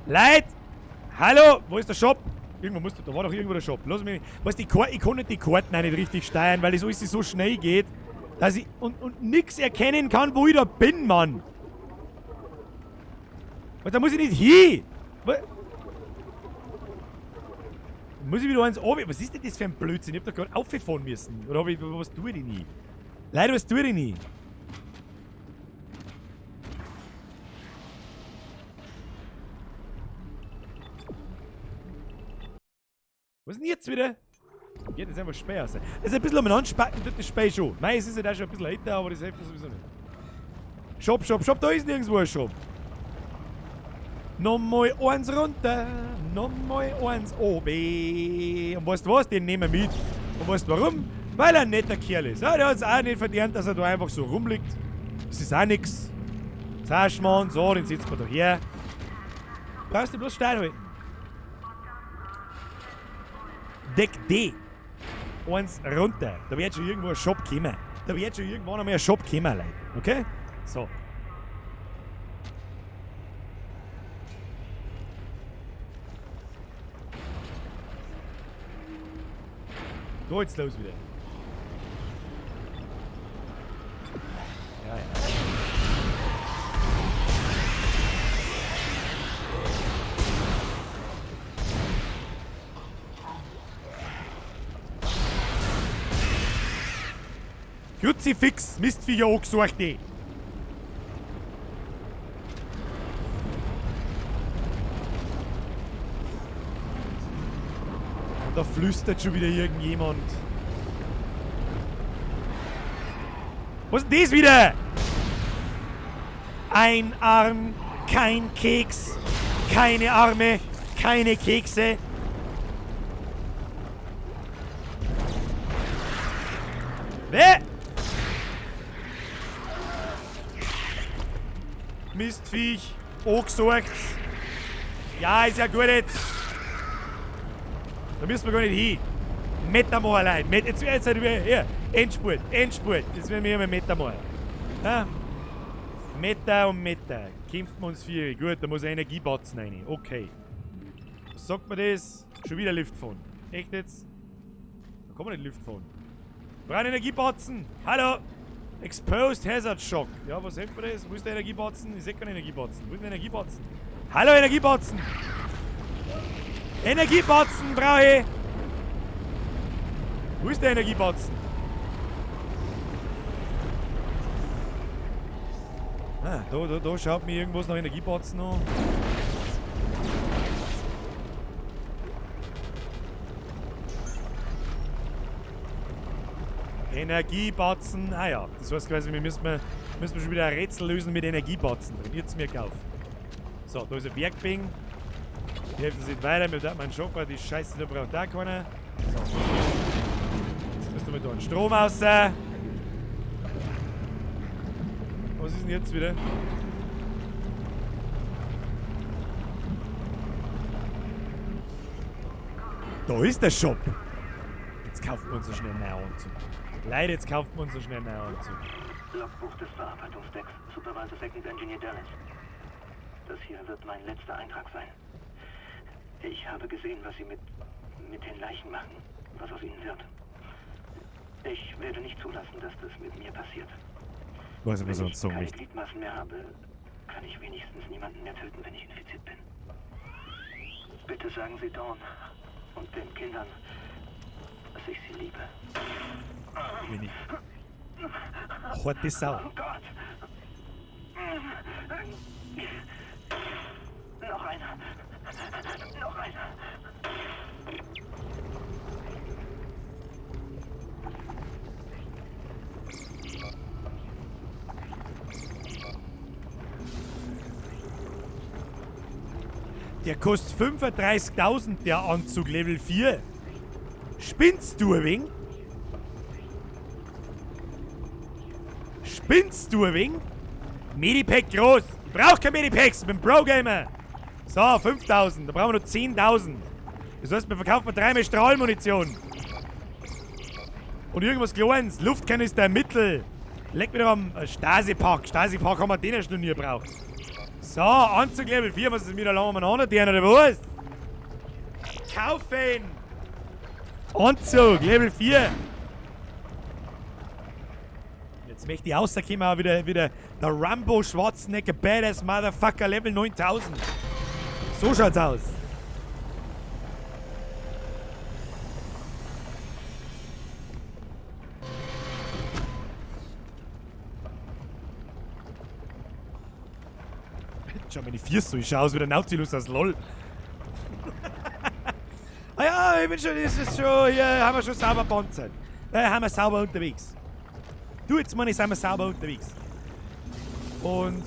A: Leute! Hallo! Wo ist der Shop? Irgendwo muss, da war doch irgendwo der Shop. Lass mich. Weißt du, ich kann nicht die Karten auch nicht richtig steuern, weil das alles so schnell geht, dass ich und nix erkennen kann, wo ich da bin, Mann. Und da muss ich nicht hin. Muss ich wieder eins runter? Was ist denn das für ein Blödsinn? Ich hab da gerade auffahren müssen. Oder hab ich, was tue ich denn nicht? Leute, was tue ich denn nicht? Was ist denn jetzt wieder? Geht jetzt einfach Späh aus. Das ist ein bisschen umeinander spacken, tut das Späh schon. Nein, es ist halt auch schon ein bisschen älter, aber das hilft sowieso nicht. Shop, Shop, Shop, da ist nirgendwo ein Shop. Nochmal eins runter, nochmal eins oben. Und weißt du was? Den nehmen wir mit. Und weißt du warum? Weil er ein netter Kerl ist. Ja, der hat es auch nicht verdient, dass er da einfach so rumliegt. Das ist auch nix. Saschmann, so, den setzt man da her. Brauchst du bloß Stein halten. Deck D. Eins runter. Da wird schon irgendwo ein Shop kommen. Da wird schon irgendwann einmal ein Shop kommen, Leute. Okay? So. Da geht's los wieder. Ja, ja. Kruzifix, Mistviecher angesorgt, die. Und da flüstert schon wieder irgendjemand. Was ist denn das wieder? Ein Arm, kein Keks, keine Arme, keine Kekse. Wer? Mistviech, angesorgt. Ja, ist ja gut jetzt. Da müssen wir gar nicht hin. Metamor allein. Jetzt halt wieder hier. Endspurt, Endspurt. Jetzt werden wir immer Metamor. Ja? Meta und Meta. Kämpfen wir uns vier. Gut, da muss ein Energiebatzen rein. Okay. Was sagt man das? Schon wieder Lift fahren. Echt jetzt? Da kann man nicht Lift fahren. Brauchen Energiebatzen. Hallo! Exposed Hazard Shock. Ja, was hilft mir das? Wo ist der Energiebatzen? Ich sehe keinen Energiebatzen. Wo ist der Energiebatzen? Hallo Energiebatzen! Energiebatzen brauche ich! Wo ist der Energiebatzen? Ah, da schaut mir irgendwas nach Energiebatzen an. Energiebatzen. Ah ja, das heißt quasi, wir müssen schon wieder ein Rätsel lösen mit Energiebatzen. Trainiert's mir auf. So, da ist ein Werkbing. Die helfen sich weiter. Wir brauchen einen Shopper. Die Scheiße, da braucht auch keiner. So. Jetzt müssen wir da einen Strom raus. Was ist denn jetzt wieder? Da ist der Shop. Jetzt kaufen wir uns so schnell einen neuen Anzug. Leider, jetzt kaufen wir uns so schnell einen neuen Anzug.
H: Logbuch des Verarbeitungsdecks, Supervisor Second Engineer Dallas. Das hier wird mein letzter Eintrag sein. Ich habe gesehen, was sie mit den Leichen machen, was aus ihnen wird. Ich werde nicht zulassen, dass das mit mir passiert.
A: Weiß nicht, was
H: Wenn
A: er uns
H: ich
A: sagen
H: keine
A: möchte.
H: Gliedmaßen mehr habe, kann ich wenigstens niemanden mehr töten, wenn ich infiziert bin. Bitte sagen Sie Dawn und den Kindern, dass ich sie liebe.
A: Wenn ich. Harte Sau.
H: Oh Gott! Noch einer! Noch einer!
A: Der kostet 35.000, der Anzug Level 4. Spinnst du ein wenig? Spinnst du ein wenig? Medipack groß. Ich brauch kein Medipacks, ich bin Pro-Gamer. So, 5.000. Da brauchen wir nur 10.000. Das heißt, wir verkaufen dreimal Strahlmunition. Und irgendwas Kleines. Luftkanister, Mittel. Leck mir doch am Stasi-Pack. Stasi-Pack haben wir den ja schon nie gebraucht. So, Anzug Level 4, was ist mir da lange umeinander deren oder was? Kaufen! Anzug Level 4! Jetzt möchte ich rauskommen, auch wieder der Rambo Schwarzenegger Badass Motherfucker Level 9000. So schaut's aus. Schau meine Füße so, ich schau aus wie der Nautilus aus LOL. Ah ja, ich bin schon, das ist schon, hier haben wir schon sauber Panzer. Da haben wir sauber unterwegs. Du, jetzt meine ich, sind wir sauber unterwegs. Und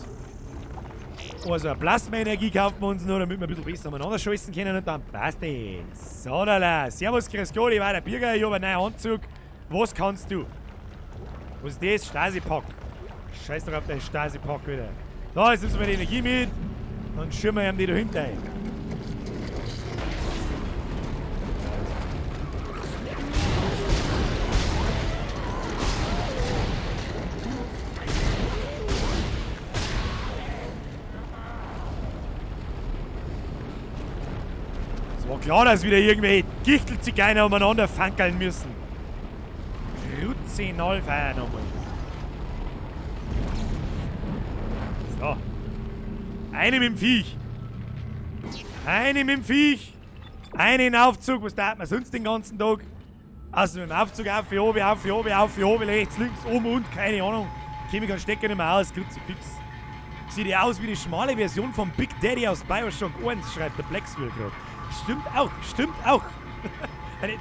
A: also eine Plasma-Energie kaufen wir uns noch, damit wir ein bisschen besser umeinander scheißen können und dann passt es. So, da la. Servus, grüß Gott, ich war der Birger, ich hab einen neuen Anzug. Was kannst du? Was ist das? Stasi-Pack. Scheiß doch auf den Stasi-Pack wieder. Da, jetzt nimmst du mir die Energie mit und schirmen wir ihm die dahinter ein. Es war klar, dass wieder irgendwelche Gichtelzigeuner umeinander fankeln müssen. Ruzinalfeier nochmal. So. Eine mit dem Viech. Eine mit dem Viech. Eine in Aufzug. Was tat man sonst den ganzen Tag? Also mit dem Aufzug auf, oben, auf, oben, auf, oben, rechts, links, oben und keine Ahnung. Käme kein Stecker nicht mehr aus. Kruzifix. Sieht ja aus wie die schmale Version von Big Daddy aus Bioshock 1, schreibt der Blacksville gerade. Stimmt auch, stimmt auch.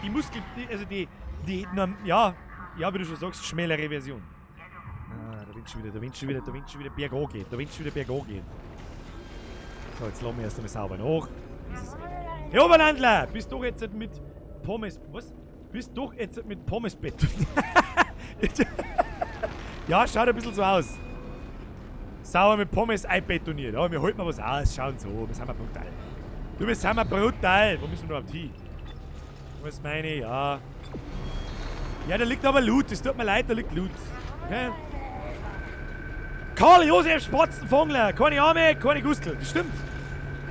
A: Die Muskel, also die, ja, ja, wie du schon sagst, schmälere Version. Ah, da wenn's schon wieder, da wenn's schon wieder, da wenn's schon wieder berghoch geht, da wenn's schon wieder berghoch geht. So, jetzt lassen wir erst einmal sauber nach. Hey Oberlandler, bist doch jetzt mit Pommes, was? Bist doch jetzt mit Pommesbett. Ja, schaut ein bisschen so aus. Sauer mit Pommes einbetoniert. Ja, wir halten mal was aus, schauen so, wir sind wir brutal. Du, wir sind wir brutal. Wo müssen wir überhaupt hin? Was meine ich? Ja. Ja, da liegt aber Loot. Es tut mir leid, da liegt Loot. Okay? Karl Josef Spatzenfangler. Keine Arme, keine Gustel. Das stimmt.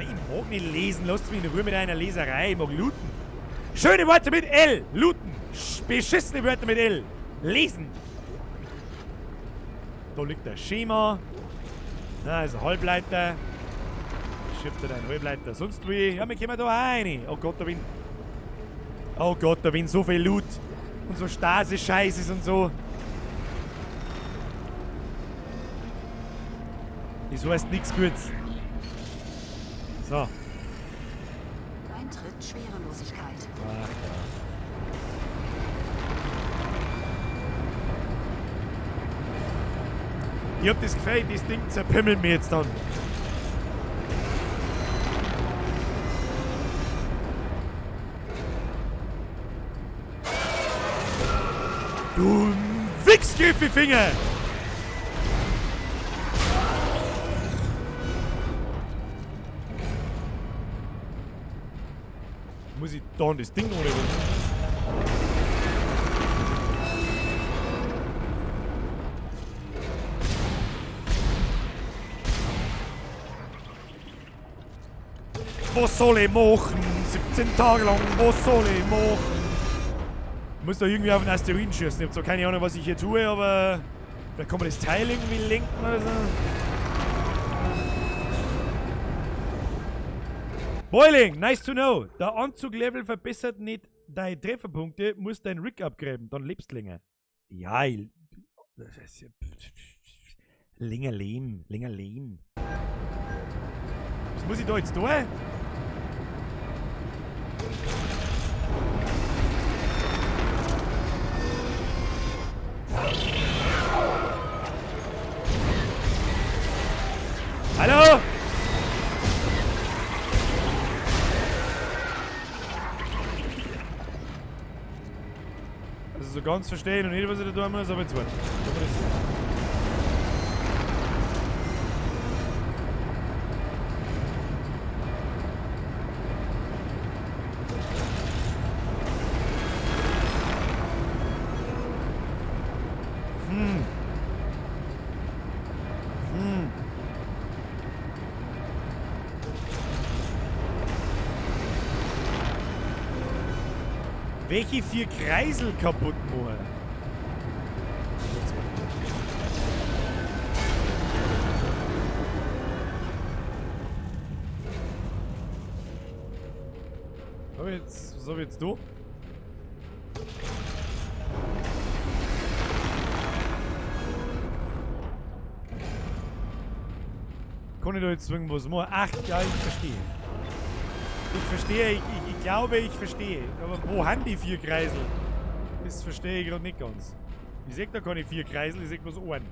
A: Ich mag nicht lesen. Lasst mich in Ruhe mit einer Leserei. Ich mag looten. Schöne Worte mit L. Looten. Beschissene Wörter mit L. Lesen. Da liegt der Schema. Da ist ein Halbleiter. Schifft er einen Halbleiter sonst wie. Ja, wir kommen da rein. Oh Gott, da bin. Oh Gott, da bin so viel Loot. Und so Stasi-Scheißes und so. Das heißt nichts Gutes. So.
G: Eintritt Schwerelosigkeit.
A: Ach ja. Ich hab das Gefühl, das Ding zerpimmelt mir jetzt dann. Du Wichskäfifinger! Muss ich da das Ding ohne rum? Was soll ich machen? 17 Tage lang, was soll ich machen? Ich muss da irgendwie auf den Asteroiden schießen. Ich hab zwar keine Ahnung, was ich hier tue, aber vielleicht kann man das Teil irgendwie lenken oder so. Boiling, nice to know. Der Anzuglevel verbessert nicht deine Trefferpunkte, musst dein Rig upgraden, dann lebst du länger. Ja, ich... Länger leben, länger leben. Was muss ich da jetzt tun? Hallo? Also so ganz verstehen und nicht, was ich da tun muss, aber jetzt warte. Welche vier Kreisel kaputt machen? Was hab ich jetzt da? Kann ich da jetzt irgendwas machen? Ach ja, ich verstehe. Ich verstehe, ich glaube, ich verstehe. Aber wo haben die vier Kreisel? Das verstehe ich gerade nicht ganz. Ich sehe da keine vier Kreisel, ich sehe bloß einen.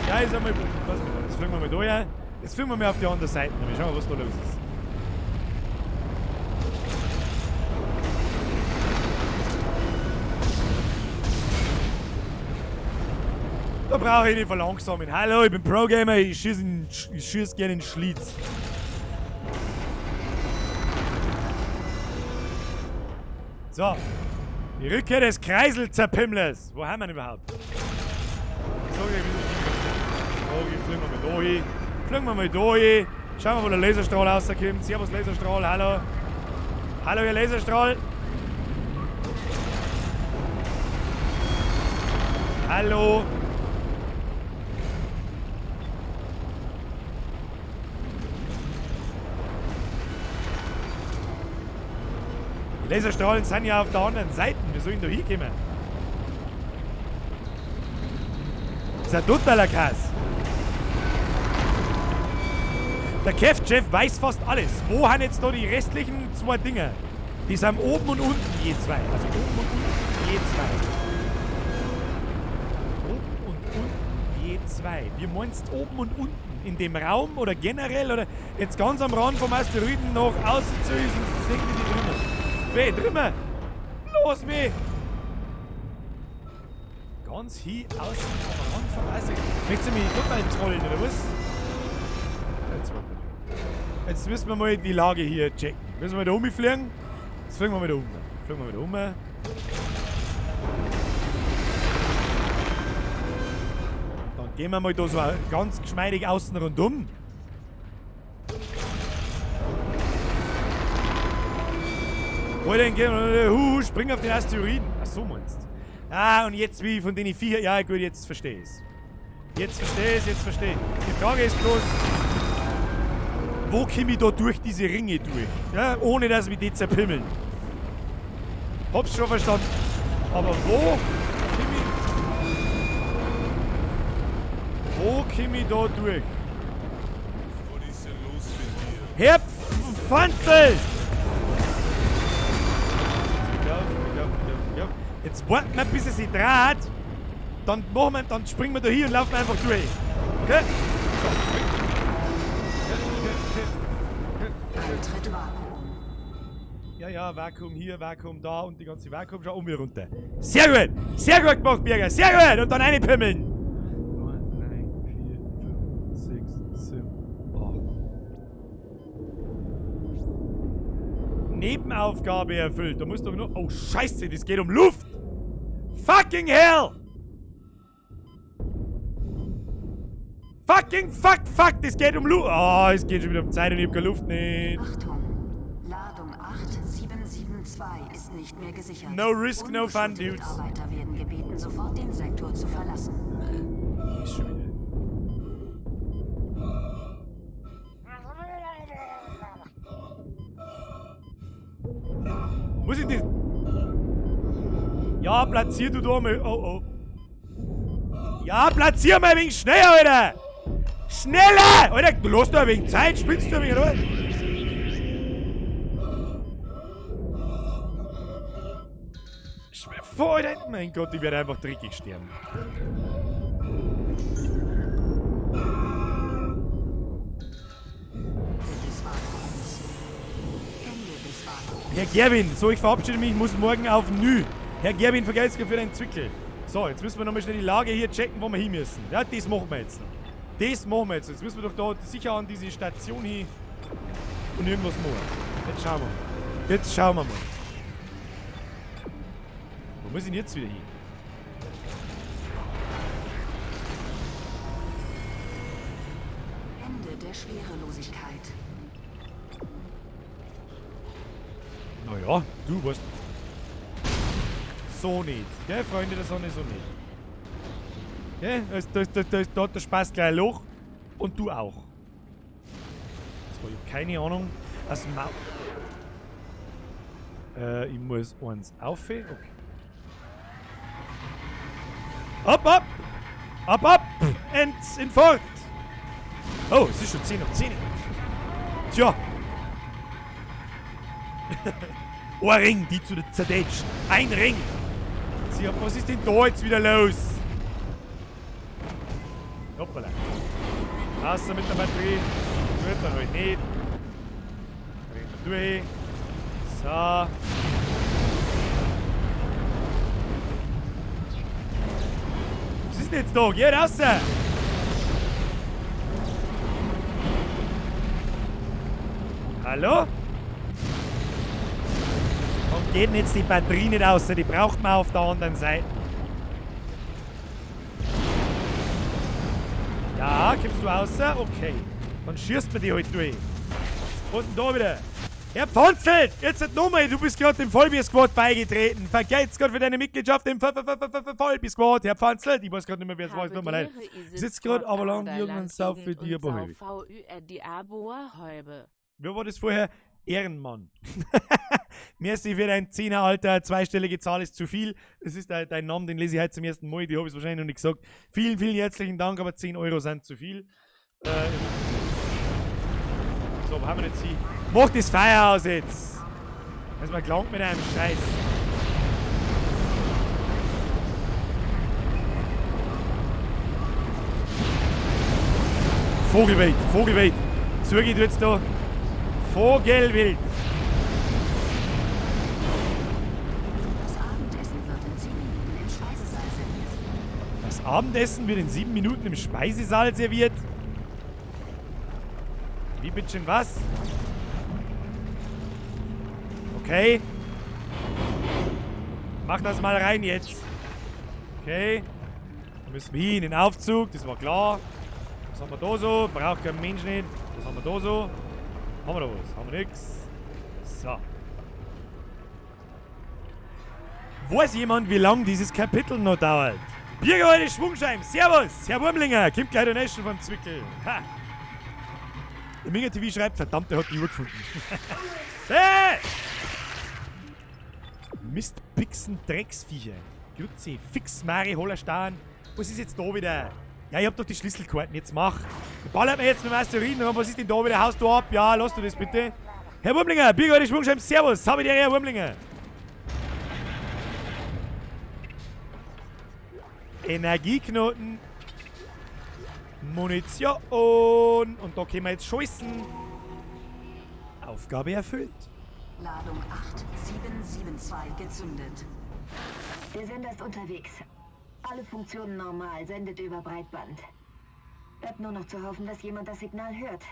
A: Ja, ich sag mal, was, jetzt fliegen wir mal da her. Jetzt fliegen wir mal auf die andere Seite. Wir schauen mal, was da los ist. Da brauche ich nicht verlangsamen. Hallo, ich bin Pro-Gamer, ich schieß gerne in Schlitz. So. Die Rückkehr des Kreiselzerpimmlers. Wo haben wir denn überhaupt? Ich sag, ich fliegen wir mal da hin. Fliegen wir mal da hin. Schauen wir, wo der Laserstrahl rauskommt. Servus, Laserstrahl, hallo. Hallo, ihr Laserstrahl. Hallo. Die Laserstrahlen sind ja auf der anderen Seite. Wir sollen da hinkommen. Das ist ein totaler Kass. Der Kev-Chef weiß fast alles. Wo haben jetzt da die restlichen zwei Dinger? Die sind oben und unten je zwei. Also oben und unten je zwei. Oben und unten je zwei. Wie meinst du oben und unten? In dem Raum oder generell? Oder jetzt ganz am Rand vom Asteroiden noch außen zu ist und das irgendwie die drinnen. Weh, drüber! Los mich! Ganz hier außen am Rand vom Asteroiden. Möchtest du mich total trollen, oder was? Jetzt warte mal. Jetzt müssen wir mal die Lage hier checken. Müssen wir da umfliegen? Jetzt fliegen wir mal da um. Fliegen wir mal da um. Dann gehen wir mal da so ganz geschmeidig außen rundum. Alter, spring auf den Asteroiden. Ach so meinst du. Ah, und jetzt wie von denen vier. Ja, gut, jetzt verstehe ich's. Jetzt verstehe ich's, jetzt verstehe ich. Die Frage ist bloß, wo komme ich da durch diese Ringe durch? Ja, ohne dass mich die zerpimmeln. Hab's schon verstanden. Aber wo komme ich. Wo komme ich da durch?
C: Was ist denn los mit dir?
A: Herr Pfanzel! Jetzt warten wir, bis er sich dreht. Dann machen wir, dann springen wir da hier und laufen einfach durch. Okay? So, spring.
G: Eintritt Vakuum.
A: Ja, ja, Vakuum hier, Vakuum da und die ganze Vakuum schon um mir runter. Sehr gut! Sehr gut gemacht, Birger! Sehr gut! Und dann reinpimmeln! 9, 3, 4, 5, 6, 7, 8. Nebenaufgabe erfüllt. Da musst du nur. Oh, Scheiße, das geht um Luft! Fucking hell! Fucking fuck, fuck, das geht um Luft. Oh, es geht schon wieder um Zeit und ich hab keine Luft nicht.
G: Achtung! Ladung 8772 ist nicht mehr gesichert.
A: No risk, no fun,
G: Ungeschulte
A: dudes.
G: Mitarbeiter werden gebeten, sofort den Sektor zu verlassen.
A: Ist schon wieder. Muss ich das? Ja, platzier du da mal. Oh, oh. Ja, platzier mal ein wenig schneller, Alter! Schneller! Alter, du lass da ein wenig Zeit, spinnst du ein wenig, oder? Vor, Alter. Mein Gott, ich werde einfach dreckig sterben. Herr Gerwin, so, ich verabschiede mich, ich muss morgen auf Nü. Herr Gerwin, vergelt's für deinen Zwickel. So, jetzt müssen wir nochmal schnell die Lage hier checken, wo wir hin müssen. Ja, das machen wir jetzt noch. Das machen wir jetzt. Jetzt müssen wir doch da sicher an diese Station hin und irgendwas machen. Jetzt schauen wir mal. Jetzt schauen wir mal. Wo muss ich denn jetzt wieder hin?
G: Ende der Schwerelosigkeit.
A: Naja, du weißt. So nicht. Gell, Freunde der Sonne, so nicht. Gell? Da hat der Spaß gleich ein Loch. Und du auch. So, ich hab keine Ahnung. Das ich muss eins auf. Okay. Ab, ab! Ab, ab! And in fort! Oh, es ist schon 10 nach 10. Tja. Ein Ring, die zu zerdatschen. Ein Ring! Sie, was ist denn da jetzt wieder los? Hoppala. Wasser mit der Batterie. Gut, dann halt nicht. Drehen wir durch. So. Was ist denn jetzt da? Geh raus! Hallo? Warum geht denn jetzt die Batterie nicht aus? Die braucht man auf der anderen Seite. Ja, kommst du raus? Okay. Dann schießt man die halt durch. Was ist denn da wieder? Herr Pfanzelt! Jetzt nicht nochmal, du bist gerade dem Vollbier-Squad beigetreten. Vergelt's Gott für deine Mitgliedschaft im Vollbier-Squad. Herr Pfanzelt, ich weiß gerade nicht mehr, wer es war, es tut mir leid. Ich sitz gerade aber lang irgendwann sau für dir, aber Wer war das vorher? Ehrenmann. Merci für dein 10er, Alter. Zweistellige Zahl ist zu viel. Das ist dein Name, den lese ich heute zum ersten Mal. Die habe ich wahrscheinlich noch nicht gesagt. Vielen, vielen herzlichen Dank, aber 10 Euro sind zu viel. So, wo haben wir jetzt hier? Mach das Feuer aus jetzt! Also man gelangt mit einem Scheiß. Vogelwild, Vogelwild. Zürich tut's da. Vogelwild.
G: Das Abendessen wird in 10 Minuten im Speisesaal serviert.
A: Das Abendessen wird in 7 Minuten im Speisesaal serviert? Wie bitteschön was? Okay. Mach das mal rein jetzt. Okay. Dann müssen wir hier in den Aufzug, das war klar. Was haben wir da so? Braucht kein Mensch nicht. Was haben wir da so? Haben wir da was? Haben wir nix. So. Weiß jemand, wie lang dieses Kapitel noch dauert? Biergeheure Schwungscheim, Servus, Herr Wurmlinger, kommt gleich Donation vom Zwickel. Ha! Der Minger TV schreibt, verdammt, der hat die Uhr gefunden. Hey! Mistpixen, Drecksviecher. Grüezi, Fix, Mari, Hollerstein. Was ist jetzt da wieder? Ja, ich hab doch die Schlüsselkarten, jetzt mach. Ballert mir jetzt mit dem Asteroiden rum, was ist denn da wieder? Haust du ab? Ja, lass du das bitte. Herr Wurmlinger, Biergeheure Schwungscheim, Servus, habe ich dir, Herr Wurmlinger. Energieknoten. Munition. Und da können wir jetzt schießen. Aufgabe erfüllt.
G: Ladung 8772 gezündet.
E: Der Sender ist unterwegs. Alle Funktionen normal, sendet über Breitband. Bleibt nur noch zu hoffen, dass jemand das Signal hört.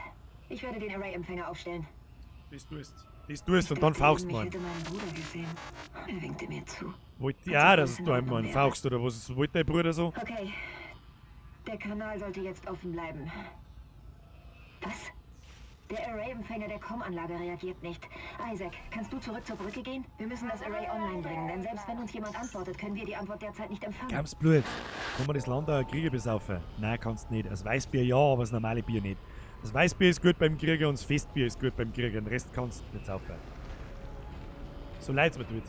E: Ich werde den Array-Empfänger aufstellen.
A: Das tust. Das tust und dann fauchst
E: Ich
A: man.
E: hätte meinen Bruder gesehen. Er winkte mir zu.
A: Wollt ja, dass du einmal einen fauchst oder was wollte dein Bruder so?
E: Okay. Der Kanal sollte jetzt offen bleiben. Was? Der Array-Empfänger der Com-Anlage reagiert nicht. Isaac, kannst du zurück zur Brücke gehen? Wir müssen das Array online bringen, denn selbst wenn uns jemand antwortet, können wir die Antwort derzeit nicht empfangen.
A: Ganz blöd. Kann man das Land auch Krieger besaufen? Nein, kannst nicht. Das Weißbier ja, aber das normale Bier nicht. Das Weißbier ist gut beim Krieger und das Festbier ist gut beim Krieger. Den Rest kannst du nicht saufen. So leid's mir tut.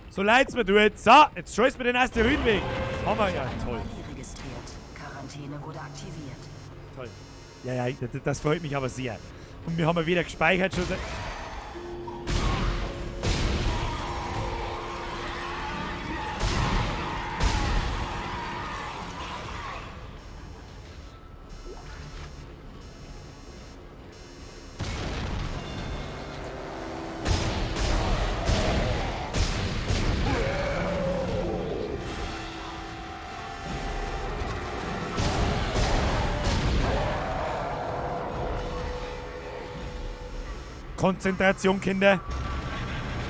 A: So leid's mir tut. So, jetzt scheißt mir den Asteroiden weg. Haben wir ja. Toll.
G: Registriert. Quarantäne wurde aktiviert.
A: Toll. Ja, ja, das freut mich aber sehr. Und wir haben ja wieder gespeichert schon seit. Konzentration, Kinder.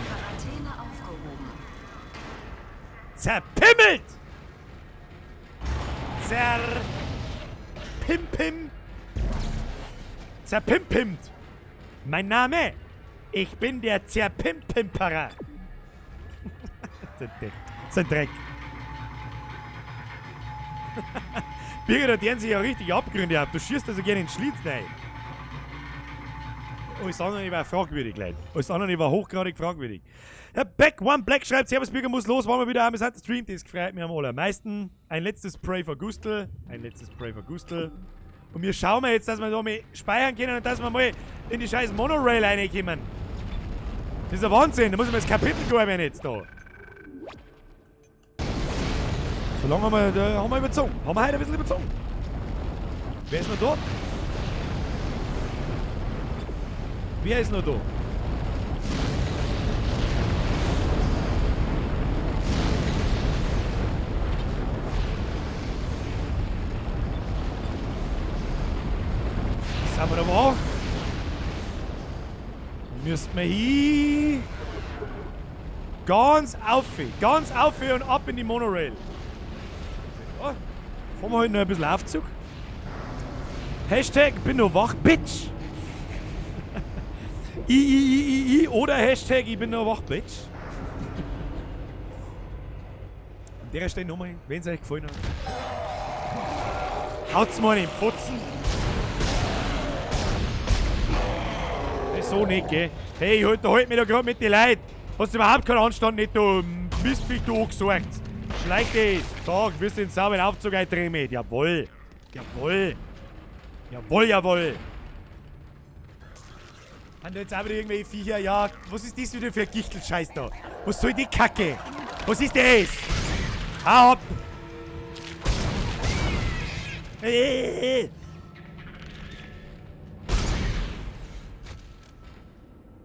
G: Quarantäne aufgehoben.
A: Zerpimmelt! Zerpimpim. Zerpimpimmt. Mein Name. Ich bin der Zerpimpimperer. Das ist ein Dreck. Birgit, da deren sich ja richtig Abgründe ab. Du schießt also gerne in den Schlitz rein. Alles andere war fragwürdig, Leute. Alles andere war hochgradig fragwürdig. Herr Beck One Black schreibt, Servus Bürger muss los, wollen wir wieder amüsanten Stream. Das freut mich am allermeisten. Ein letztes Pray for Gustl. Ein letztes Pray for Gustl. Und wir schauen mal jetzt, dass wir da mal speichern können und dass wir mal in die scheiß Monorail reinkommen. Das ist ein Wahnsinn. Da muss ich mal das Kapitel gehen jetzt da. So lange haben wir, da haben wir überzogen. Haben wir heute ein bisschen überzogen. Wer ist noch da? Wer ist noch da? Sind wir da wach? Müssten wir hin. Ganz auf und ab in die Monorail. Oh, fahren wir heute noch ein bisschen Aufzug. Hashtag bin noch wach, Bitch. I, I, I, I, I oder Hashtag ich bin noch wach, Bitch. An der Stelle nochmal, wenn es euch gefallen hat. Haut's mal in den Pfotzen. Das ist so nicht, gell? Hey, ich halt mich da gerade mit den Leuten. Hast du überhaupt keinen Anstand, nicht, du Mistviech, du angesorgt. Schleich dich. Tag, wirst du den sauberen Aufzug eindrehen mit. Jawohl. Jawohl. Jawohl, jawohl. Haben da jetzt auch wieder irgendwelche Viecher? Ja, was ist das wieder für ein Gichtelscheiß da? Was soll die Kacke? Was ist das? Hau ab!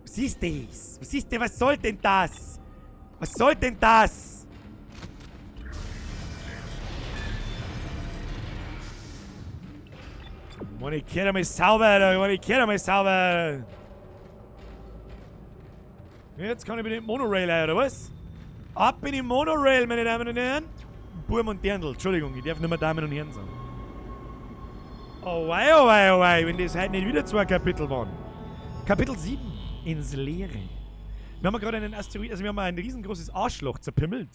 A: Was ist das? Was ist denn? Was soll denn das? Was soll denn das? Mann, ich kehre mal sauber, Alter. Mann, ich kehre mal sauber. Jetzt kann ich mit dem Monorail ein, oder was? Ab in die Monorail, meine Damen und Herren. Burm und Dirndl. Entschuldigung, ich darf nicht mehr Damen und Herren sagen. Oh wei, oh wei, oh wei, wenn das heute nicht wieder zwei Kapitel waren. Kapitel 7. Ins Leere. Wir haben gerade einen Asteroid, also wir haben ein riesengroßes Arschloch zerpimmelt.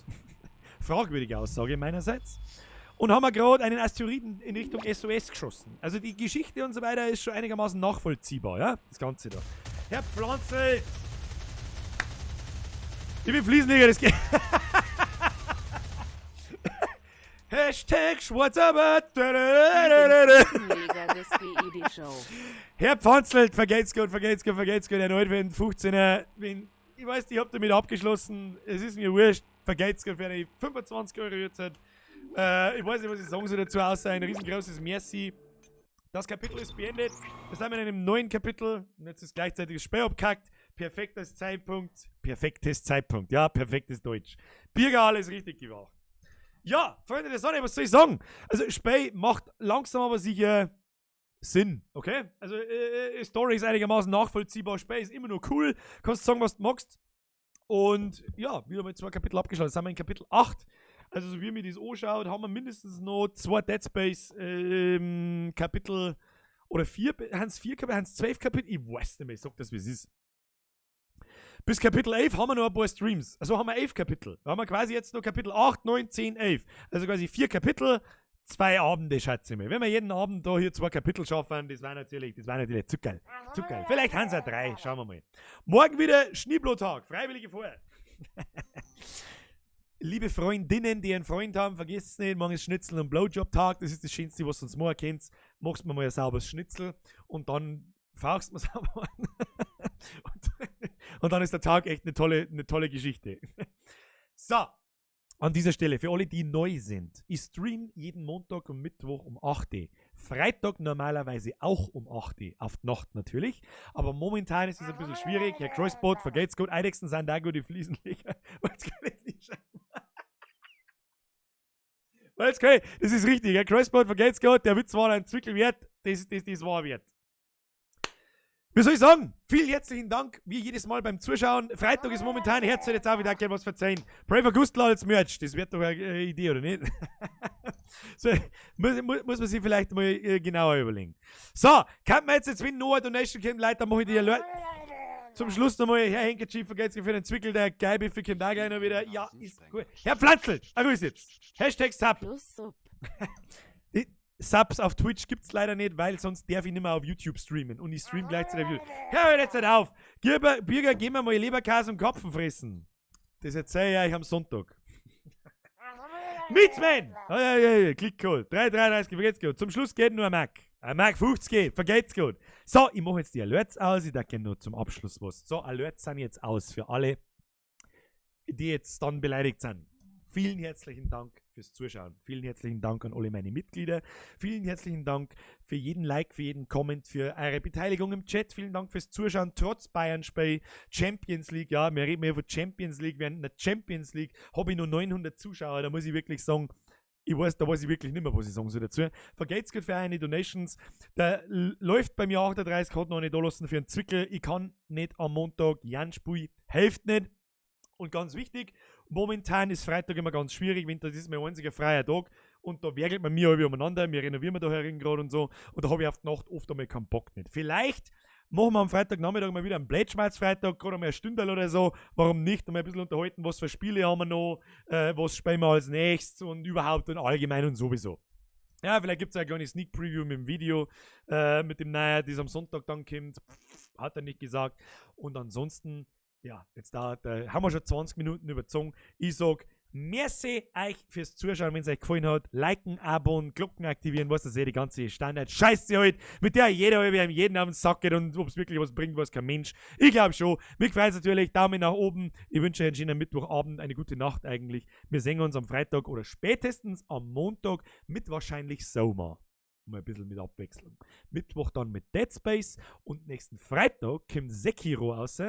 A: Fragwürdige Aussage meinerseits. Und haben wir gerade einen Asteroiden in Richtung SOS geschossen. Also die Geschichte und so weiter ist schon einigermaßen nachvollziehbar, ja? Das Ganze da. Herr Pflanzel! Ich bin Fliesenleger, das geht. Hashtag Schwarzarbeit. Herr Pfanzelt, vergelt's gut, vergelt's gut, vergelt's gut. Erneut, wenn 15er, wenn, ich weiß, ich hab damit abgeschlossen, es ist mir wurscht, vergelt's gut für die 25 Euro jetzt. Ich weiß nicht, was ich sagen soll dazu, außer ein riesengroßes Merci. Das Kapitel ist beendet. Wir sind in einem neuen Kapitel. Und jetzt ist gleichzeitig das Spiel abgekackt. Perfektes Zeitpunkt. Perfektes Zeitpunkt. Ja, perfektes Deutsch. Birger, alles richtig gemacht. Ja, Freunde der Sonne, was soll ich sagen? Also, Spiel macht langsam aber sicher Sinn, okay? Also, Story ist einigermaßen nachvollziehbar. Spiel ist immer nur cool. Kannst sagen, was du magst. Und ja, wieder mal 2 Kapitel abgeschlossen. Jetzt sind wir in Kapitel 8. Also, so wie mir das anschaut, haben wir mindestens noch 2 Dead Space Kapitel oder 4, haben es 4 Kapitel, haben es 12 Kapitel? Ich weiß nicht mehr, ich sag das, wie es ist. Bis Kapitel 11 haben wir noch ein paar Streams. Also haben wir 11 Kapitel. Da haben wir quasi jetzt noch Kapitel 8, 9, 10, 11. Also quasi 4 Kapitel, 2 Abende, schätze ich mal. Wenn wir jeden Abend da hier 2 Kapitel schaffen, das war natürlich zu geil. Zu geil. Vielleicht haben es auch 3, schauen wir mal. Morgen wieder Schneeblotag, freiwillige Vorher. Liebe Freundinnen, die einen Freund haben, vergesst es nicht, morgen ist Schnitzel- und Blowjob-Tag, das ist das Schönste, was du uns morgen kennt. Machst mir mal ein sauberes Schnitzel und dann fauchst du sauber an. Und dann ist der Tag echt eine tolle Geschichte. So, an dieser Stelle, für alle, die neu sind, ich stream jeden Montag und Mittwoch um 8 Uhr. Freitag normalerweise auch um 8 Uhr, auf die Nacht natürlich. Aber momentan ist es ein bisschen schwierig. Herr Crossbot, vergeht's gut. Eidechsen sind da gut, die Fliesenleger. Weil's kann ich, das ist richtig. Herr Crossbot, vergeht's gut. Der Witz war ein Zwickel wert. Das war wert. Wie soll ich sagen? Vielen herzlichen Dank, wie jedes Mal beim Zuschauen. Freitag ist momentan, Herz jetzt auch wieder gerne was verzeihen. Pray for Gustl als Merch, das wird doch eine Idee, oder nicht? So, muss man sich vielleicht mal genauer überlegen. So, kann man jetzt, wenn noch eine Donation kommt, Leute, dann mache ich die Alert. Zum Schluss nochmal, Herr Henkerchief, vergeht's für den Zwickel, der Geibiffe kommt auch gleich noch wieder. Ja, ist gut. Herr Pflanzl, grüß jetzt. Hashtag Sub.
B: Plus Sub.
A: Subs auf Twitch gibt's leider nicht, weil sonst darf ich nicht mehr auf YouTube streamen. Und ich stream gleichzeitig auf YouTube. Hör jetzt nicht auf! Bürger, gehen wir mal Leberkäse und Kopfen fressen. Das erzähl ich euch am Sonntag. Mitzman! Oh, ja, ja, ja, Klick cool. 3,33, vergeht's gut. Zum Schluss geht nur ein Mac. Ein Mac 50, vergeht's gut. So, ich mache jetzt die Alerts aus. Ich denke nur zum Abschluss was. So, Alerts sind jetzt aus für alle, die jetzt dann beleidigt sind. Vielen herzlichen Dank fürs Zuschauen. Vielen herzlichen Dank an alle meine Mitglieder. Vielen herzlichen Dank für jeden Like, für jeden Comment, für eure Beteiligung im Chat. Vielen Dank fürs Zuschauen, trotz Bayern-Spiel, Champions League. Ja, wir reden hier von Champions League. Während der Champions League habe ich nur 900 Zuschauer. Da muss ich wirklich sagen, ich weiß, da weiß ich wirklich nicht mehr, was ich sagen soll dazu. Vergeht's gut für eine Donations. Da läuft bei mir 38, hat noch nicht da lassen für einen Zwickel. Ich kann nicht am Montag. Jan Spui hilft nicht. Und ganz wichtig, momentan ist Freitag immer ganz schwierig, wenn das ist mein einziger freier Tag und da werkelt man mir alle umeinander, wir renovieren da herin gerade und so und da habe ich auf die Nacht oft einmal keinen Bock nicht. Vielleicht machen wir am Freitagnachmittag mal wieder einen Blödschmalz-Freitag, gerade mal eine Stündel oder so, warum nicht, und mal ein bisschen unterhalten, was für Spiele haben wir noch, was spielen wir als nächstes und überhaupt und allgemein und sowieso. Ja, vielleicht gibt es eine kleine Sneak Preview mit dem Video, mit dem Naja, das am Sonntag dann kommt, hat er nicht gesagt. Und ansonsten, ja, jetzt da haben wir schon 20 Minuten überzogen. Ich sag, merci euch fürs Zuschauen, wenn es euch gefallen hat. Liken, abonnieren, Glocken aktivieren, was das eh die ganze Standard-Scheiße halt, mit der jeder halbe jeden auf den Sack geht und ob es wirklich was bringt, weiß kein Mensch. Ich glaube schon. Mich freut es natürlich. Daumen nach oben. Ich wünsche euch einen schönen Mittwochabend, eine gute Nacht eigentlich. Wir sehen uns am Freitag oder spätestens am Montag mit wahrscheinlich Soma. Mal ein bisschen mit Abwechslung. Mittwoch dann mit Dead Space und nächsten Freitag kommt Sekiro raus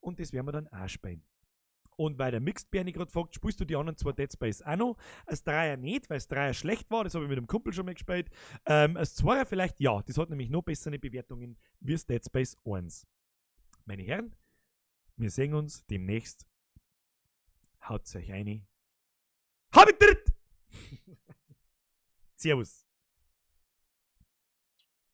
A: und das werden wir dann auch spielen. Und weil der Mixed Bernie gerade fragt, spielst du die anderen zwei Dead Space auch noch? Als Dreier nicht, weil es Dreier schlecht war, das habe ich mit dem Kumpel schon mal gespielt. Als Zweier vielleicht ja, das hat nämlich noch bessere Bewertungen wie das Dead Space 1. Meine Herren, wir sehen uns demnächst. Haut euch rein. Habit! Servus!